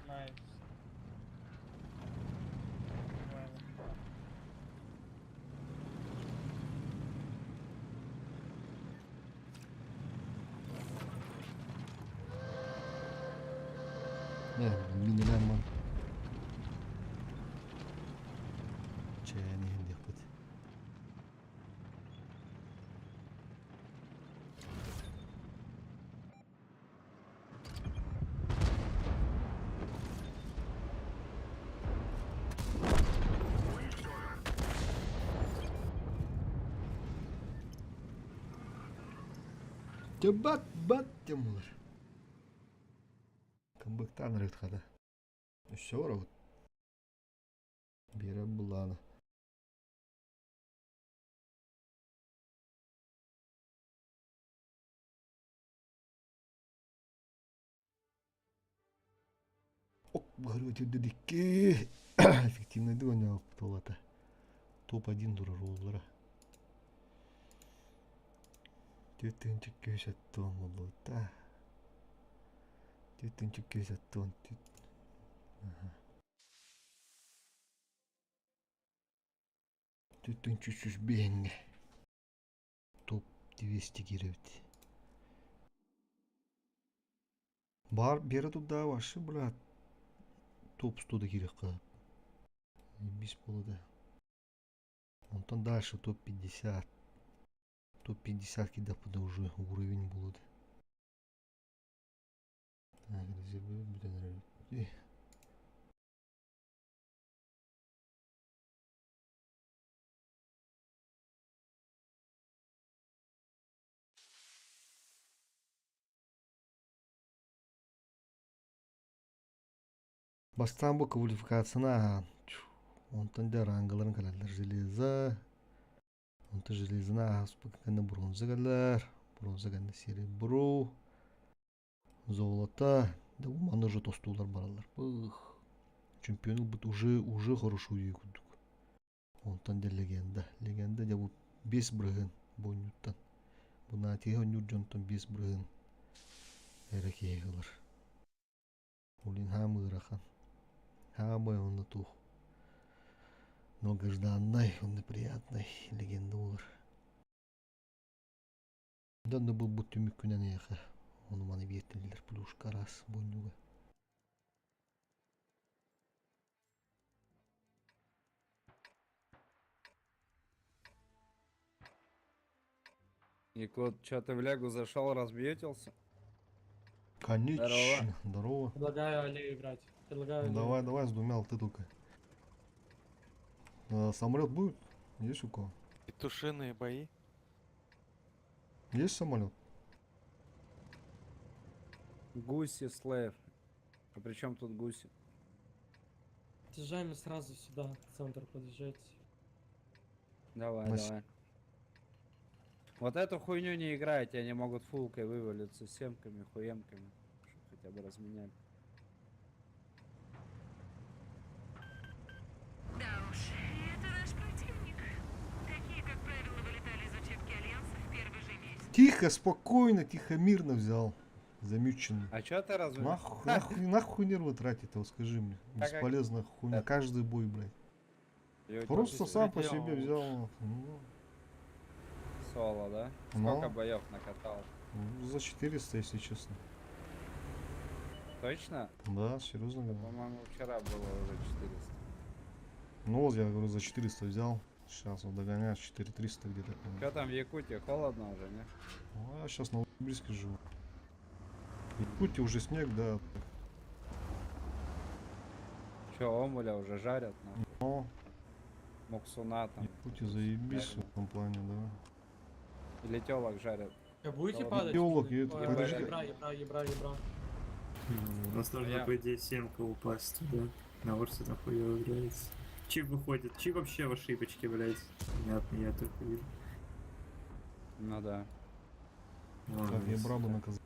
Nice. Убиваем. Не, мини-ляман. Чайный индихпыт. Бат бат темулар. Камбэктан рытхада. Все, вот. Бера булана. Ок, говорю, дедики. Эффективный догонял птолата. Топ-1 дура роллера. Түтүнчүк көсөттөн болута. Түтүнчүк көсөттөн. Түтүнчү бенге. Топ 200 киребит. Бар бері туда вообще, брат. Топ 100 да керек кылып. Бис болду. Онтон дальше топ 50. Топ 50 кида уже уровень будет. Так, резервы бүтән. Бастан бу квалификацияна онтон да рангаларын калалар железа. Онтон железана аспы канда бронза калар. Бронза канда серебро. Золото. Да бу манна уже тостуулар бараллар. Пых. Чемпион ылбыт уже уже хорошо дии курдук. Онтон дьэ легенда. Легенда дьэ бу биэс бырыһыан бу оонньууттан. Бу наатиһы оонньуур дьонтон биэс бырыһыан эрэ киһи ылар. Ол иһин хаам ыарахан. Хаамай онно туох долгожданнай, онно приятнай легенда буолар. Да онно булбут түмүккүнэн эйиэхэ ону маны биэртинилэр плюшка араас буонньуга. Никот, чё ты в легу зашел, размьютился? Конечно, здорово. Предлагаю аллею играть. Предлагаю аллею. Давай, давай, с двумя ты только. А, самолет будет? Есть у кого? Петушиные бои. Есть самолет? Гуси Слэв. А при чем тут гуси? Съезжаем сразу сюда, в центр подъезжайте. Давай, На с- давай. Вот эту хуйню не играйте, они могут фулкой вывалиться, семками, хуемками. Чтоб хотя бы разменяли. Да уж, и это наш противник. Такие, как правило, вылетали из учебки Альянса в первый же месяц. Тихо, спокойно, тихо, мирно взял. Замюченный. А чё ты размя- Нахуй, нахуй, нахуй нервы тратить, вот скажи мне. Так, а- Бесполезная хуйня. Каждый бой, блядь. Я у тебя Просто сам по беспредел. себе взял. нахуй. Ну, Соло, да? Ну. Сколько боев накатал? ну, за 400, если честно. Точно? Да, серьезно говорю. По-моему, вчера было уже 400. Ну вот, я говорю, за 400 взял. Сейчас вот догоняю, 4300 где-то. по-моему. Что там в Якутии? Холодно уже, не? Ну, я сейчас на Новосибирске живу. В Якутии уже снег, да. Че, омуля уже жарят, нахуй? Но Муксуна там. Якутия заебись в этом плане, да. Или телок жарят. А будете Телок. падать? Телок, и это, Ой, подожди. Ебра, ебра, ебра, ебра. У нас должна, Я- по идее, семка упасть туда. На Орсе там хуёво играется. Чип выходит. Чип вообще в ошибочке, блядь. Понятно, я только вижу. Ну да. Так, я брабу наказал.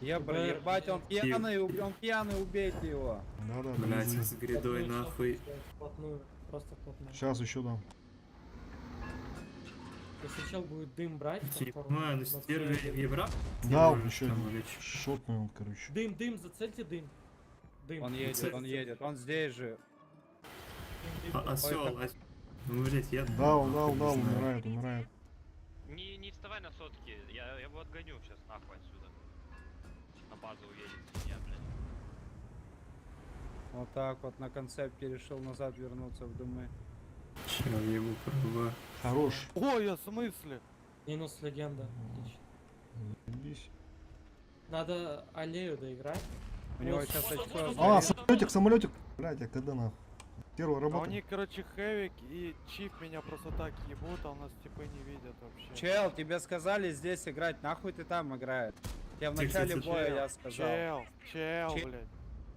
Ебра, БР, ебать, он пьяный, он пьяный, убейте его. Да, да, Блядь, с грядой Вплотную, нахуй. Вплотную, просто вплотную. Сейчас еще дам. Если чел будет дым брать, Я не повторно, понимаю, ну на стервы цель- ебра? Да, еще там, один. или Шотный он, короче. Дым, дым, зацельте дым. Дым. Он едет, он едет, он здесь же. Дым, дым, А, дым. осел, ос- Ну, блядь, я... Дал, дал, нахуй не дал, знаю. умирает, умирает. Не, не вставай на сотки, я его отгоню сейчас нахуй отсюда. На базу уедет свинья, блядь. Вот так вот на концепте решил назад вернуться в дымы. Чел, ебу права. Хорош. Ой, я в смысле? Минус легенда. Отлично. Заебись. Надо аллею доиграть. У него Вот, сейчас вот, очко вот, вот, А, вот. самолетик, самолетик. Блядь, я когда нахуй? Первая А у работа. них, короче, Хэвик и Чип меня просто так ебут, а у нас типа не видят вообще. Чел, тебе сказали здесь играть, нахуй ты там играешь? Я в Тихо, начале тихо, боя Чел, я сказал. Чел, чел, Чел. блядь.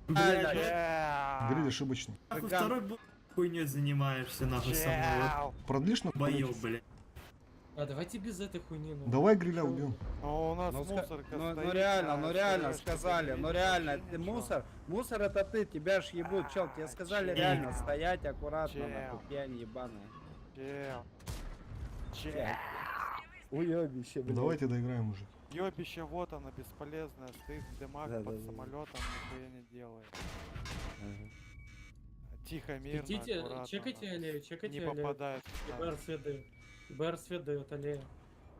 Блядь, Чел. Гриль ошибочный. нахуй Цыган. второй бой хуйней занимаешься, нахуй, со мной. Вот Чел. Продлишь на Боёб, блядь. А давайте без этой хуйни. Ну. Давай гриля Чё? убьем. Ну, у нас Ну, мусорка ну, ну стоит, реально, а ну реально СВшка сказали, не ну видит реально, вообще ты ничего. мусор, мусор это ты, тебя ж ебут, чел, тебе сказали чел. реально стоять аккуратно, Чел. нахуй, пьянь ебаная. Чел. Чел. Уебище, блядь. Давайте доиграем уже. Ёбище, вот она бесполезная, стоит в дымах Да, под да, да. самолетом, нихуя не делает. Тихо, мирно, Идите, аккуратно, чекайте нахуй. аллею, чекайте Не аллею. попадает. в ЕБР танк. свет дает. ЕБР свет дает аллея.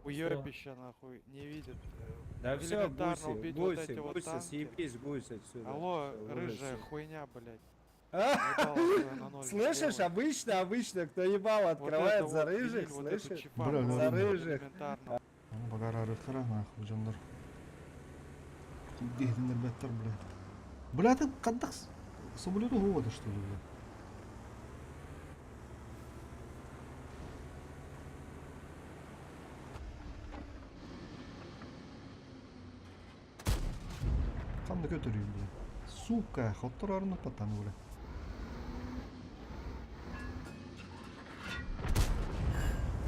Уёбище, нахуй, не видит. Да все, Элементарно гуси, убить вот гуси, эти вот гуси, танки. съебись, гусь отсюда. Алло, Всё, рыжая ужас. хуйня, блядь. А? Ебало твоё на ноль Слышишь, сделай. обычно, обычно, кто ебал Вот открывает это за вот рыжих, виниль, вот эту слышишь? чипа, Бля, За да. рыжих. элементарно. Ну, Багара рыхара нахуй, жандар. Беттер, блядь. Бля, ты кандах самолету года, что ли, блядь? Там на көтөрүү, бля. Сука, хоттор арны патан, бля.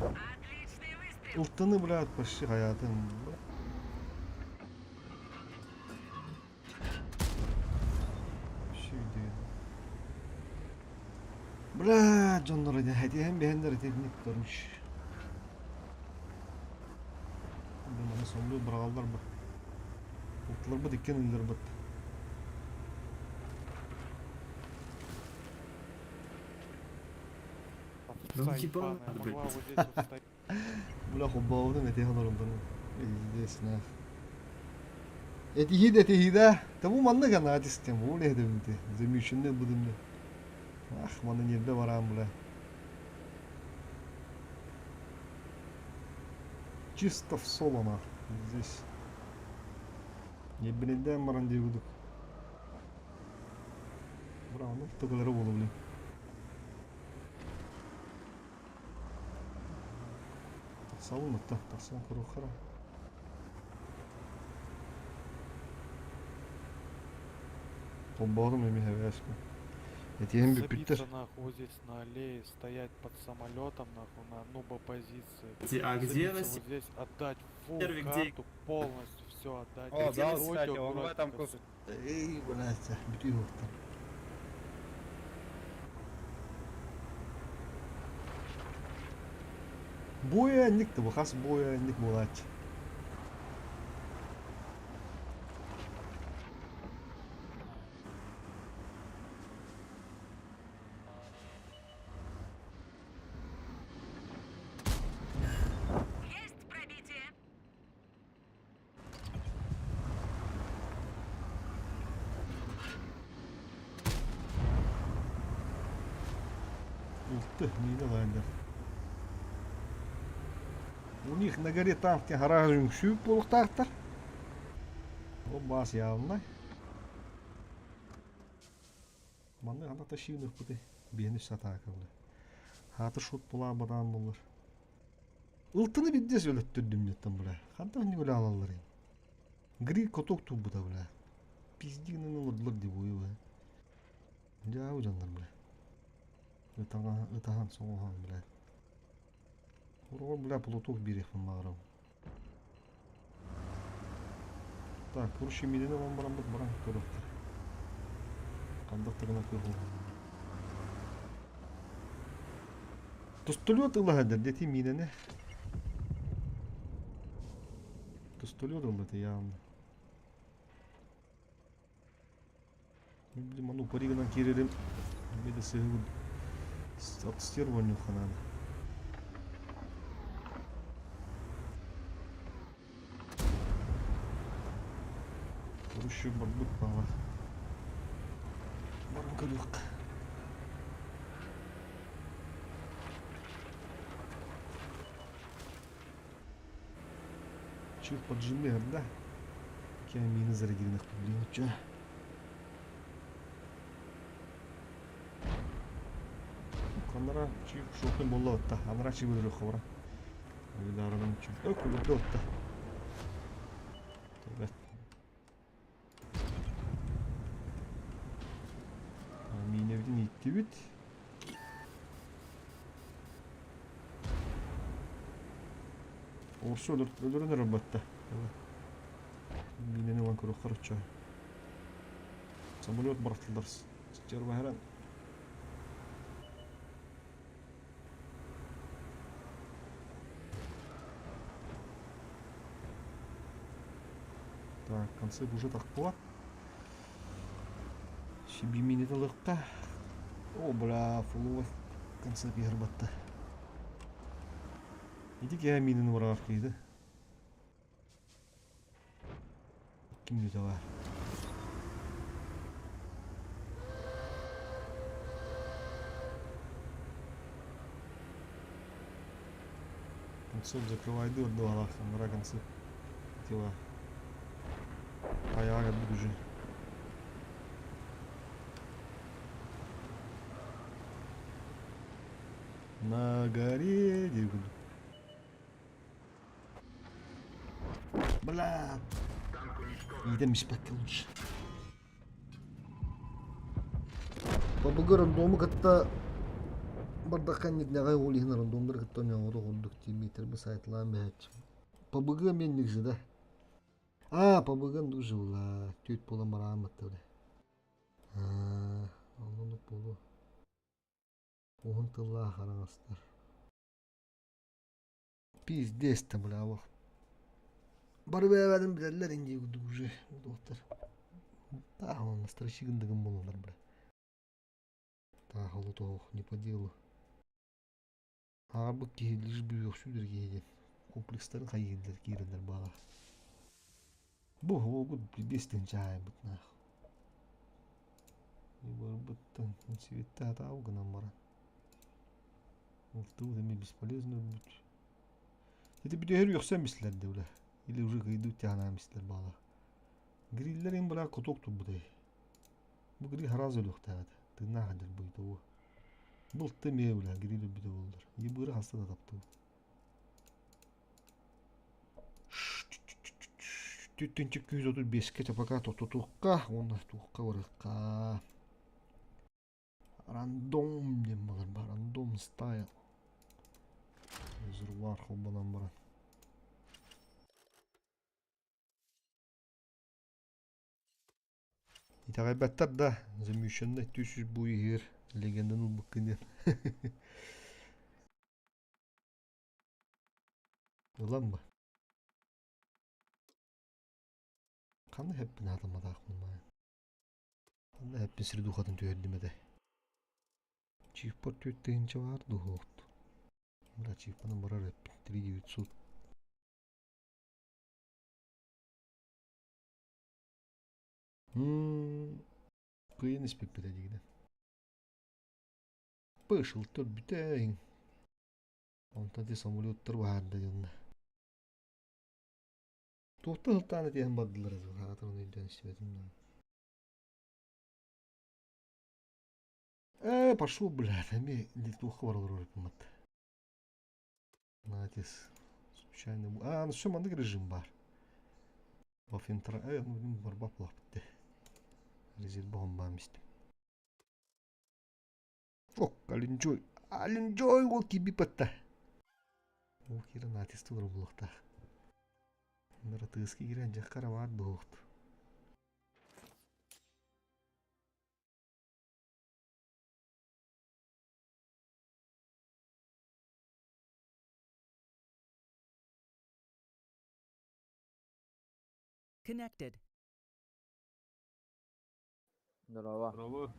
Отличный выстрел. Ылтыны, блядь, почти хаятын. Бля. Бля, дьоннор этиһэн биһэннэр итинник короче. Маны соннуу быраҕаллар ба. Утларбыт иккиэн ылларбыт. Ну ебать, блядь. Бля, холбообутум этиһэн олороллор. Пиздец, нах. Этиһии да этиһии да. Тому маннык анаат истем. Ол эһэдэбинти. Замеченный будем. Ах, маны нерве бараан бля. Чисто в соло нах. Здесь. Небенеден баран диэбудук. Бра, ну тыгылары болу блин. Тахсалын отта, тахсан көрүөххэ Холбоотум эми хэвээспин. Этиһэн бүппүттэр. Забиться нахуй вот здесь на аллее, стоять под самолетом нахуй на нуба позиции. А где Забиться на вот здесь, отдать фул сервере, где- карту, полностью все отдать. О, да, Стройте кстати, он в этом аккуратненько кус- Эй, блядь, бүтүү уохтар. Буя ник да хас буя ник буолааччы. Есть пробитие. Ух ты, миинэ лайнер. У них на горе танк гараж үҥсүү буолуохтаахтар. Ол баас явно. Манны хана тащивных быты. Биһини сатаакалы. Хаатыр шут була бадаан булар. Ылтыны биддес өлөттөрдүм деттен була. Хантан не өлө алаллар ин. Гри коток тубута була. Пиздигинен олордулар ди буйу бу. Жаа жандар була. Ытахан ытахан соңохан була. Ургон була полутук бириэхпин баҕарабын. Так, короче, милене алан бараммыт баран көрүөхтэр. Хандах да гына кыһыл. Тустулет ылаһадыр дети милене. Тустулет ылла явно. Блин, ману паригынан киирэрим. Беде сыһыгын оттестирование надо. Короче, барбыт баҕа. Баран көрүөх. Чуть поджимер, да? Какие мины зарядили, блин, чё? Анара чик шохын болла отта. Анара чик өлөрө хобра. Өлөрөн чик. Өк өлөрдө отта. Төбөт. Минебитин иттибит. Орсу өлөрөн роботта. Минени ван көрө короче. Самолет бартылдар. Стерва Так, концы уже так Сибимини лыкка. О, бля, фуловый концы бир батта. Иди я минин варах кейді. 2 минута бар. Концов закрывай дыр, два лаха, концы. Дела. Аяга буду же. На горе буду. Бля. Идем испекке лучше. Бабыгы рандому кытта бардакка нигнагай ол иһин рандомдар кытта оҥоро ордук тиммиттер бу сайтлаан бэһэч. ПБГ мен нигзи да. А, ПБГ нужен була. Түт була марааматты. А, онно болу. Уһун тыллаах араҥастар. Пиздец да бля олох. Бары бэйэлэрин билэллэр инди курдук уже доктор. Таах онно стращигындыгын буолалар бля. Таах олутоох не по делу. Аарбыт киһи лишь бы үөхсүүлэр киһи диэн комплекстарын хайыыллар киирэллэр баала. Бу уолгут биэс тыһыынча аайбыт наах. Барбыттан сибиттэ атаабы гынан баран. Ылтыбыт эмиэ бесполезно өлбүт. Ити бүтүһэр үөхсэн бистилэр да бля. Или уже кыйдыбыт тянаан бистилэр баала. Гриллер им бля кутук турбутай. Бу гриль хараас өлүөхтээх этэ. Тыыннаах эдэр быйта Былты эмиэ бля гриль өлбүтэ буоллар. Ебыры хаста да таптыбыт. Түттүнчүк күүс отут биэскэ чапака тотутукка уонна туохка барыахха. Рандом диэн балар бар. Рандом стайл. Резервуар холбонон баран. Итэҕэйбэттэр да, замещенный түс бу иһир легенданы ылбыккын диэн. Ылан ба. Ханна хэппин аатамматаахпын баайын. Ханна хэппин сир духатын түһэрдим этэ. Чифпор түөрт тыһыынча баар дуһуохт. Бля, чифпанан барар эппин. 3900. Кыйын испиппит диигинэн. Пышыл төрбүтэйин. Онтон ти самолеттар баһаарда дьонно. Туохтан сылтаан этиһэн бардылар хаатар оны өйдөөн истибэтим да. Э, пошел, блядь, эми туохха баралар оруппумат. Натис. Случайно. А, ну все, маннык режим бар. Во-финтра... Э, ну, барба плапты. Резерв бомбам истим. О, Алинджой. Алинджой, ол киби патта. Ол кира натисты олар булуқтақ. Нара тыыски кирен жаққара бар бұғықты. Connected. Здорово.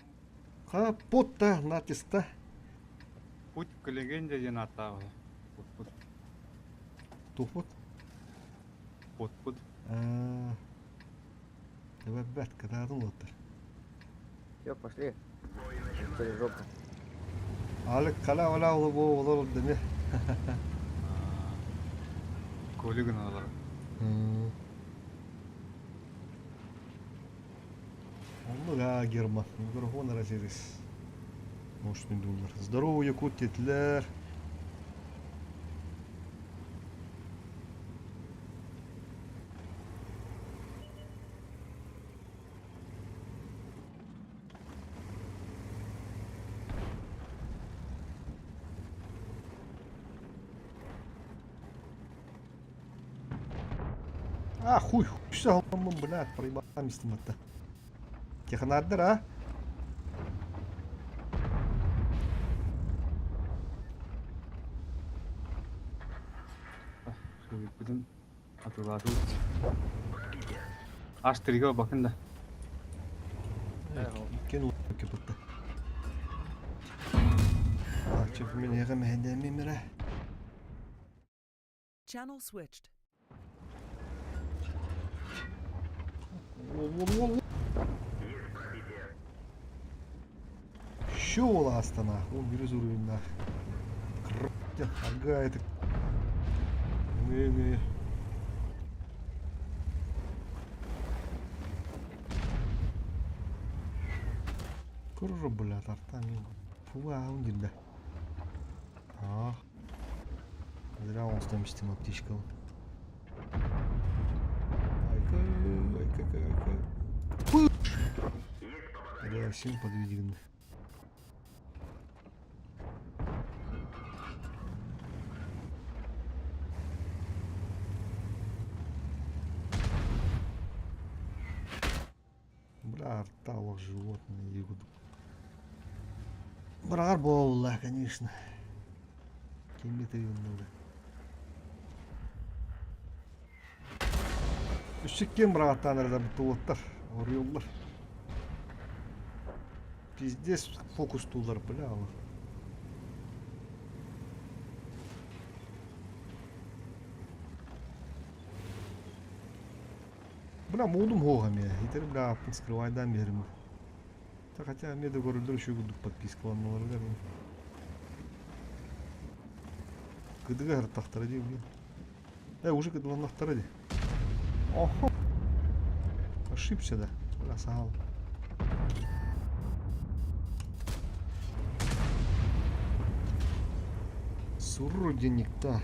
Капотта натиста. Путь к легенде диэн ааттаах. Пут-пут. Тухпут. Пут-пут. Тэбэбэт кытаатын улаттар. Все, пошли. Через жопу. Алык кала ола оло олор деме. Коли гыналар. Онну га Герман. Микрофон разерис. Может, не думал. Здорово, якут тетлер. А, хуй, все, блядь, проебамистым это. Технадер, а? Бүтүн атылаатыбыт. Аш триге бакын да. Иккен кепетте. Ачып мен эҕэ мэһэдэмимирэ. Channel switched. Щел Астана. Он бирюз уровень нах. Ага, это... Не-не. Куржу, бля, тартами. Фу, а он да. А. Зря он с тем система птичка. Айка, айка, айка. Пыш! Да, всем подведены. Бля, арталах животные ягоду. Быраҕар буолла, конечно. Кимми тыыннылы. Үсүк ким быраҕаттаан эрэ туоттар, оруйуллар. Пиздец фокустуулар, бля, ала. Бля, модум хоҕа эмиэ. Итери, бля, аппын скрывайдаан биэрим. Хотя эмиэ да көрүллэр үчүгэй курдук подпискаланналарыгар. Кыдыга ыртахтара дии блин. Э, уже кыдыланнахтара дии. Охо. Ошибся да. Бля, саал. Сурруденниктах.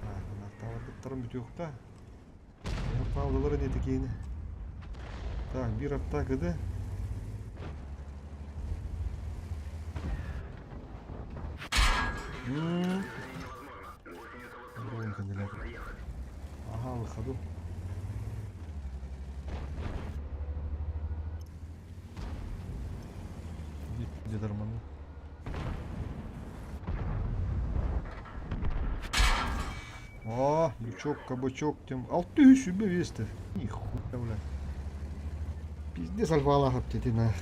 Так, таварбыттарым бүтүөхтэ. Павловлар не такие. Так, бир атака, да? Ага, выходу. Где нормально? О, лючок, кабачок, тем. Алты себе весты. Нихуя, бля. Пиздец альфа аптетина.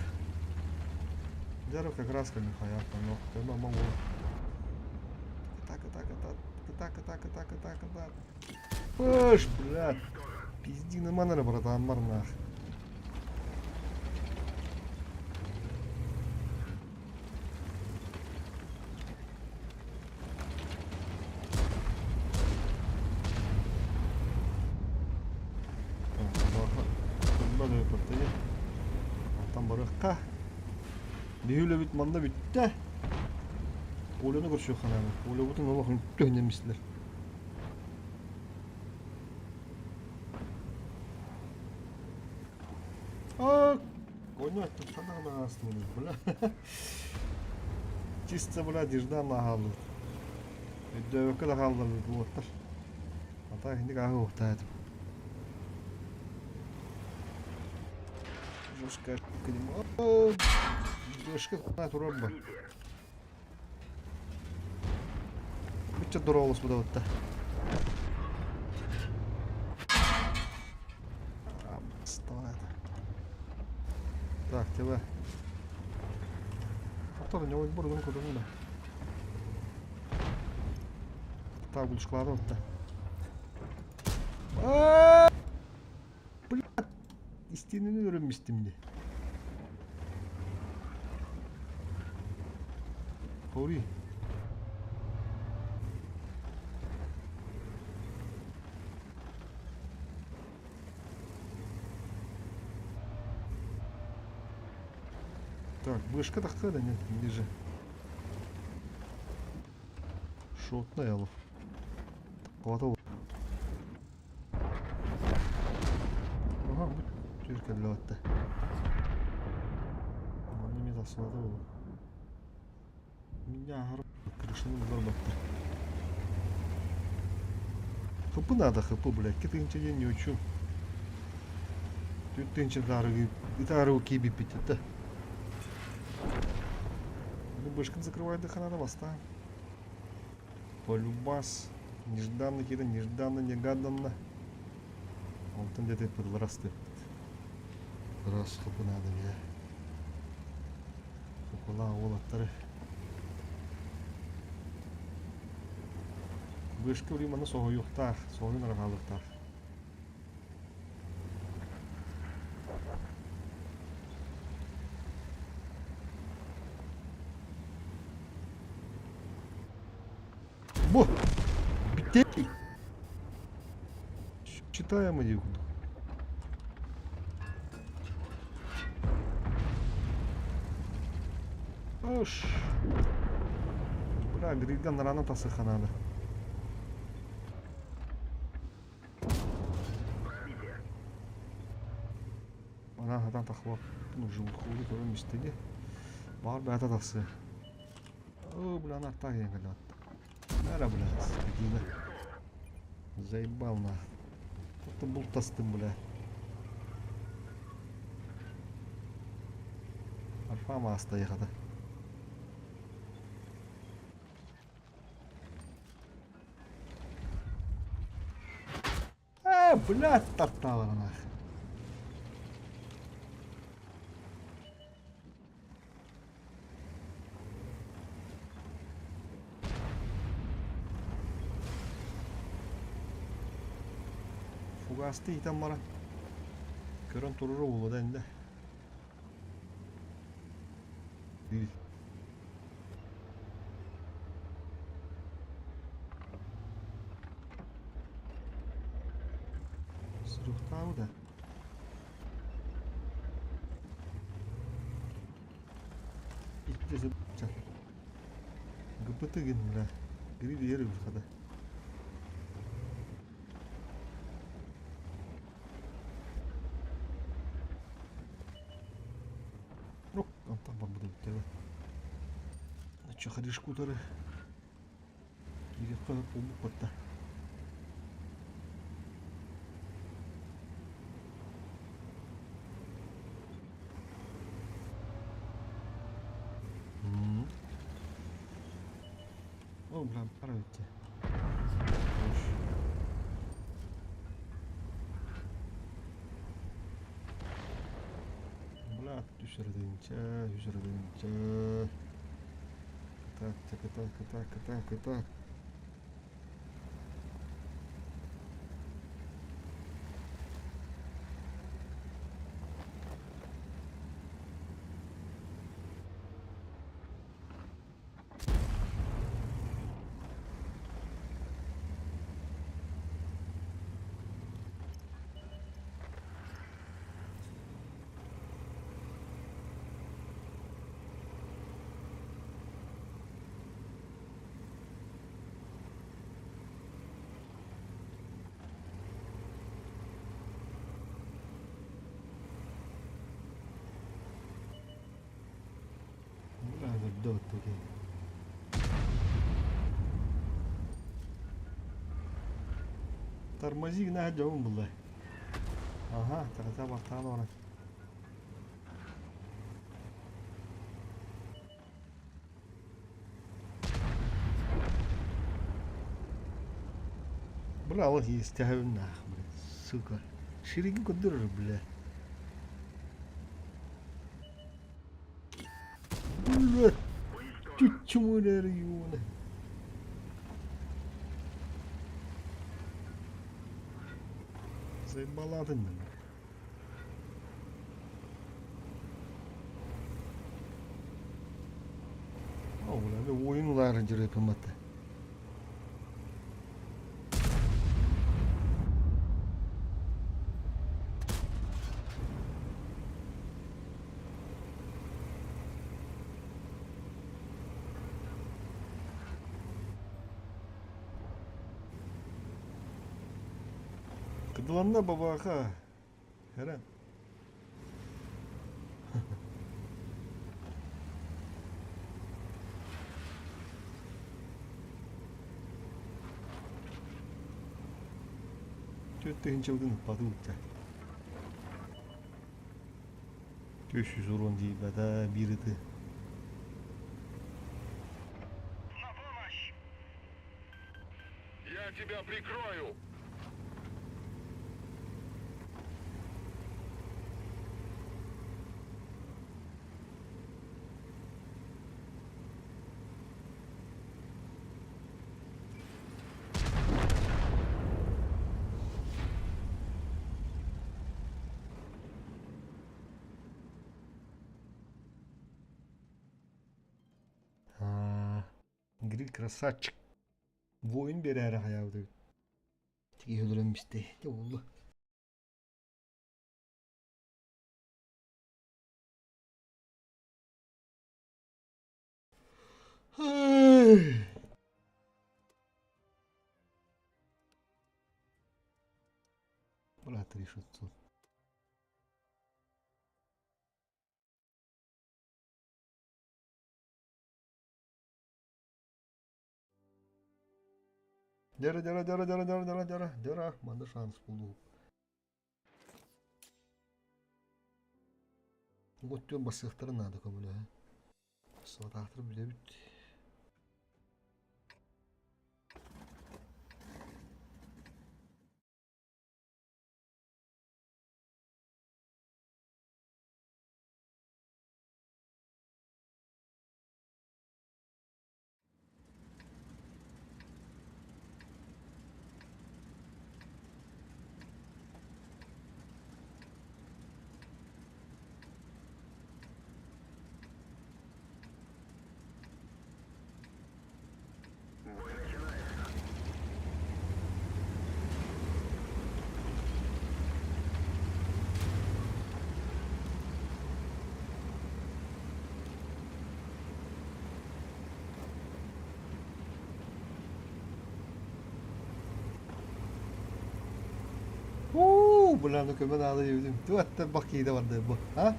Дерево как раз как нихуя, но я могу. Так, так, так, так, так, так, так, так. Пыш, блядь. Пизди на манера, братан, марнах. Биһүлэбит манна бүттэ. Олены көрсүөх ханааны. Олебутун олох үнтөһүнэмислэр. А, конять тут ханана астылы, бля. Чисто, бля, деждан ағалы. Өйдөбөккө да хааллар буоттар. Ата хинdik ааһы уохтаатым. Жестко Бешке турар ба. Бүтче доролус буда. Так, тебе. Аттар не ой бурдун көрдүм да. Так, булушкаларды отта. Бля, истинini öğrenmiştim de. Hori. Так, вышка такая, да нет, ниже. Шотная ялов. Кого-то. Ага, түркелі атты. Манна мен асылады ол. Меня крышаны бұлар батты. Хп надо, хп, блядь. Китынча я не учу. Тут тынча дары, дары киби пить, это. Ну, башкин закрывает дыхание на моста. Полюбас. Нежданно, кида, нежданно, негаданно. Он там где-то подрасты. Раз хп надо мне. Хпла олаттары. Вышка времена соғуюқтар, соғын арғалықтар. Бо! Битей! Читаем иди. Ош. Бля, Григан рано тасыха надо. Ана хатан тахлап. Ну, живут хули, көрім істеде. Бар бәті тасы. О, бля, она так я говорю. Нара, бля, скотина. Заебал на. Это был тастым, бля. Арфа мааста яхата. Э, блядь, тартаалар нах. Фугасты итэн баран. Көрөн туруру булуда инде. Сурухтаабыта. Иккисе ГПТ гин бля. Гриби ери хада. Ну, антан бар буду биттере. Начо хадишкутары. Кире кое полбу котта. О, бля, пора идти. Бля, түсірдіңче, түсірдіңче. Так, так, так, так, так, так. Бля, дот такие. Тормози на дем было. Ага, тогда бартан ора. Бля, вот есть нах, блядь, сука. Ширики кудыр, бля. Бля, чуть района. Заебаладын. О, бля, oyun ular жүрөп Кыдыланна бабаха. Хәрәм. Төттігінші жылдың баты өтті. 500 урон дейді, да, бирді. Я тебя прикрою! Гриль красавчик. Воин берәрі хаябды. Тиги өлөрөнбүстей. Де болду. Бля, 3600. Дера, дера, дера, дера, дера, дера, дера, дера. Манда шанс болду. Өттүгэр барсыахтарын наада көмөлөһө. Сылатаахтары билэбит. Уу, бля, ну көмө наада диэбитим. Туох бах киирэ барда бу, а?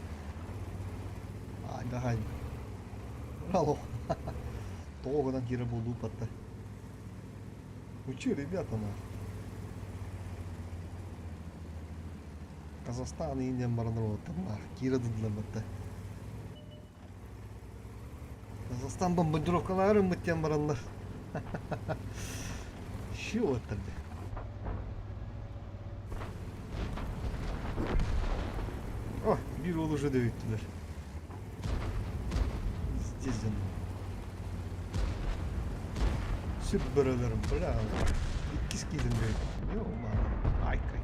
Айда хай. Алло. Тоҕо гынан киирэ буолуу батта. Вы че, ребята, нахуй? Казахстан иинен баран оттар нах киирэ дылдылар батта. Казахстан бомбардировкалары ыммыт бараннар. Чего тогда? О, bir уол уже дөйүттүлэр. Здесь дьон. Сүр бөрөлөрүм, бля. Иккис киирин дөйүт. Ё-моё. Ай, кай.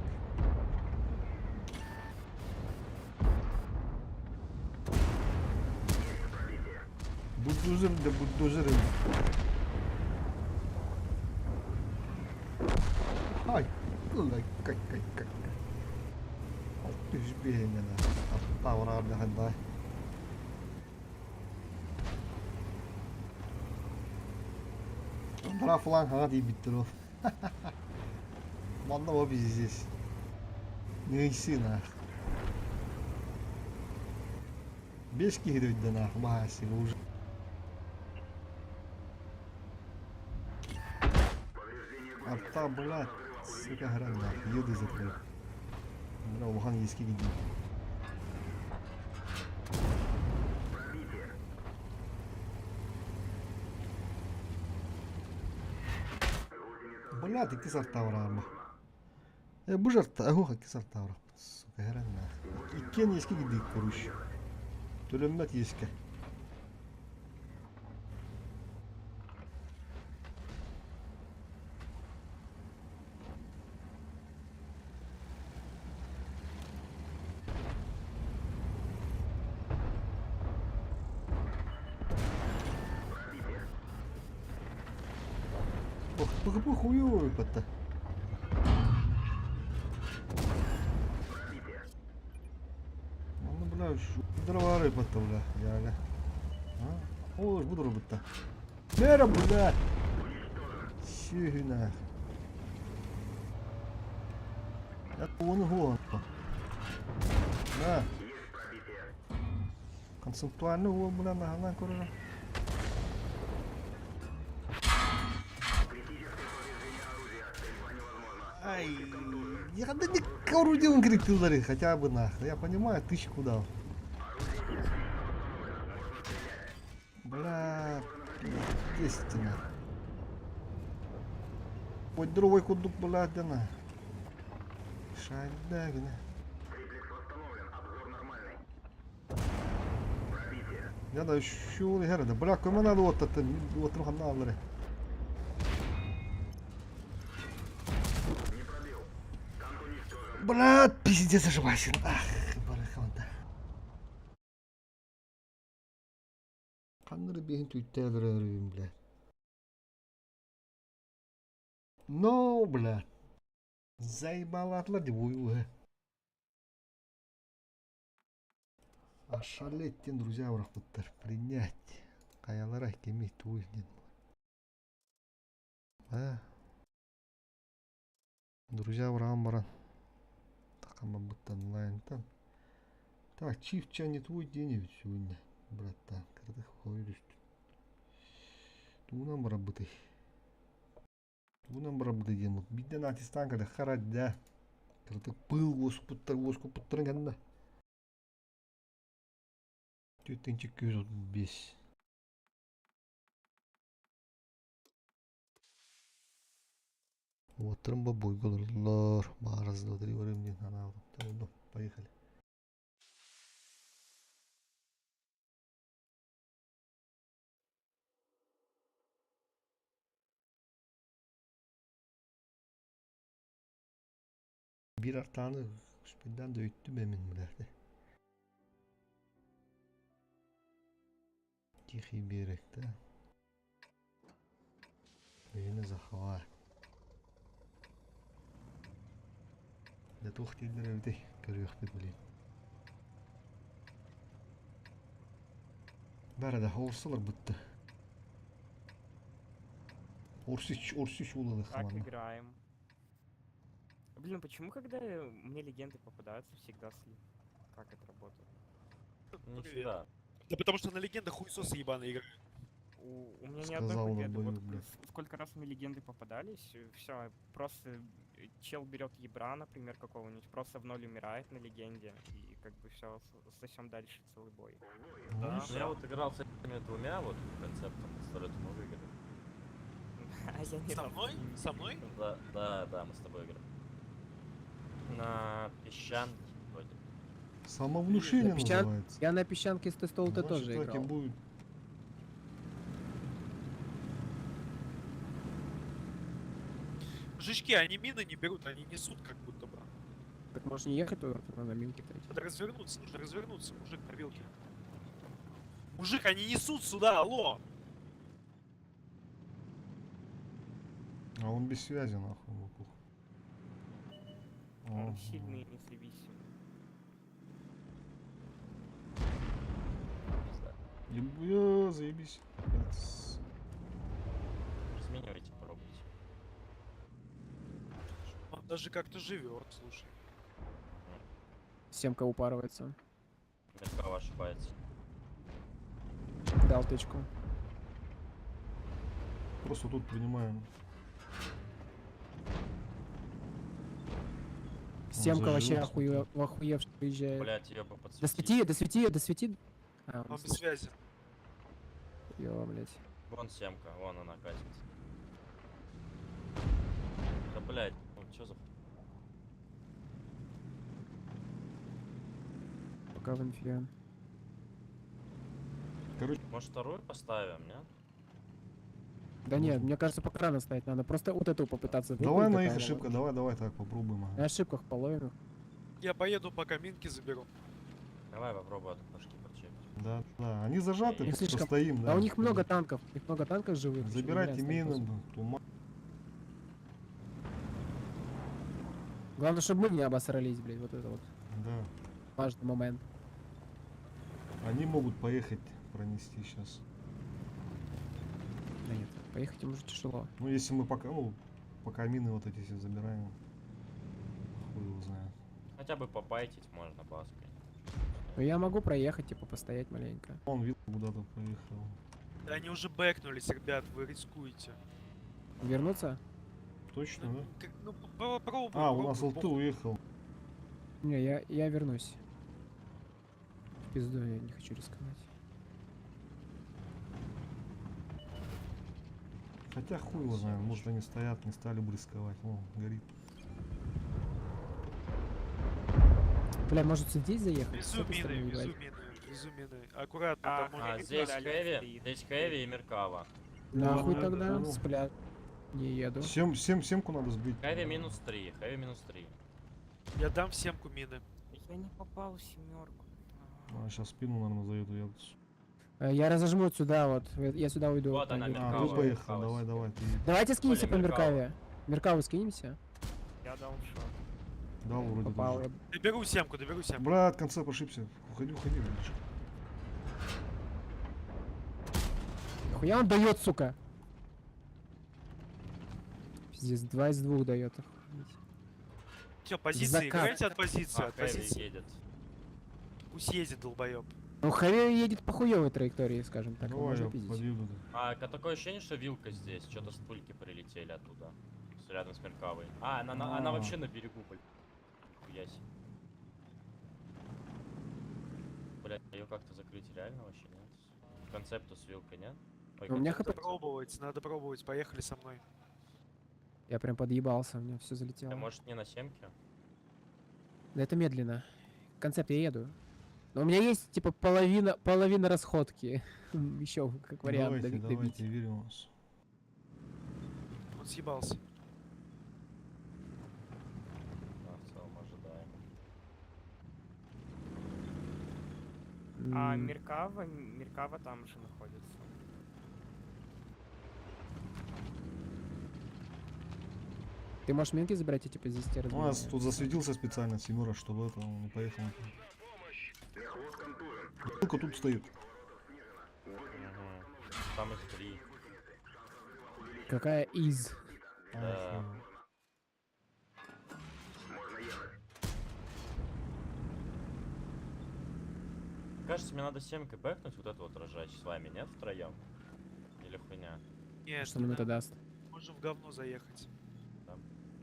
Бульдозер да бульдозер. Ай, кай, кай, кай, кай. 605 Аттаврар да. Бара фланг хаҥа тиийбиттэр ол. Манна о здесь. Нейси нах. Биэс киһи дөйдө нах баһаасыга уже. Арта, блядь, сука, хрен нах, еду закрыл. Бля, улахан иэскэ киирдим. Блядь, иккис артабыраарма. Э, бу жарта, оһох иккис артабырахпыт, сука, хрен нах. Иккиэн иэскэ киирдик короче. Төлөммөт иэскэ. Ох, ПХП хуёвый батта. Манна, бля, дрова батта, бля, яля. А? О, буду робить-то. Мера, бля! Сюгина. Вон вон. На. Концептуально уол, бля, наһанан көрөрө. Ай, я да не орудием крикнули, хотя бы нахуй. Я понимаю, тычку дал. Бля, пиздец нахуй. Хоть другой кудук, бля, да на. Шайда, гна. Я да şu herhalde. Bırak көмө надо вот это вот аллары. Брат, пиздец ошибайся. Ах, барахалда. Ханнары биһин түйтээлер бля. Но, бля. Заебалатлар деп ой Ошалеть, друзья, урахпыттар. Принять. Каялара кеми туй ден. А. Друзья, урам баран. Такама буттан лайнтан. Так, чиф ча не твой день ведь сегодня, братан. Кырдых хойдуш. Туунан барабыты. Туунан барабыты ден. Биден артистан када харадда. Кырдык пыл оскупуттар, оскупуттарын канда. 4235. Уоттарым бобуйга олороллор. Раз, два, три, барым диэн анаабытым. Поехали. Биир артааны успейдаан дөйүттүм эмин билээхте. Тихий берег, да? Бэйэни захват. Дьэ туох дииллэр эбитэй, көрүөхпүт блин. Бары да орсулар бытты. Орсич, орсич улылых Так, играем. Блин, почему, когда мне легенды попадаются, всегда слив? Как это работает? Не всегда. Да потому что на легендах хуесосы ебаные играют. У меня ни одной Сказал победы. долбоёб, Вот блядь. сколько раз мне легенды попадались, все, просто чел берет ебра, например, какого-нибудь, просто в ноль умирает на легенде, и как бы все, сосем дальше целый бой. Да. Ну, я вот играл с этими двумя вот концептом пистолета, мы выиграли. А я не Со мной? Со мной? Да, мы с тобой играли. На песчанке вроде. Самовнушение На песчан- называется. Я на песчанке с Т-100 Значит, тоже так и играл. будет. Мужички, они мины не берут, они несут как будто бы. Так можно не ехать туда, на минке тратить. Надо развернуться, нужно развернуться, мужик на вилке. Мужик, они несут сюда, алло! А он без связи, нахуй, лопух. Он О, сильный и независимый. Еб- заебись. Блядь. Разменивайте, пробуйте. Он даже как-то живет, слушай. Семка упарывается. Меркава ошибается. Дал тычку. Просто тут принимаем. Семка вообще заживёт, охуевший приезжает. Блять, её бы подсветить. Досвети ее, досвети ее, досвети. А, Он без связи. Ё, блять. Вон семка, вон она катит. Да блять, ну чё за... Пока в инфе. Короче. Может вторую поставим, нет? Да нет, мне кажется, пока рано ставить надо. Просто вот эту попытаться Давай выплыть на до их таймера. ошибка, давай, давай так попробуем. ага. На ошибках половим их. Я поеду, пока минки заберу. Давай попробую от башки подчекать. Да, да, они зажаты, Их просто слишком... стоим, да. Да у них много танков, у них много танков живых. ещё не Забирайте вариант ставить мины, просто. блин, туман. Главное, чтобы мы не обосрались, блядь, вот это вот. Да. Важный момент. Они могут поехать пронести сейчас. Да нет, поехать им уже тяжело. Ну, если мы пока, ну, пока мины вот эти все забираем. Хуй его знает. Хотя бы попайтить можно баской. Но я могу проехать, типа, постоять маленько. Он видел, куда-то поехал. Да они уже бэкнулись, ребят, вы рискуете. Вернуться? Точно, да? Как, ну, попробуй. А, у нас пробуй, ЛТ похуй. уехал. Не, я вернусь. В пизду, я не хочу рисковать. Хотя хуй его знает, может они стоят, не стали бы рисковать. О, горит. Бля, может здесь заехать? С Везу этой мины, стороны везу ебать. мины, везу мины. Аккуратно, там А, может... здесь хэви, здесь хэви и Меркава. Нахуй Ну, тогда, ну. с пля... Не еду. Семку надо сбить. Хэви минус 3, хэви минус 3. Я дам семку мины. Я не попал в семерку. А, сейчас спину, наверное, заеду. Я... Я разожму сюда вот, я сюда уйду. Вот она, А, Меркава. ты поехал, давай, давай. Ты Давайте скинемся Оля, по Меркава. Меркаве. Меркаву скинемся. Я дал шот. дал вроде Попал. даже. Доберу семку, доберу семку. Брат, концепт ошибся. Уходи, уходи, блядь. Хуя он дает, сука? Пиздец, 2 из 2 дает. Охуеть. Все, позиции, Закат. играйте от позиции, А, от хэви позиции. едет. Пусть ездит, долбоеб. Ну, Хэви едет по хуевой траектории, скажем так. его Давай можно я пиздить. подъеду. А, такое ощущение, что вилка здесь. Что-то с пульки прилетели оттуда. Рядом с Меркавой. А, она А. вообще на берегу, блин. Нихуя себе. Бля, ее как-то закрыть реально вообще, нет? Концепту с вилкой, нет? Ой, У меня концепту. хп... Пробовать, надо пробовать. Поехали со мной. Я прям подъебался, у меня все залетело. Да, может, не на семке? Да это медленно. Концепт, я еду. Но у меня есть, типа, половина расходки. Еще как вариант Давайте, добить. давайте, верим в вас. Он съебался. Да, в целом ожидаем. А Меркава там же находится. Ты можешь минки забирать и типа здесь тебя У нас разменяют. тут засветился специально Симура, чтобы это он не поехал. Вилка тут стоит. Угу. Там их три. Какая из? Да. Кажется, мне надо семкой бэкнуть, вот это вот рожать с вами, нет, втроем? Или хуйня? Нет, Что нам это даст? Можем в говно заехать.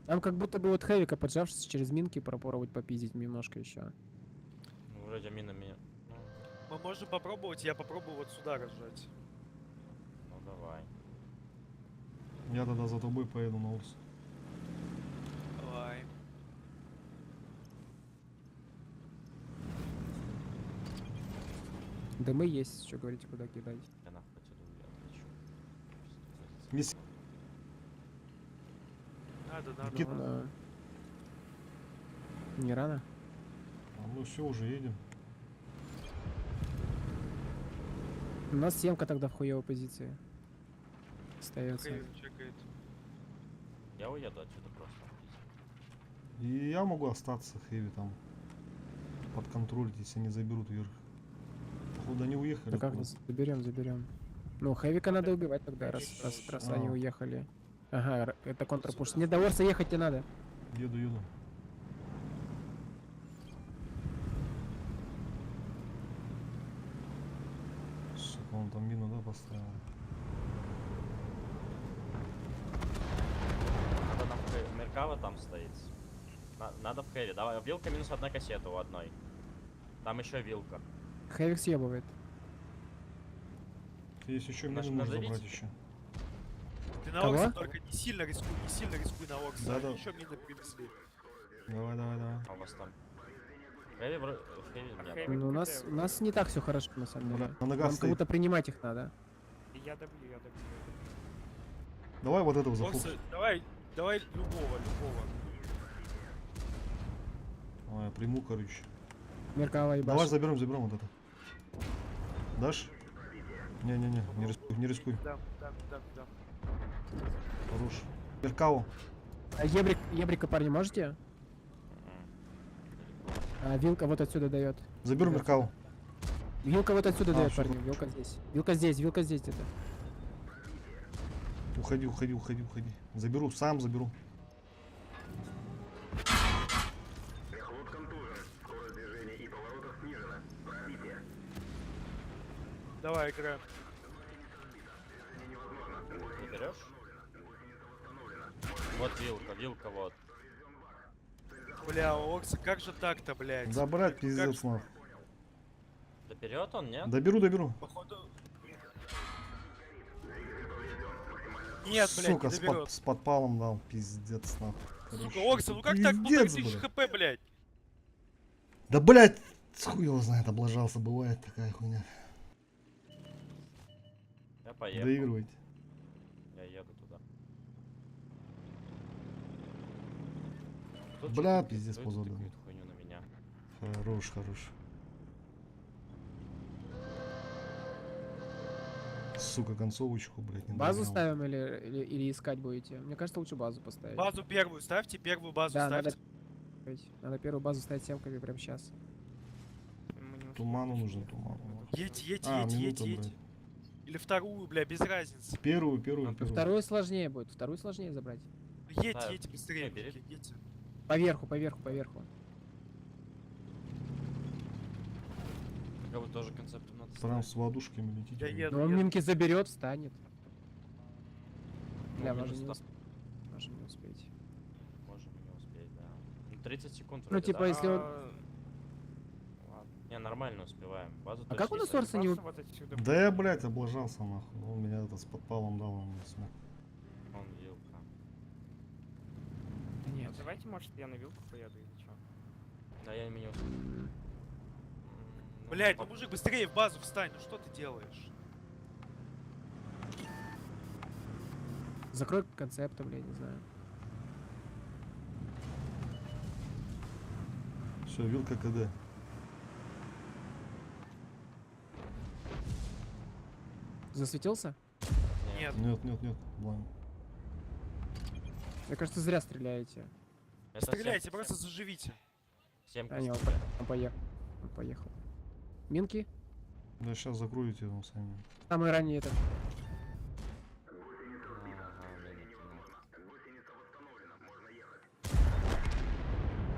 Там как будто бы вот Хэвика, поджавшись через минки, пропробовать попиздить немножко еще. Ну, вроде минами. Мы можем попробовать, я попробую вот сюда разжать. Ну давай. Я тогда за тобой поеду на Урс. Давай. Дымы есть, что говорите, куда кидать. Я нахуй отсюда я отлечу. Мисс... Надо, надо. Кид- Да. Не рано? А мы все уже едем. У нас семка тогда в хуевой позиции. Остается. Хейвен чекает. Я уеду отсюда просто. И я могу остаться, Хэви там. Под контроль, если они заберут вверх. Походу они уехали. Да как куда-то. заберем, заберем. Ну, Хэвика надо убивать тогда, раз они А. уехали. Ага, это контрпуш. Не до Орса ехать не надо. Еду, еду. Сука, он там мину, да, поставил? Надо нам Меркава там стоит. Надо в хэви. Давай, вилка минус одна кассета у одной. Там еще вилка. Хэвик съебывает. Есть еще Наш- мину можно назовите. забрать еще. Ты на Кого? Орса только не сильно рискуй, не сильно рискуй на Орса. Да-да. Еще мины привезли. Давай, давай, давай. А у вас там? Хэви, хэви нет. Ну, у нас не так все хорошо, на самом деле. На ногах Нам как стоит. будто принимать их надо. Я добью, я добью. я добью. Давай вот этого Орса, зафокус. давай, давай любого, любого. Давай, я приму, короче. Меркава ебашит. Давай заберем, заберем вот это. Дашь? Не-не-не, не рискуй, не рискуй. Дам, дам, дам, дам. Хорош. Меркаву. А Ебрика, парни, можете? А, вилка вот отсюда дает. Заберу Меркаву. Вилка вот отсюда А, дает, всё, парни. Вилка здесь. Вилка здесь где-то. Уходи, уходи, уходи, уходи. Заберу, сам заберу. Давай, играем. Не берешь? Вот вилка, вилка вот. Бля, Орса, как же так-то, блядь? Забрать Как пиздец же- нахуй. Доберет он, нет? Доберу, доберу. Походу... Нет, блядь, Сука, не доберет. с подпалом дал, пиздец нахуй. Сука, Короче, Орса, ну как так полторы пиздец, тысячи блядь. хп, блядь? Да, блядь, хуй его знает, облажался, бывает такая хуйня. Я поехал. Доигрывайте. Я еду туда. Кто Бля, чё-то пиздец, тыкает, позор. тыкает хуйню на меня. Хорош, хорош. Сука, концовочку, блядь, не Базу догнал. ставим или искать будете? Мне кажется, лучше базу поставить. Базу первую ставьте, первую базу Да, надо, ставьте. ставить. Надо первую базу ставить семками прямо сейчас. Туману нужно, туману. Едь, едь, А, едь, едь, минута, едь. блядь. Или вторую, бля, без разницы. Первую, первую, первую. Вторую сложнее будет, вторую сложнее забрать. Едь, Да. едь быстрее, Не, бери. мужики, едьте. Поверху, поверху, поверху. Как бы тоже концептом надо Прям ставить. с ладушками летите. Я блядь. еду, Но он еду. минки заберет, встанет. Бля, Ну, можно минус не, там. можем не успеть. Можем и не успеть, да. Ну, 30 секунд Ну, вроде, типа, да? если он... Ладно. Не, нормально успеваем. Базу А как точно у нас не Орса не... Вот отсюда. Да я, блядь, облажался нахуй. Он меня это с подпалом дал, он не смог. Он вилка. Нет. А Давайте, может, я на вилку поеду или что? Да, я меню. Блять, ну мужик, быстрее в базу встань, ну что ты делаешь? Закрой концептом, я не знаю. Все, вилка КД. Засветился? Нет. Нет, нет, нет, блайн. Мне кажется, зря стреляете. Стреляйте, просто заживите. Семка А, не, он, он поехал. Он поехал. Минки? Да сейчас закроете его сами. Самый ранний этот.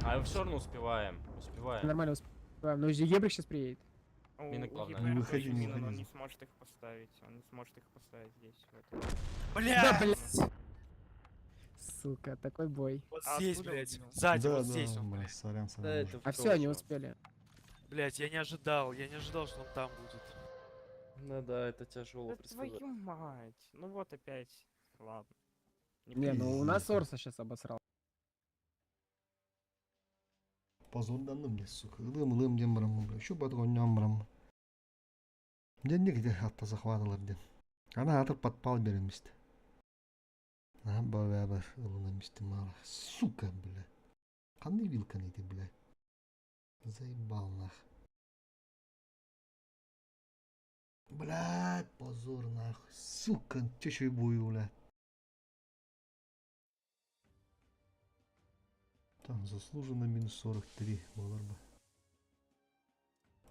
А все равно успеваем. Успеваем. Нормально успеваем. Но Ебрик сейчас приедет. У, Мины у главное. ЕБР Не выходи, тоже не мина, но он выходи. не сможет их поставить. Он не сможет их поставить здесь. В этом. Блядь! Да, блядь. Сука, такой бой. Вот А здесь, откуда блядь. он убил? Сзади, да, вот да, здесь он, бля, блядь. сорян, сорян. мужик. А все, они успели. Блять, я не ожидал, я не ожидал, что он там будет. Ну да, это тяжело Да твою мать. Ну вот опять. Ладно. Не, ну у нас Орса сейчас обосрал. Позорданным мне, сука. Лым, лым, дем брам, бля. Еще батон ням брам. Ден нигде хатта захватывал ден. Она атыр подпал беремист. На бабы ылынамисти мара. Сука, бля. Қандай вилка ты, бля. Заебал нах. Блядь, позор нахуй. Сука, чё бую, бля. Там заслуженно минус 43 доллар бы.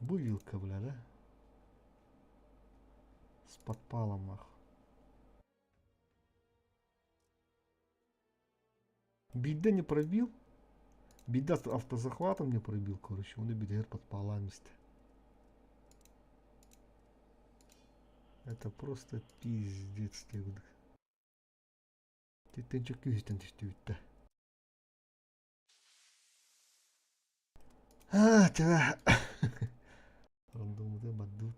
Бу вилка, бля, да? С подпалом, нахуй. Беда не пробил. Беда с автозахватом не пробил, короче. Он и бедер подпалами. Это просто пиздец, ты. Ты чё күйістен түсті өтті. А, тебя. Рандомды баду.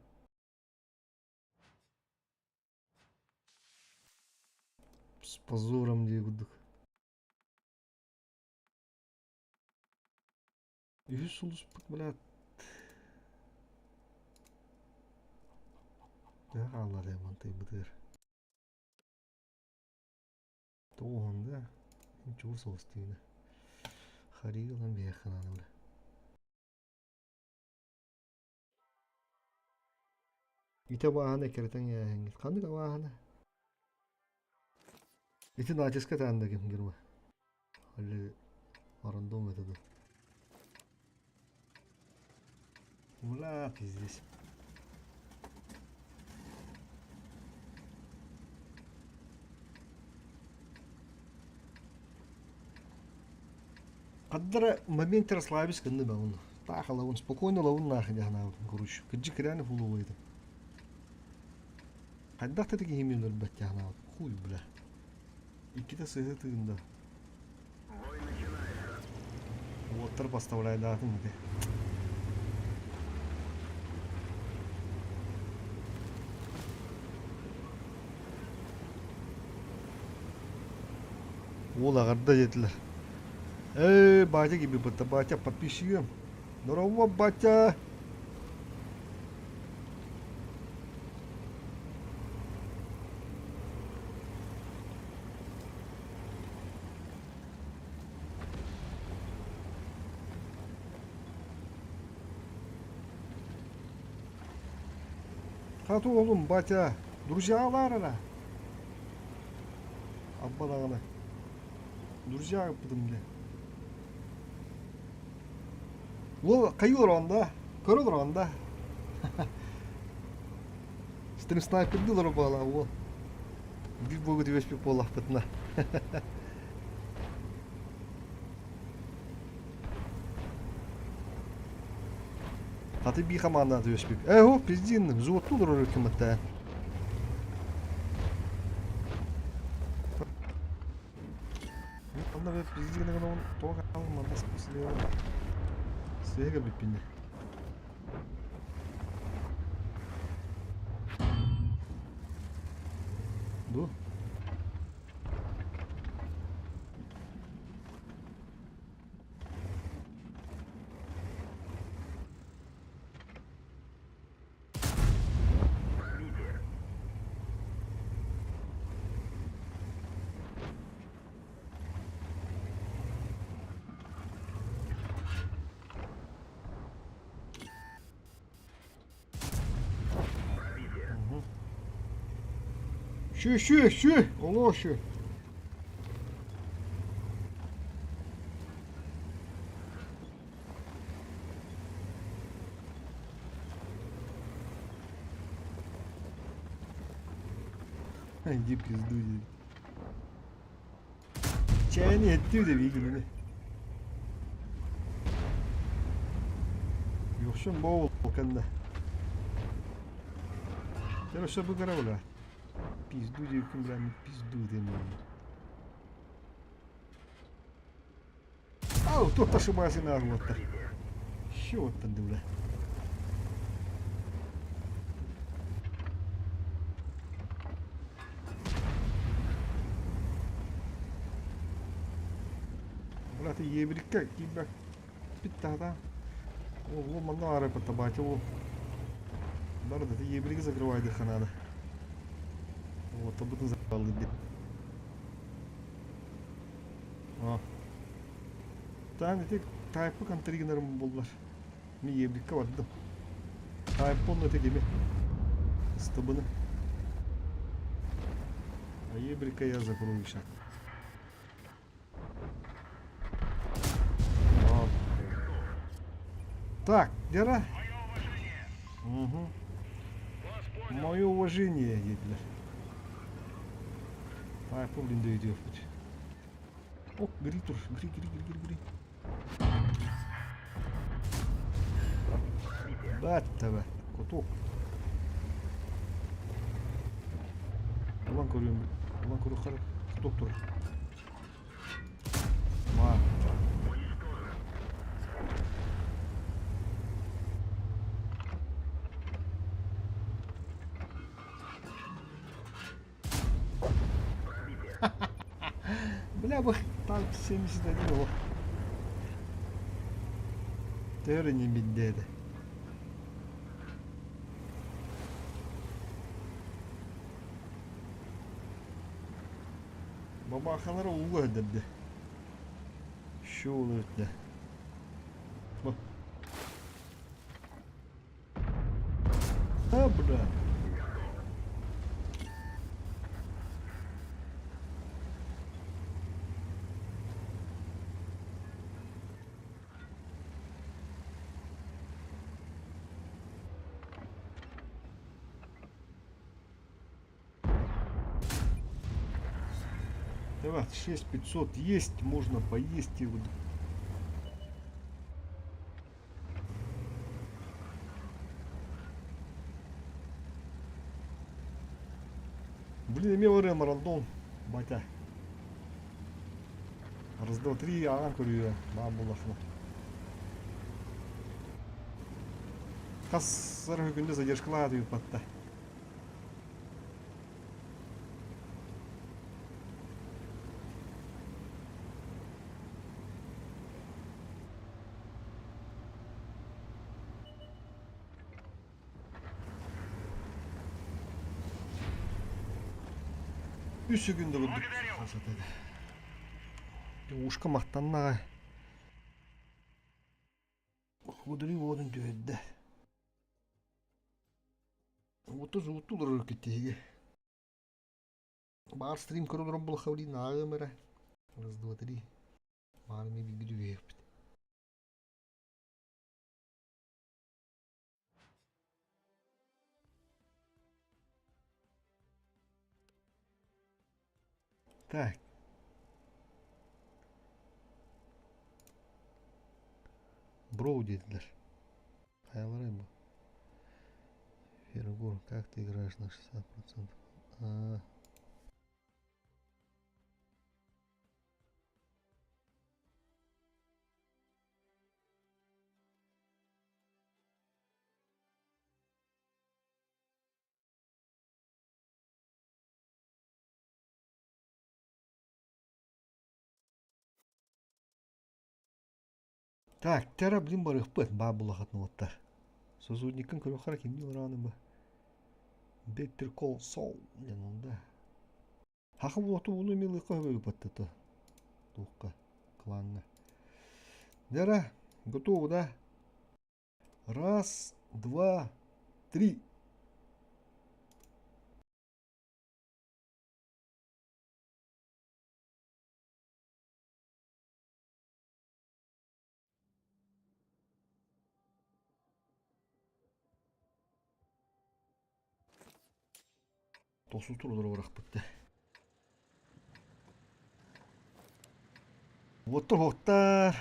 С позором дегудuk. Үс улус блядь. Да, алла демонтай бытыр. Тоғында ничего собственно. Харилан бехана бля. Ите баана керетен яһыңгит. Кандык баана? Ити натиска таанда ким гирма. Али рандом это да. Бля, пиздец. Қаддара моменте расслабись кынны ба он. Тахала он спокойно лаун нахуй дяхна короче. Кыджик реально фуловый это. Хайдах ты такие химию бет дяхна хуй бля. Икките сыһы тыгында. Уоттар поставляй да тымды. Ол ағарда жетілер. Эй, батя gibi бытта, батя, подписчигim. Здорово, батя. Хату oğlum, батя. Друзья ара. Аббалағына. Друзья быдым бile. Ол қайылыр онда? Көрілір онда. Стрим снайпер дилер бала ол. Bir bogu dibeş bir polах бытна. Аты би хаманда дибеш бip. Э, о, пиздин, зуоттулар өркүмөттә. Анда бе пиздин гына он тога алмады спасибо. Свега биппине. Бу. Şu şu şu. Olo şu. Иди пизду. Чайны оттуда видели. Юхшун боул канда. Короче, бу караула. Пизду девкин, бля, пизду ты мне. Ау, тут ошибался на вот. Еще вот там, бля. Бля, ты ебрика, тебя питада. О, во, манары потабать, о. Барда, ты ебрик закрывай, дыха надо. Вот, об этом запал, О. Там эти тайпы контригнерым буллар. Ми ебрика бардым. Тайпы онно тегеми. Стыбыны. А ебрика я закрою сейчас. Так, Гера. Угу. Мое уважение, Гитлер. Так, блин, да идет. О, гри тур, гри, гри, гри, гри, гри. Бать тебе, коток. Улан көрүм, улан көрү хар, коток тур. Ма. Бля, бы танк 71 о. Төрі не біддеді. Бабахалары угу өдірді. Şu өтті. Бу. А, бля. Давай, 6500 есть, можно поесть и вот. Блин, имел РМ рандом, батя. Раз, два, три, а, көрүө, баа буллахна. Хас күндө задержкалаа патта. Үс күндө курдук. Ушка мактаннага. Худри водун түһэдде. 30 улар киттиге. Бар стрим көрөр бұл хавли нагымыра. Раз, два, три. Бар ми бигү Так. Броу dediler. Хаялар bu. Фергур, как ты играешь на 60%? А. Так, тера блин барыхпыт баа булахатын уоттар. Созудникын көрөхөр кимни урааны бу. Better Call Saul диэн онда. Хаха буоту буну милыка хөбө баттата. Туохка кланга. Дера, готовы, да? Раз, два, три. Тосутур олорор бырахпытта. Оттор хоттар.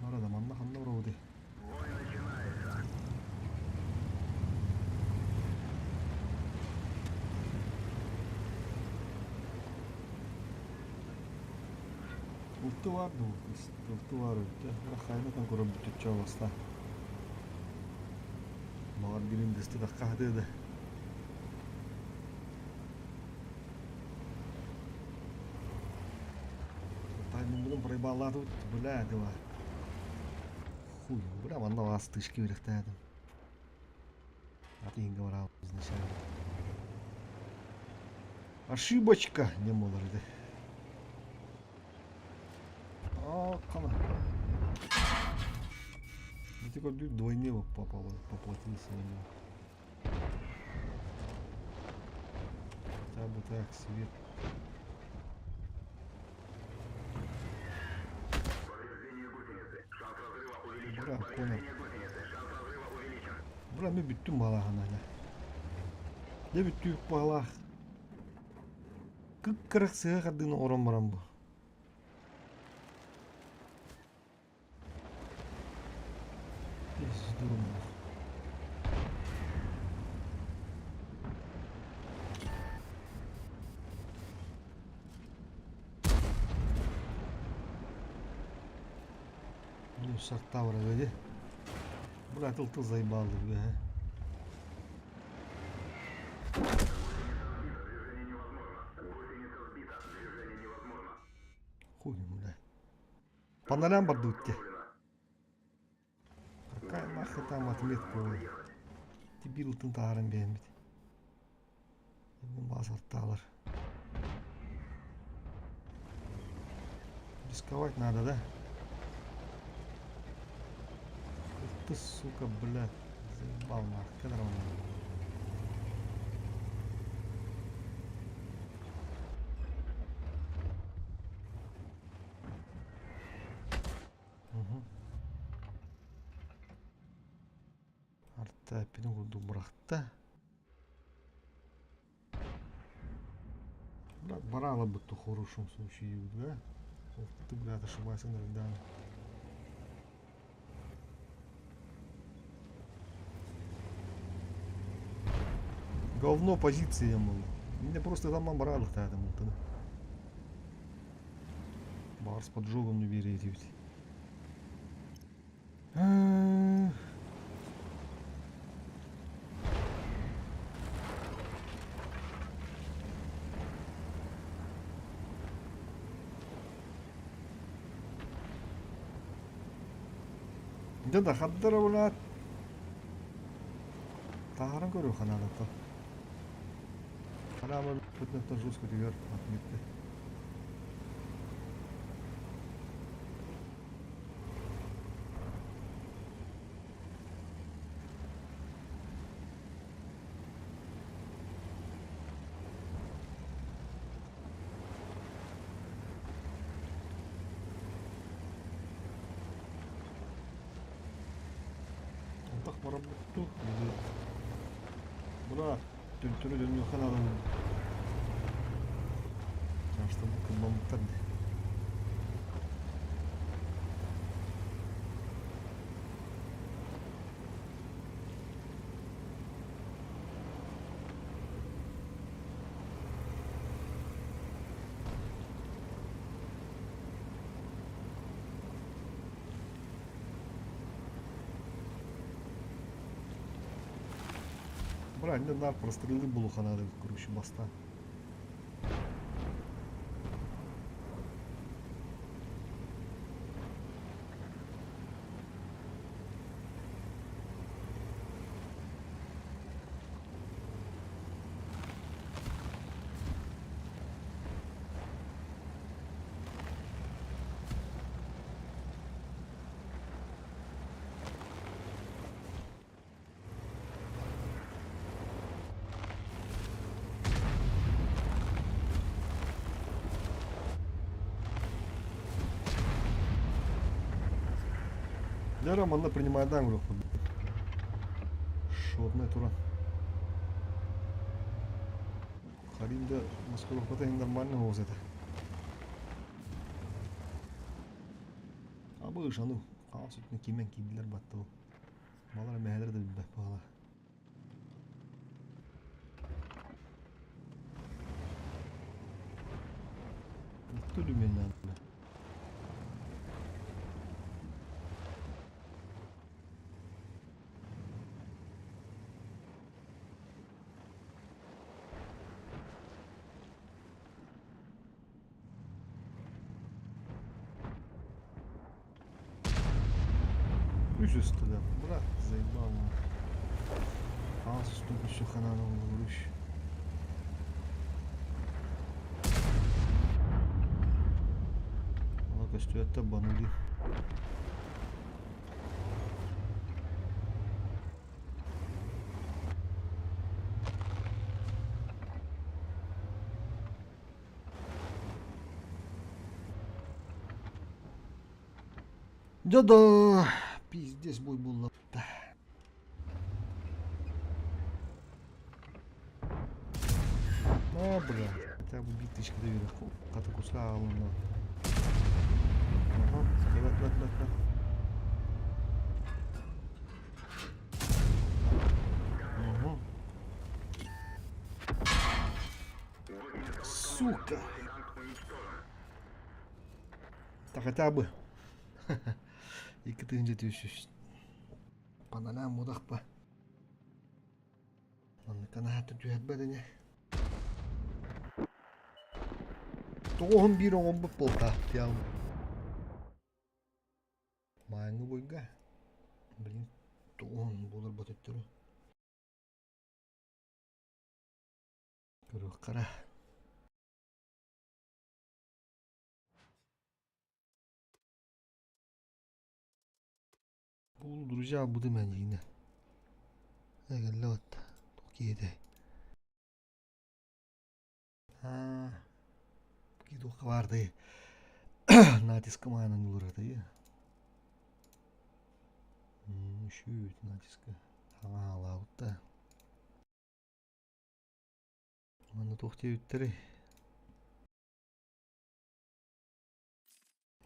Арада манна ханна барабыты. Улты бар ду, улты бар өттө. Хайна там көрөм бүтүччө баста. Маған бирин десте да кахды да. Таймингын проебала тут, бля, дела. Хуй, бля, манна вас тышки верхтаядым. А ты не говорил изначально. Ошибочка, не молодцы. А, кана. Да ты как двойне попал, поплатился на него. Хотя бы так, свет. Бля, понял. Бля, мен бүттүм балағана. Не бүттүк балах. Кыккырык сыға қаддың орон барам бу. Пиздурум. Ну, шарттавра где? Бля, тыл тыл заебал, бля. Хуй, бля. По нолям бардут те. Какая нахуй там отметка, ой. Дебил тын таарым бит. Базар Рисковать надо, да? Ты, сука, бля. Заебал нахуй. Когда он? Угу. Арта пинугу брахта. Брат, барала бы то хорошем случае, да? Ох ты, блядь, ошибайся, да. Говно позиции, мол. Меня просто там обрали, да, там, вот, Бар с поджогом не берете ведь. Да хаддара булат. Тааран көрү ханалата. Ханама путнаттан жестко дигер отметте. Так барабытту. Бура түнтүрү дөнү ханалым. Что бу кыммамыттар. Бра, не нар прострелы булуха надо, короче, моста. Да, Роман, принимает дангру. Шотная тура. Харинда Москва хватает нормально вот это. Абы ышану. Хаос үтіне кимен кийдилер батты бұл. Балар мәһәлер да билбэт баҕала. Түлүмен надо. Үс үстүдэ. Брат, заебал. Хаос үстүн үсү ханан олуруш. Ала көстүөттэ банули. Да-да, пиздец бой был. А, бля, хотя бы биточка доверху. Ката куска алына. Ага, на, на, на, на. Угу. Сука. Так хотя бы. Екі тыгын жеті Паналям мудахпа. Манны канааты түһэр бэдине. Тоғын бір оңын бұп болта. Тиям. Майыңы бойга. Блин, тоғын болар батыттыру. Көрі қара. Бұл, друзья, буду мен жейні. Әгелі от. Токиеде. А, кидуха барды. Натиск манан улыраты. Шүүт натиска. Ха, Манна тухте үттери.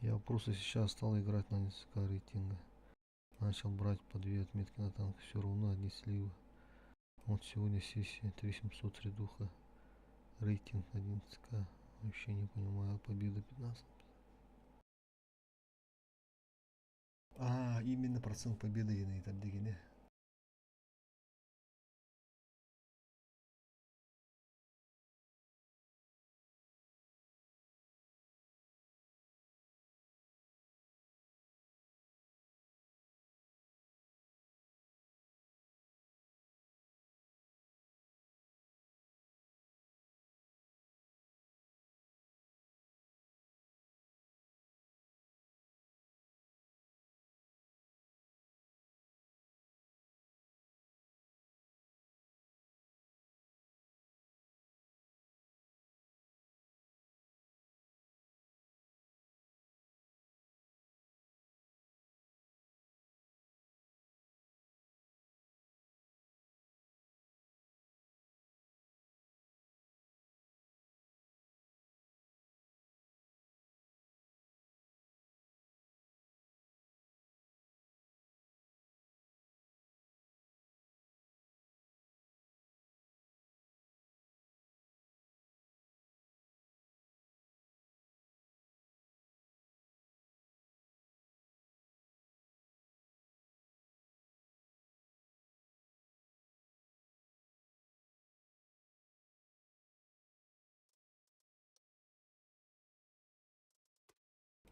Я просто сейчас стал играть на несколько рейтинга. Начал брать по две отметки на танк, все равно одни сливы. Вот сегодня сессия 3700 редуха. Рейтинг 11к. Вообще не понимаю, победа 15. А, именно процент победы на этом дегене.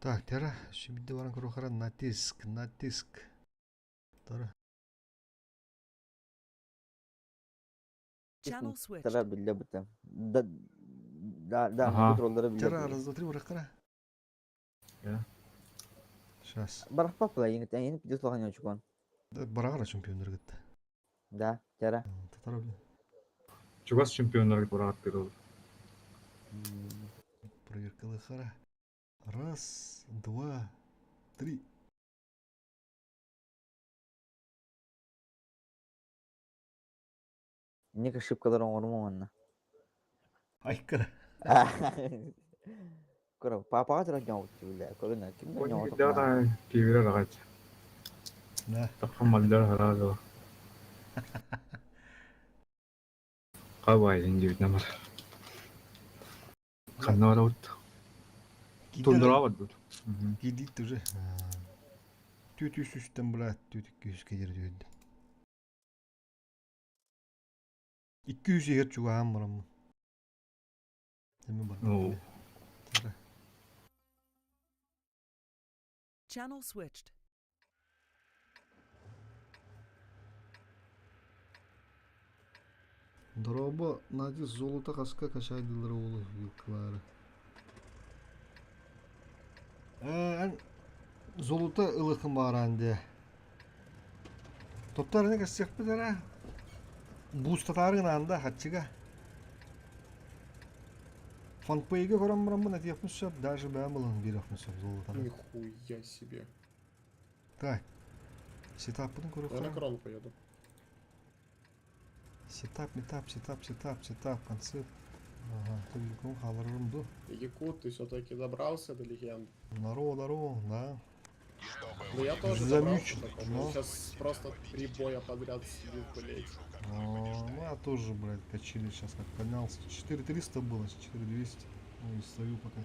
Так, тера, şimdi баран көрүөххэ натиск, натиск. Тара. Channel switched. Тара биллэ бутам. Да да да Ага. контроллары биллэ. Тера, раз, два, три, барахкара. Сейчас. Барахпапла еңет, еңет пидес лохан очкон. Барагара чемпиондар кетти. Да, тера. Татар блин. Чугас чемпионнар барааттыр ол. Проверка хара. Раз, два, три. Ник ошибкалар оңорму онна. Айкара. Көрө, папага тура жауып бля. Көрүнө, ким жауып. Да, киирер агач. Да. Тахамалдар харазы. Кабай инди бит намар. Ханна вот. Тундра вот тут. Кидит уже. Түт үс үстен брат, түт 200 кедер дүйді. 200 егер чугаан барамын. Эми бар. Ну. Тара. Channel switched. Дороба Надис золото хаска кашайдылар олы вилкалары. Эн золото ылыхын баранды. Топтар не касык битера. Бустатарын анда хатчыга. Фанпейге көрөм барамын әтиякмын сөп, даже бәм булын бирәкмін сөп золотаны. Нихуя себе. Так. Сетап будем Я на көрөк. корону поеду. Сетап, метап, сетап, сетап, сетап, концепт. Ага, түгілкін халырым ду. Якут, ты все-таки добрался до легенд. Здорово, здорово, да. Ну я тоже добрался Замючен, до но. Сейчас просто три боя подряд сидит, блять. О, ну я тоже, блядь, качели сейчас как поднялся. 4300 было, 4200. Ну и стою пока.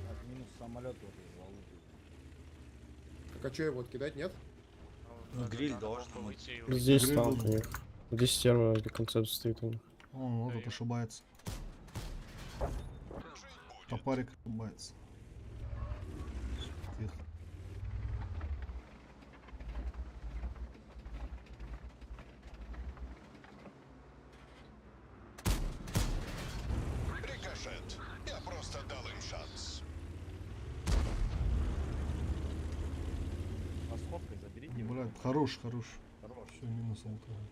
Так, минус самолет вот из залупы. Так а что его откидать, нет? Ну, гриль должен быть. Здесь Гриль танк у должен. них. Здесь стерва концепт стоит у них. Он вот тут ошибается. Топарик ошибается. Тихо. Рикошет. Я просто дал им шанс. Расходкой заберите его. Блядь, хорош, хорош. Хорош. Все, минус алкоголь.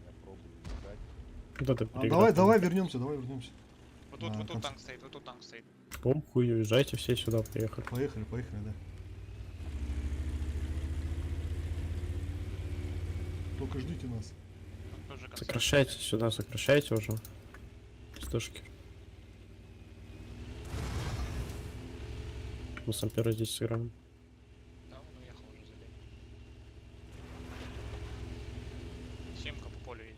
Я пробую бежать. Вот это А, переиграть давай, надо. давай вернемся, давай вернемся. Вот тут, На вот тут концепт. танк стоит, вот тут танк стоит. Похуй, уезжайте все сюда, приехали. Поехали, поехали, да. Только ждите нас. Тоже концепт. Сокращайте сюда, сокращайте уже. Стышки. Мы сам первый здесь сыграем. Да, он уехал уже, забей. Семка по полю едет.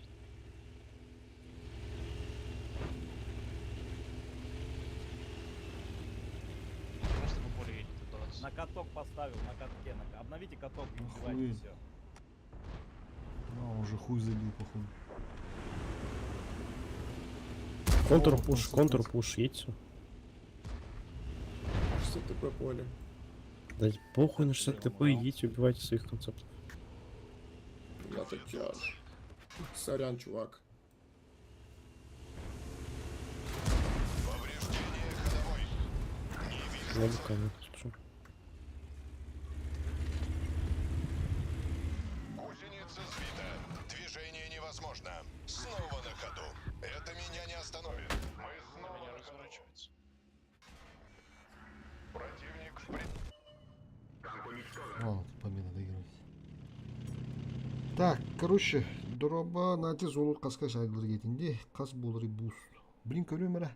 Просто по полю едет отдаваться. На каток поставил, на катке. На... Обновите каток и убивайте Охуеть. все. А, уже хуй забил, походу. Контр-пуш, контр-пуш, едьте. Что такое поле? Да похуй на 60 ТП, идите, убивайте своих концептов. Я так тяж. Сорян, чувак. Логика нет, слушай. Гусеница сбита. Движение невозможно. Снова на ходу. Это меня не остановит. Мы снова Меня на ходу. разворачивается. Противник в при... Ладно, тут победа доигрывать. Так, короче, дроба на те золот каска шайдылар кетинде, кас болыр бус. Блин, көрөм.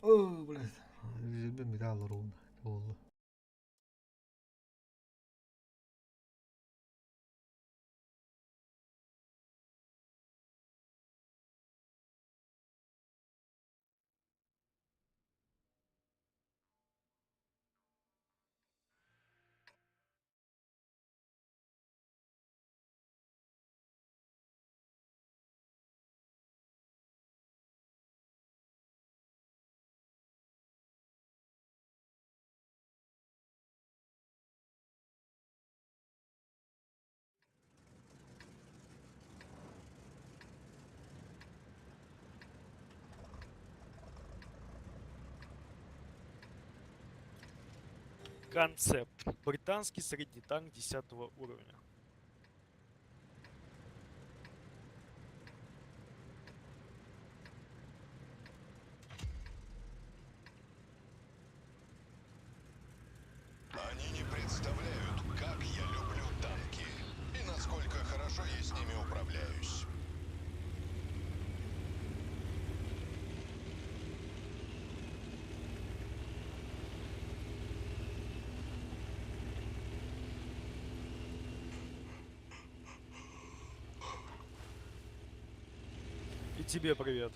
О, блядь. Земля металла ровно. Буолла. Концепт. Британский средний танк 10 уровня. Они не представляют, как я люблю танки и насколько хорошо я с ними управляюсь. И тебе привет.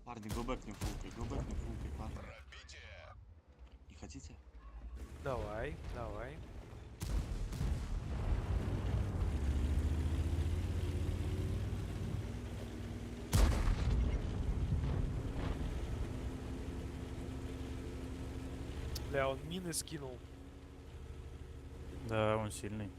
Парни, go back не фулкой, go back не фулкой, парни. Не хотите? Давай, давай. Бля, он мины скинул. Да, он сильный.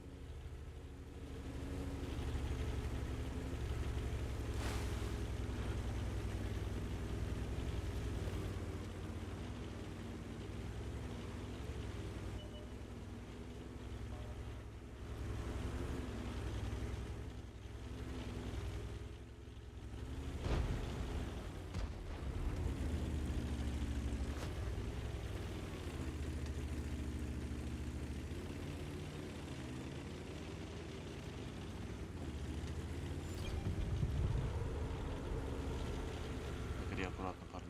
На горе аккуратно, парни.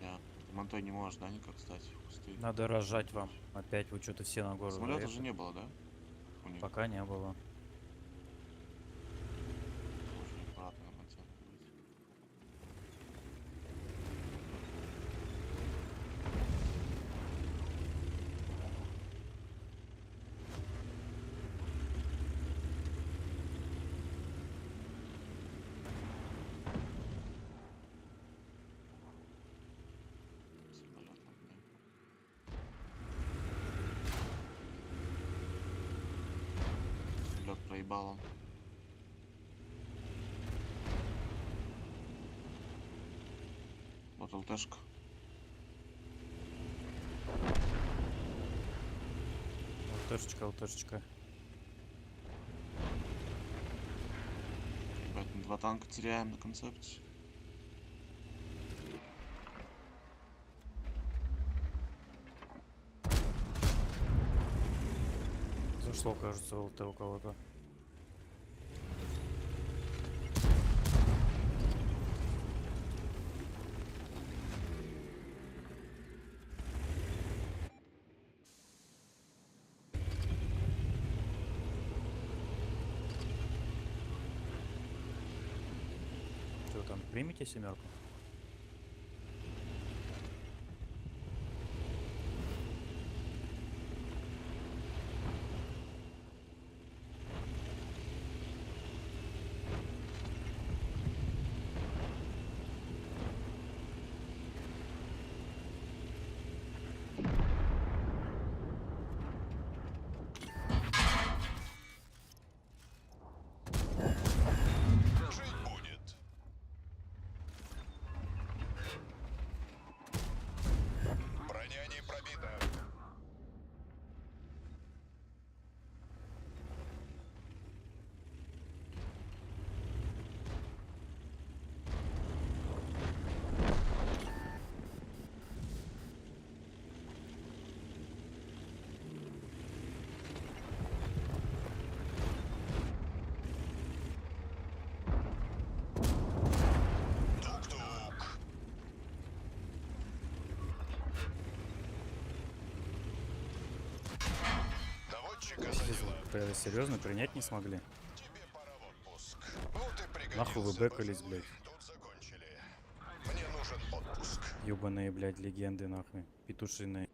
Я... Ты Монтой не можешь, да, никак встать в кусты? Надо рожать вам. Опять вы что-то все на гору Самолета же заехали. не было, да? У них. Пока не было. Очень аккуратно на монте надо быть. Самолет над ним. Лед проебал он. Вот ЛТшка. ЛТшечка, ЛТшечка. Ребят, мы два танка теряем на концепте. Зашло, кажется, ЛТ у кого-то. Что там, примите семерку? Бля, серьезно, принять не смогли? Нахуй вы бэкались, блядь. Мне нужен отпуск. Ёбаные, блядь, легенды, нахуй. Петушиные.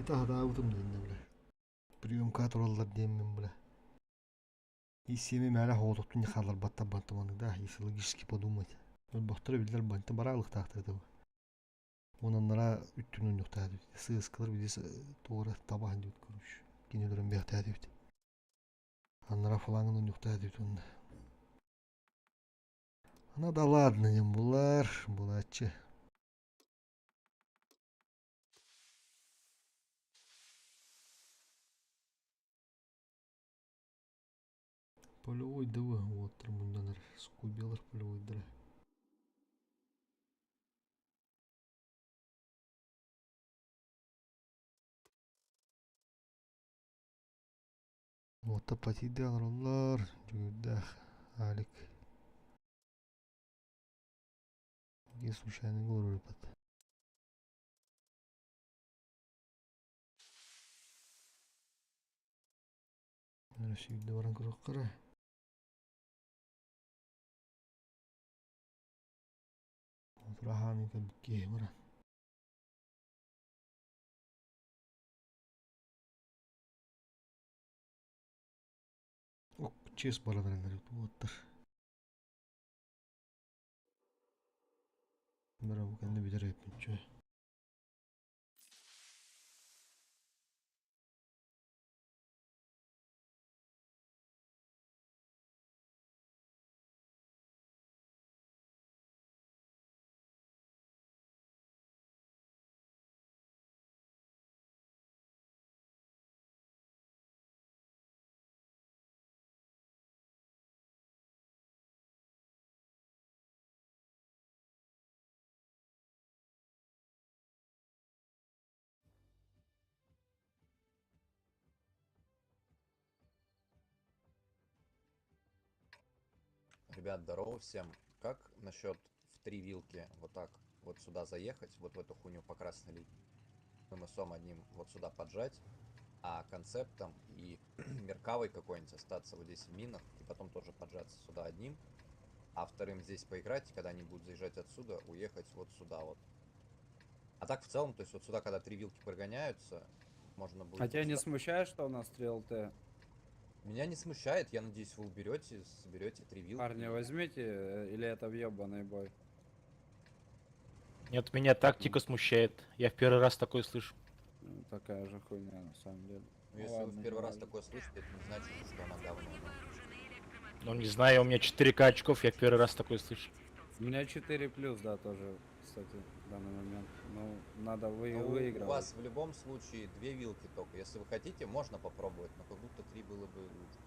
Это хадаабытым дэннэ бля. Приемка тураллар диэммин бля. И7 мээлэ хоҕотохтун хаалларбаттар бантаманы да, если логически подумать. Өлбөхтөрө биллэр банта бараалыктаахтар этэ. Ононнара үттүн унньуктаат сыыскалар бидис туора табаһын диэбит короче. Кинилэрин биэхтээт эбит. Аннара флангын унньуктаат эбит онно. Ана да ладно диэн булар, булааччы. Полевой ДВ, вот муннанар, скубелар полевойдара. Вот патиде алар, жүгүрдэх, Алик. Где случайный город ребят. Сүйді баран көрөк Отурахан кэлбикки баран. Ок, чес баран эрэлэр уоттар. Бара бу кэннэ бүтэр эппинчэ. Ребят, здорово всем. Как насчет в три вилки вот так вот сюда заехать, вот в эту хуйню по красной линии, МСом одним вот сюда поджать, а концептом и Меркавой какой-нибудь остаться вот здесь в минах, и потом тоже поджаться сюда одним, а вторым здесь поиграть, и когда они будут заезжать отсюда, уехать вот сюда вот. А так в целом, то есть вот сюда, когда три вилки прогоняются, можно будет... А тебя вот не сюда- смущает, что у нас 3 ЛТ? Меня не смущает, я надеюсь, вы уберете, соберете три вилки. Парни, возьмите, или это въебанный бой? Нет, меня тактика смущает. Я в первый раз такое слышу. Ну, такая же хуйня, на самом деле. Ну, если вы Ладно, в первый не раз важно. такое слышите, это не значит, что она говно. Ну, не знаю, у меня 4К очков, я в первый раз такое слышу. У меня 4 плюс, да, тоже, кстати, в данный момент. Ну, надо Ну, у выигрывать. вас в любом случае две вилки только. Если вы хотите, можно попробовать, но как будто три было бы лучше.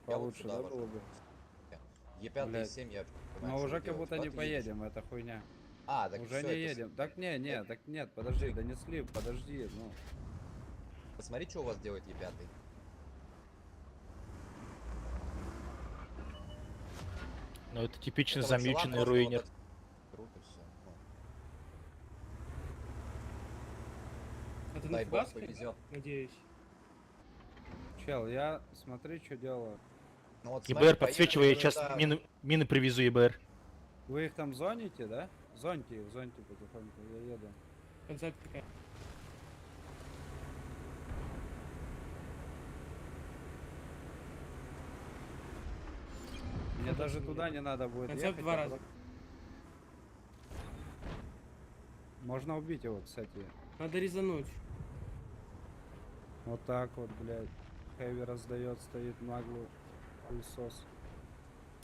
Я вот Получше, сюда да, вожу. было бы? Е5 и Блядь. 7 я понимаю, Но что уже вы как будто делаете. не Куда ты едешь? поедем, это хуйня. А, так Уже всё, не это едем. Так не, не, так нет, подожди, да не слив, подожди, ну. Посмотри, что у вас делает Е5. Ну, это типичный Этого чела замьюченный просто вот руинер. Круто все. Ну, Это дай на бог фугаске, повезет. надеюсь. Чел, я смотри, что делаю. Ну вот смотри, ЕБР подсвечивай, я поехали сейчас сюда. мины привезу, ЕБР. Вы их там зоните, да? Зоньте их, зоньте потихоньку, я еду. Концепт какая. Мне даже туда не надо будет Концепт ехать. два я раза. Можно убить его, кстати. Надо резануть. Вот так вот, блядь. Хэви раздает, стоит наглую хуесос.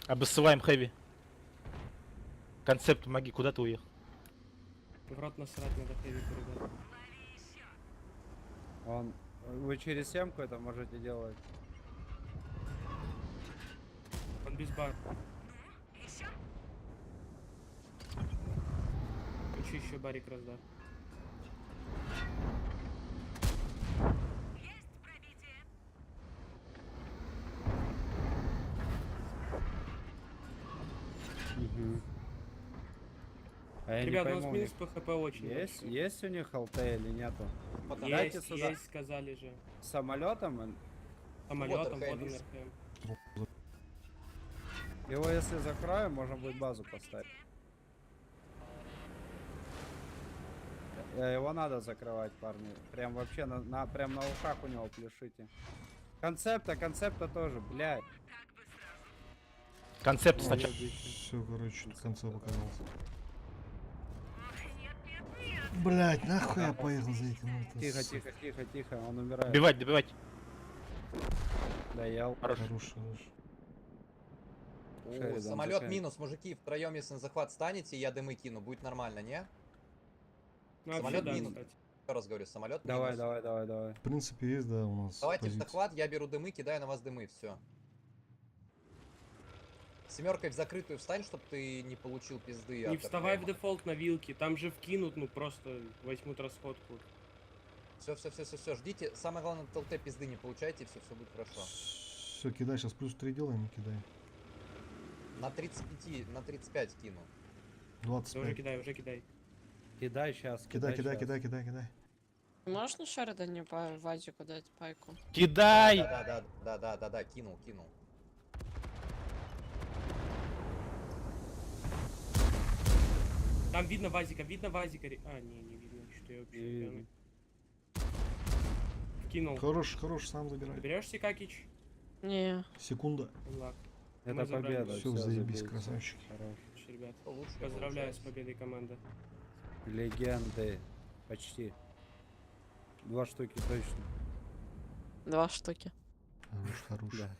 Обоссываем хэви. Концепт, помоги, куда ты уехал? В рот насрать надо хэвику, ребят. Он... Вы через семку это можете делать. Он без бар. Хочу еще барик разда. Мгм. А я не Ребят, у нас пойму, у минус них по хп очень Есть, большой. есть у них ЛТ или нету? Дайте Есть, сюда. есть, сказали же. Самолетом? Самолетом, Вот вот он РХМ. РХМ. Его если закрою, можно будет базу поставить. Его надо закрывать, парни. Прям вообще прям на ушах у него пляшите. Концепта, концепта тоже, блядь. Концепт сначала. Все, короче, концепт оказался. Блять, нахуй я поехал за этим. это, Тихо, сука. тихо, тихо, тихо, он умирает. Добивать, добивать. Доел. Хорош. Хорош, хорош. О, Шеридан, самолет закрой. минус, мужики, втроем, если на захват станете, я дымы кину, будет нормально, не? Ну, вообще Самолет да, минус. кстати. Еще раз говорю, самолет Давай, минус. давай, давай, давай. В принципе, есть, да, у нас Давайте в позиция. захват, я беру дымы, кидаю на вас дымы, все. Семеркой в закрытую встань, чтобы ты не получил пизды. Не от вставай в РХМа. дефолт на вилке, там же вкинут, ну просто возьмут расходку. Все, все, все, все, все, ждите. Самое главное, ТЛТ пизды не получайте, все, все будет хорошо. Все, кидай, сейчас плюс 3 делаем и кидай. На 35, на 35 кину. Да уже 25. кидай, уже кидай. Кидай сейчас, Кидай, кидай, щас. кидай, кидай, кидай. Можно Шеридане по Вадику дать пайку? Кидай! Да, да, да, да, да, да, кинул, кинул. Там видно Вазика, видно Вазика. А, не, не видно, что я вообще Не пьяный. Вкинул. Хорош, хорош, сам забирай. Берешься, Какич? Не. Секунда. Лак. Это Мы забрали. победа. Все, всё, заебись, забейте. красавчики. Хорош. Ребят, Лучше поздравляю с получается. победой, команда. Легенды. Почти. Два штуки точно. Два штуки. Хорош, хорош. Да.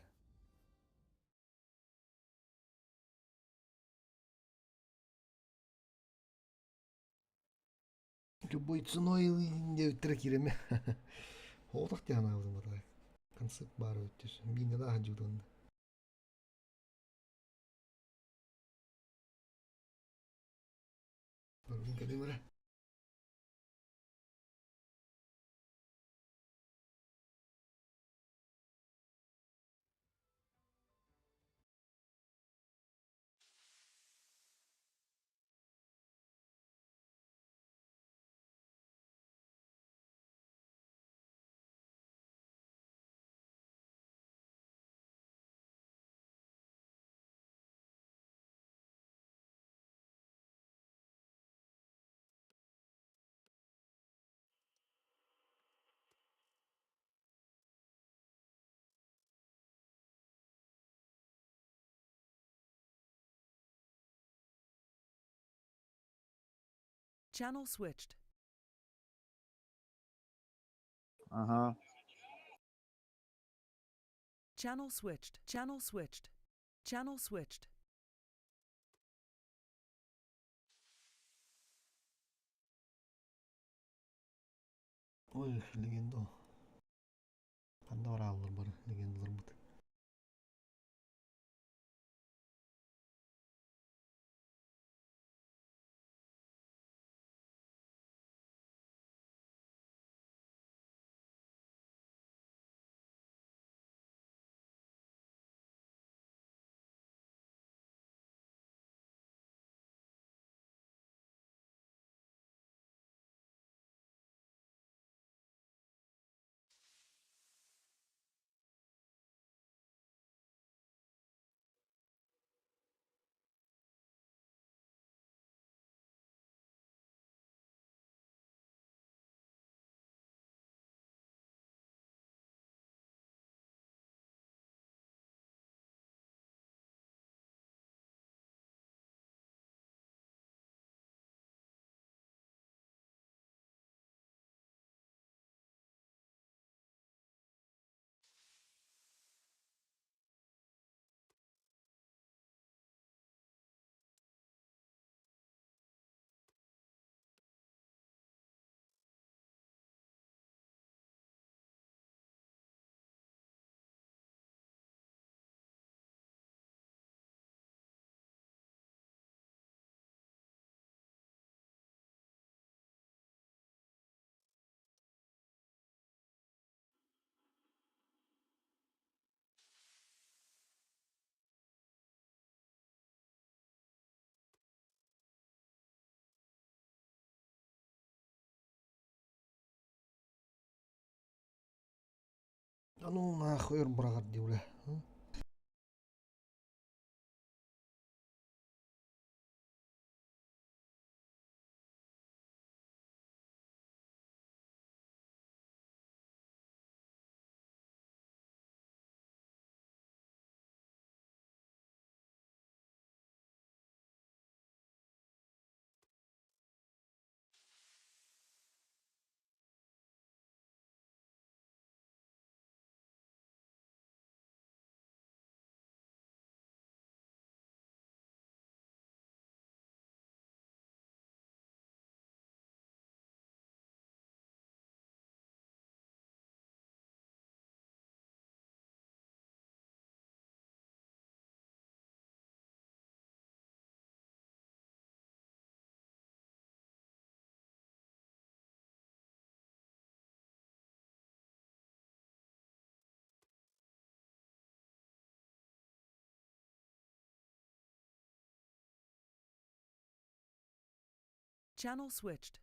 Любой ценой не трекерами. Олдах тяна алдым Концепт бары өттүс. Мине да жудан. Барбин. Channel switched. Ага. Channel switched. Channel switched. Channel switched. Ой, легенда. Анда бар алыр бар, легендалар бут. Да ну нахуй быраҕар дии бля. Channel switched.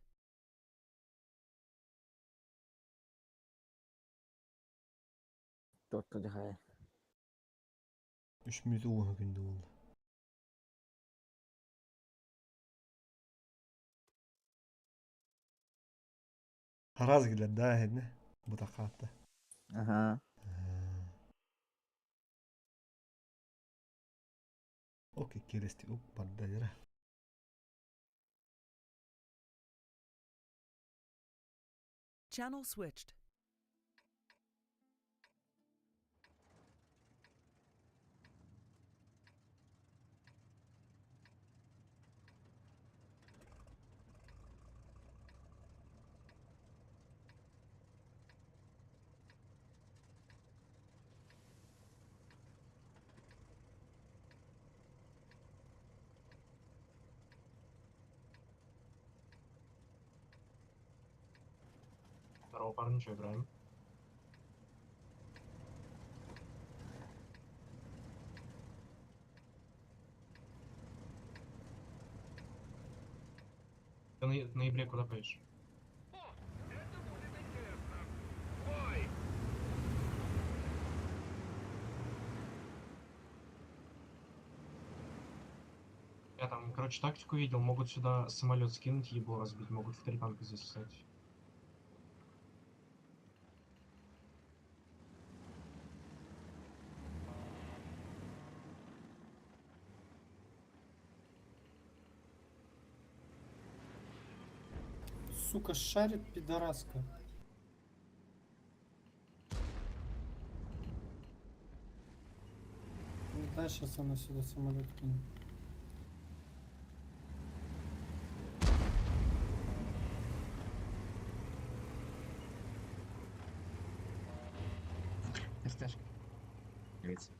Үс мүнүүтэ уоһа күндү буолла. Араас кэлэр да эһэннэ бутахаатта. Ага. Окей, келести уп барда дера. Channel switched. Здорово, парни, что играем? Ты в ноябре куда поедешь? Я там, короче, тактику видел. Могут сюда самолет скинуть, ебло разбить. Могут в три танка здесь встать. Сука, шарит пидораска. Ну да, сейчас она сюда самолет кинет. СТшка. Привет.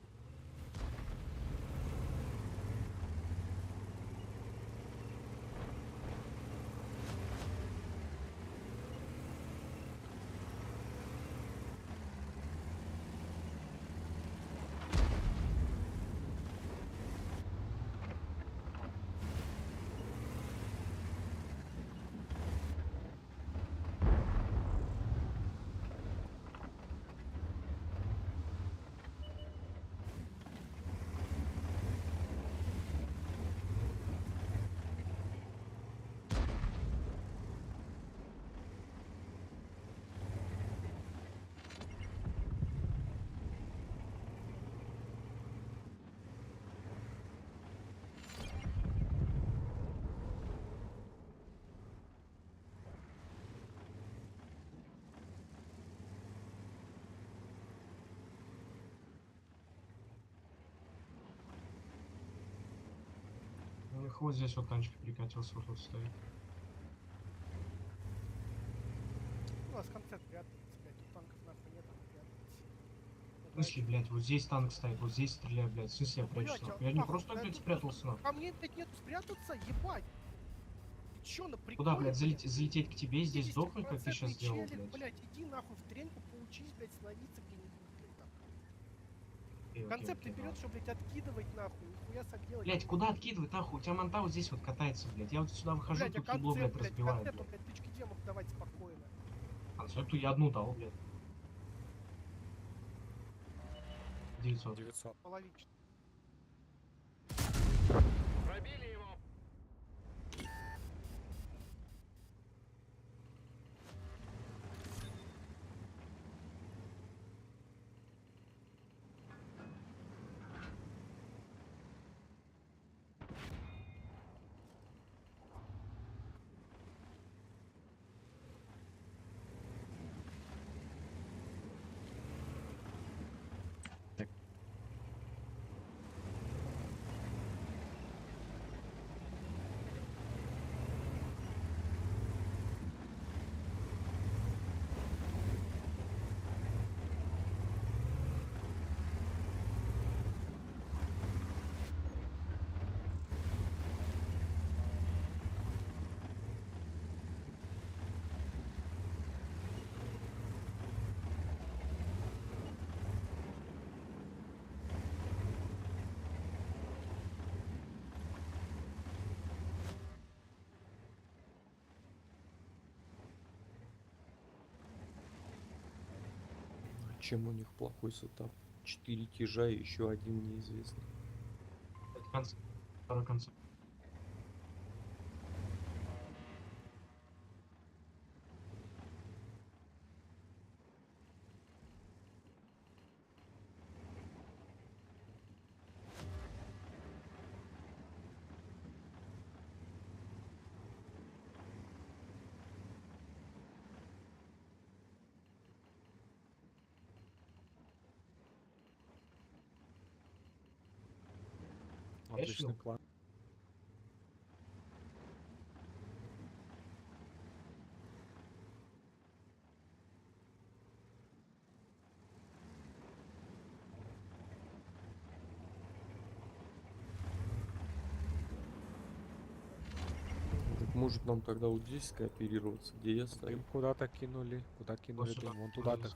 У них вот здесь вот танчик перекатился, вот тут стоит. У вас концерт прятается, блядь, тут танков нахуй нет, он прятается. В смысле, блядь, вот здесь танк стоит, вот здесь стреляю, блядь. В смысле я прячусь, Блядь, нахуй? Я не нахуй, просто, да блядь, тут спрятался, нахуй. А мне, блядь, нету спрятаться, ебать! Ты чё, на приколе, Куда, блядь, залететь к тебе и здесь сдохнуть, как ты сейчас 50% сделал, челик, блядь? блядь, иди нахуй в тренку, поучись, блядь, становиться где-нибудь, блядь, там. Окей, окей, Концепт окей, ты берет, давай. что, блядь, откидывать нахуй, нихуя сам делать. Блядь, куда откидывать, нахуй? У тебя манта вот здесь вот катается, блядь. Я вот сюда выхожу, Блядь, а тут ебло, блядь, концепт, блядь, разбивает, концепту, блядь. блядь, тычки где мог давать спокойно. Концепту я одну дал, блядь. 900. 900. Половинчатый. Пробили его. Чем у них плохой сетап? Четыре тяжа и еще один неизвестный. Это концепт. Второй концепт. Отличный план. Так может нам тогда вот здесь скооперироваться, где я стою? Дым куда-то кинули. Куда кинули сюда. дым? Вон туда-то.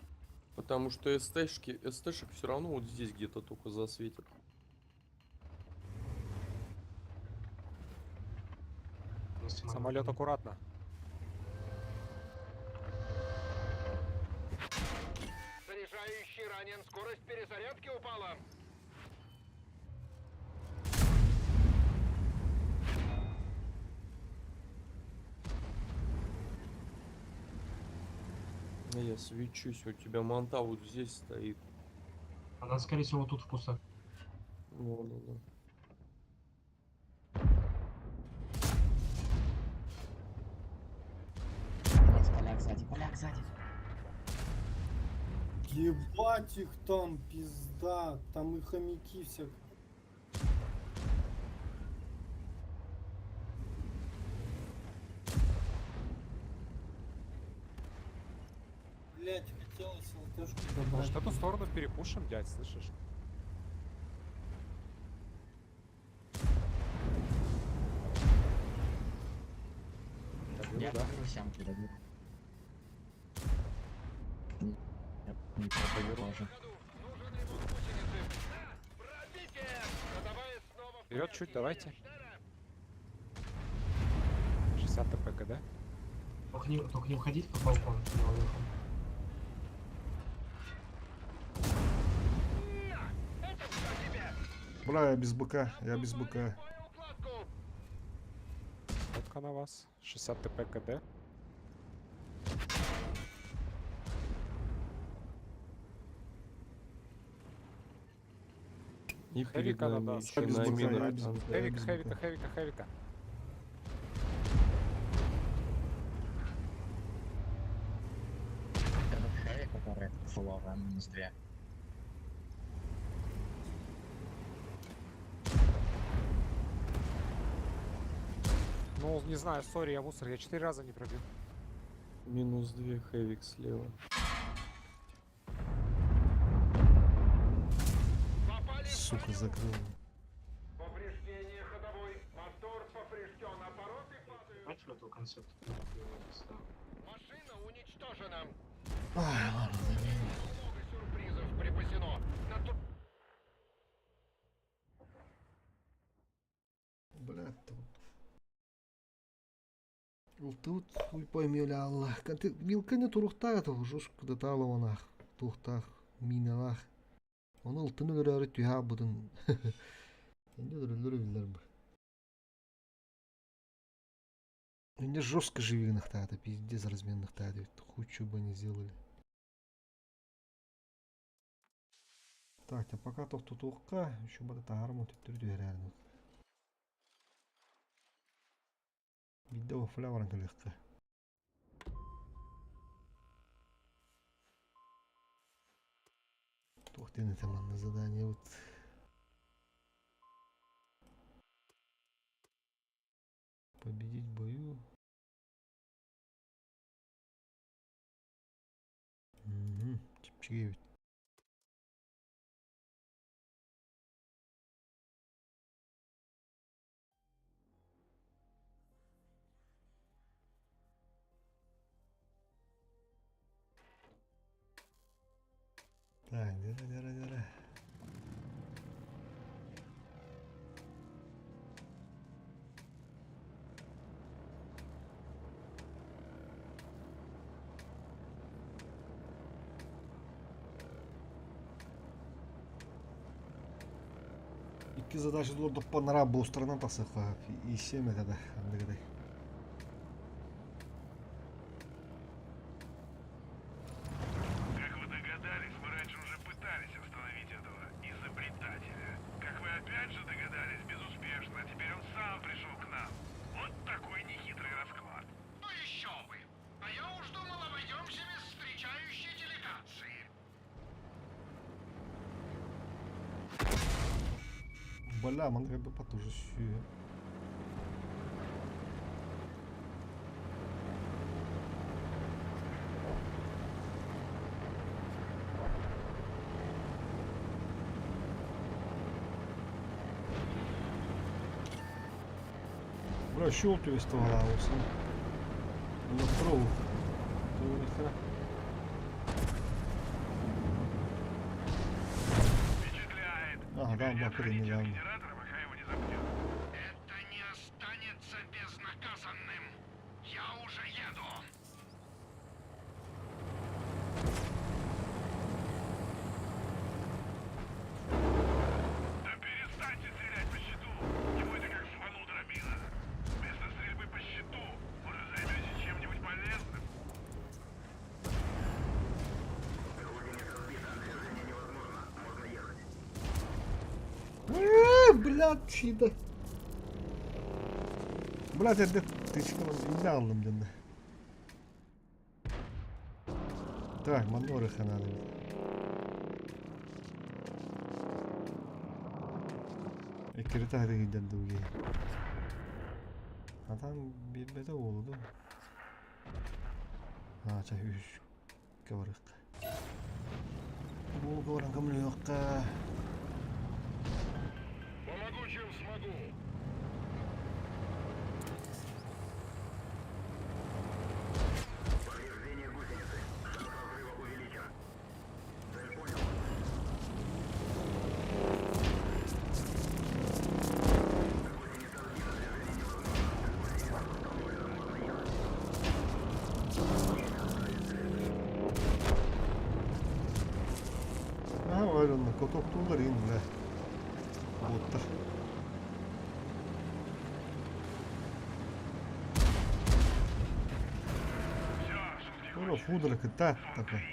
Потому что СТшки, СТшек все равно вот здесь где-то только засветят. Самолет аккуратно. Заряжающий ранен. Скорость перезарядки упала. А я свечусь, у тебя манта вот здесь стоит. Она, скорее всего, тут в кустах. Вон она. Поляк сзади, поляк сзади. Ебать их там, пизда. Там и хомяки все. Блять, хотелось ЛТшку добрать. Может, эту сторону перепушим, дядь, слышишь? Добил, Я да? покажу сямку добил. Я не пробил тоже. Вперед чуть, давайте. 60 ТПК, да? Только не уходить под балкон. Я уехал. Бля, я без быка, я без быка. Фотка на вас. 60 ТП КД. И перед Хэвика нами надо. еще Без на быка, я минах без там. быка, я Хэвика, без хэвика, быка. хэвика, хэвика. Это хэви, который фуловая, минус 2. Ну, не знаю, сори, я мусор, я 4 раза не пробил. Минус 2 хэвик слева. Сука, закрыл. Повреждение ходовой. Мотор поврежден. Обороты падают. Начали этого концепта. Машина уничтожена. Ай, ладно, забей. Много сюрпризов припасено. На ту- Бля, тут. Тут хуй пойми, ля Аллах. Вилка не турухтах, это жестко деталованах. Тухтах, миналах. Оны ылтын өлөрөөрү түһэ аалбытын Инде өлөрөллөр биллэр бу. Инде жестко живигнахтаата, пиздец разменныхтаата, худшую бы не сделали. Так, те пока тохтотуохха, еще бата таһаарым өтүттүр түһэрээрин. Биирдэ вафля баран кэлиэххэ. Туох диэн этэ манна задание вот. Победить в бою. Угу, чэпчэки эбит. Так, дера, дера, дера. Икки задача олордохпо нара бостарынан тахсыахха ииссиэм этэ да андыгыдай. Как вы догадались, мы раньше уже пытались остановить этого изобретателя. Как вы опять же догадались, безуспешно. А теперь он сам пришел к нам. Вот такой нехитрый расклад. Ну еще бы! А я уж думал, обойдемся без встречающей делегации. Бля, манна бы потуже сүү. Бля, щелтю виставалауса. На прову. Ага, да, бакыры недавно. Это не останется безнаказанным. Я уже еду. Да перестаньте стрелять по щиту! Ему это как слону дробина. Вместо стрельбы по щиту, может, займетесь чем-нибудь полезным? Блядь, чида. Блядь, это ты что, не алdım блин. Так, манорыха надо. Эккирите hadi gider дуги. А там бирбете oldu. А, чай үш кабарык. Бу горан кымлыакка. Помогу, чем смогу. Повреждение гусеницы. Шанс разрыва увеличен. Цель понял. А, валюнна котоктуулар ин бля. Буттар. Ура, фудра кыта такой.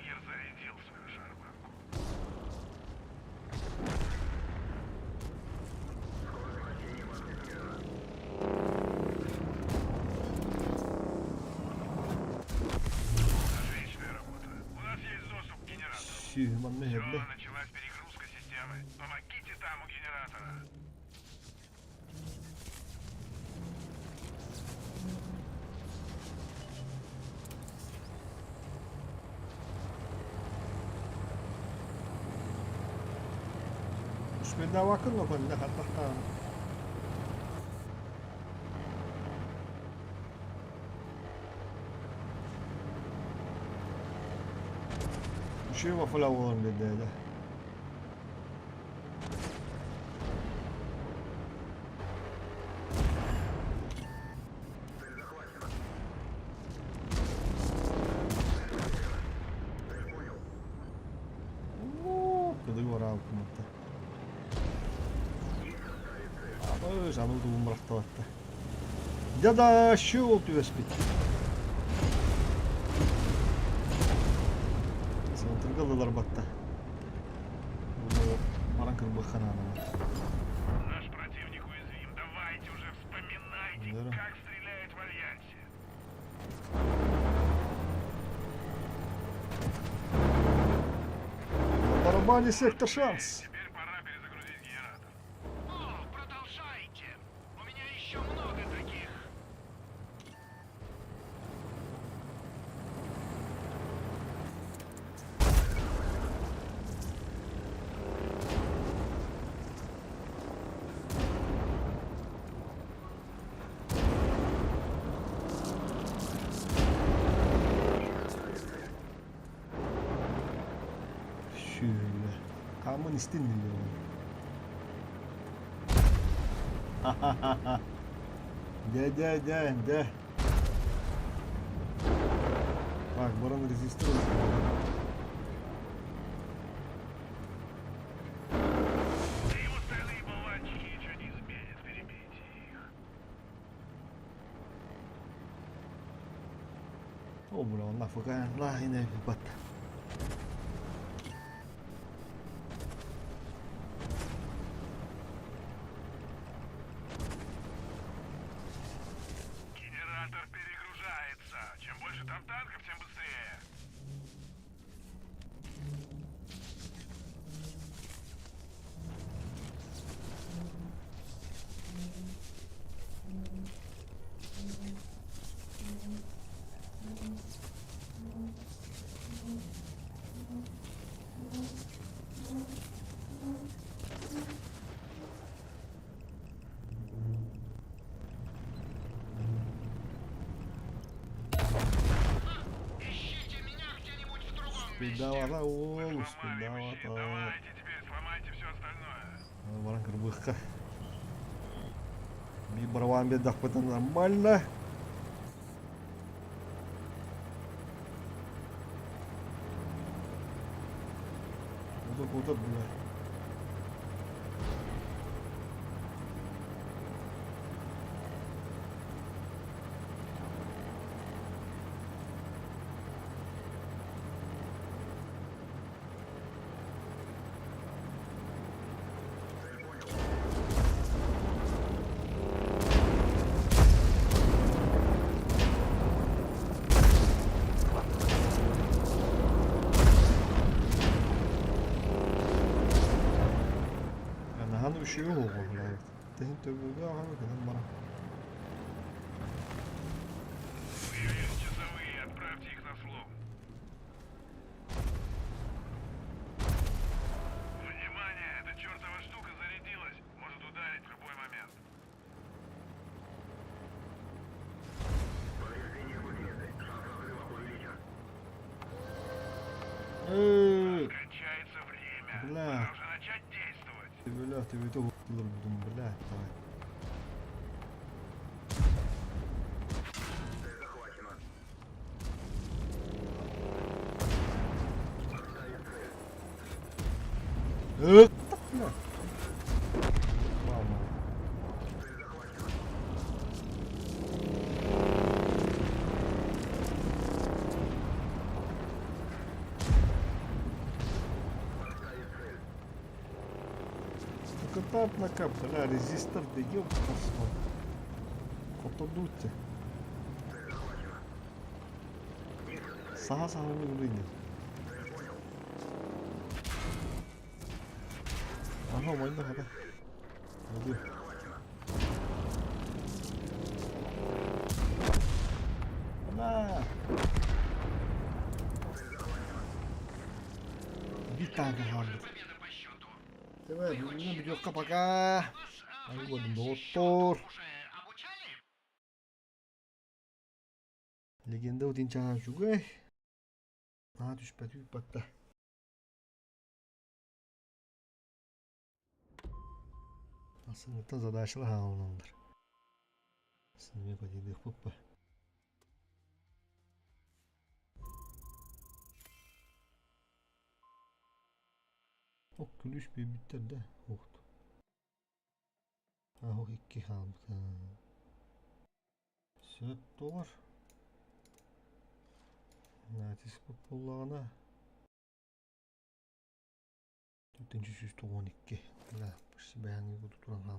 Отличная работа. У нас есть доступ к генератору. Сүү, манна Все, херде. началась перегрузка системы. Помогите там у генератора. Шмедавакын окон да хаттахтан. Еще вафля болар dedi. Оо, кыды бар. Өй, аны дубун бырахтабатта. Дяда, ол түбэспит. Центрга ылылар батта. Баран кырбыххан аанама. Наш противник уязвим. Давайте уже вспоминайте, как стреляют в Альянсе. На барабане сектор шанс. Теперь пора перезагрузить генератор. О, продолжайте. У меня еще много таких. Şöyle. Kamın istin diyor. De de de de. Bak buranın rezistör. Его стальные болванчики ничего не изменят. Перебейте их. О, бля, он нафиг, la yine bir bat. Генератор перегружается. Чем больше там танков, тем быстрее. Спидавата, oğlum, спидавата. Давайте теперь сломайте все остальное. Баран кырбыхка. Би барабан бедах это нормально. Вот так вот, бля. Наһан үшүө оҕо, бля. Тэһин төбөгө аҕа гынан баран. Появились часовые, отправьте их на слом. Внимание, эта чертова штука зарядилась. Может ударить в любой момент. Эй! Кончается время. Бля. Пора уже начать действовать. Бля, ты это будум, бля, давай. Э, так, бля. Мама. Сука, на бля, резистор, да ёб Котодуйте. Саха саха не выйдет. Ага, майна хата. Иди. На. Витага хамит. Давай, ну бьёшка пока. Айгодым доктор. Легенда один чаһа үчүгэй. Наһаа түспэт үппатта. Асыныттан задачалар хаалналар. Сыныме падидых пуппа. Ок күлүш бүйбүттер да. Охт. Аһок икки хаалбыта. Сөп доҕор. Натиск буллаҕына 492. Бля, бэйэҥ туран хаалбыт.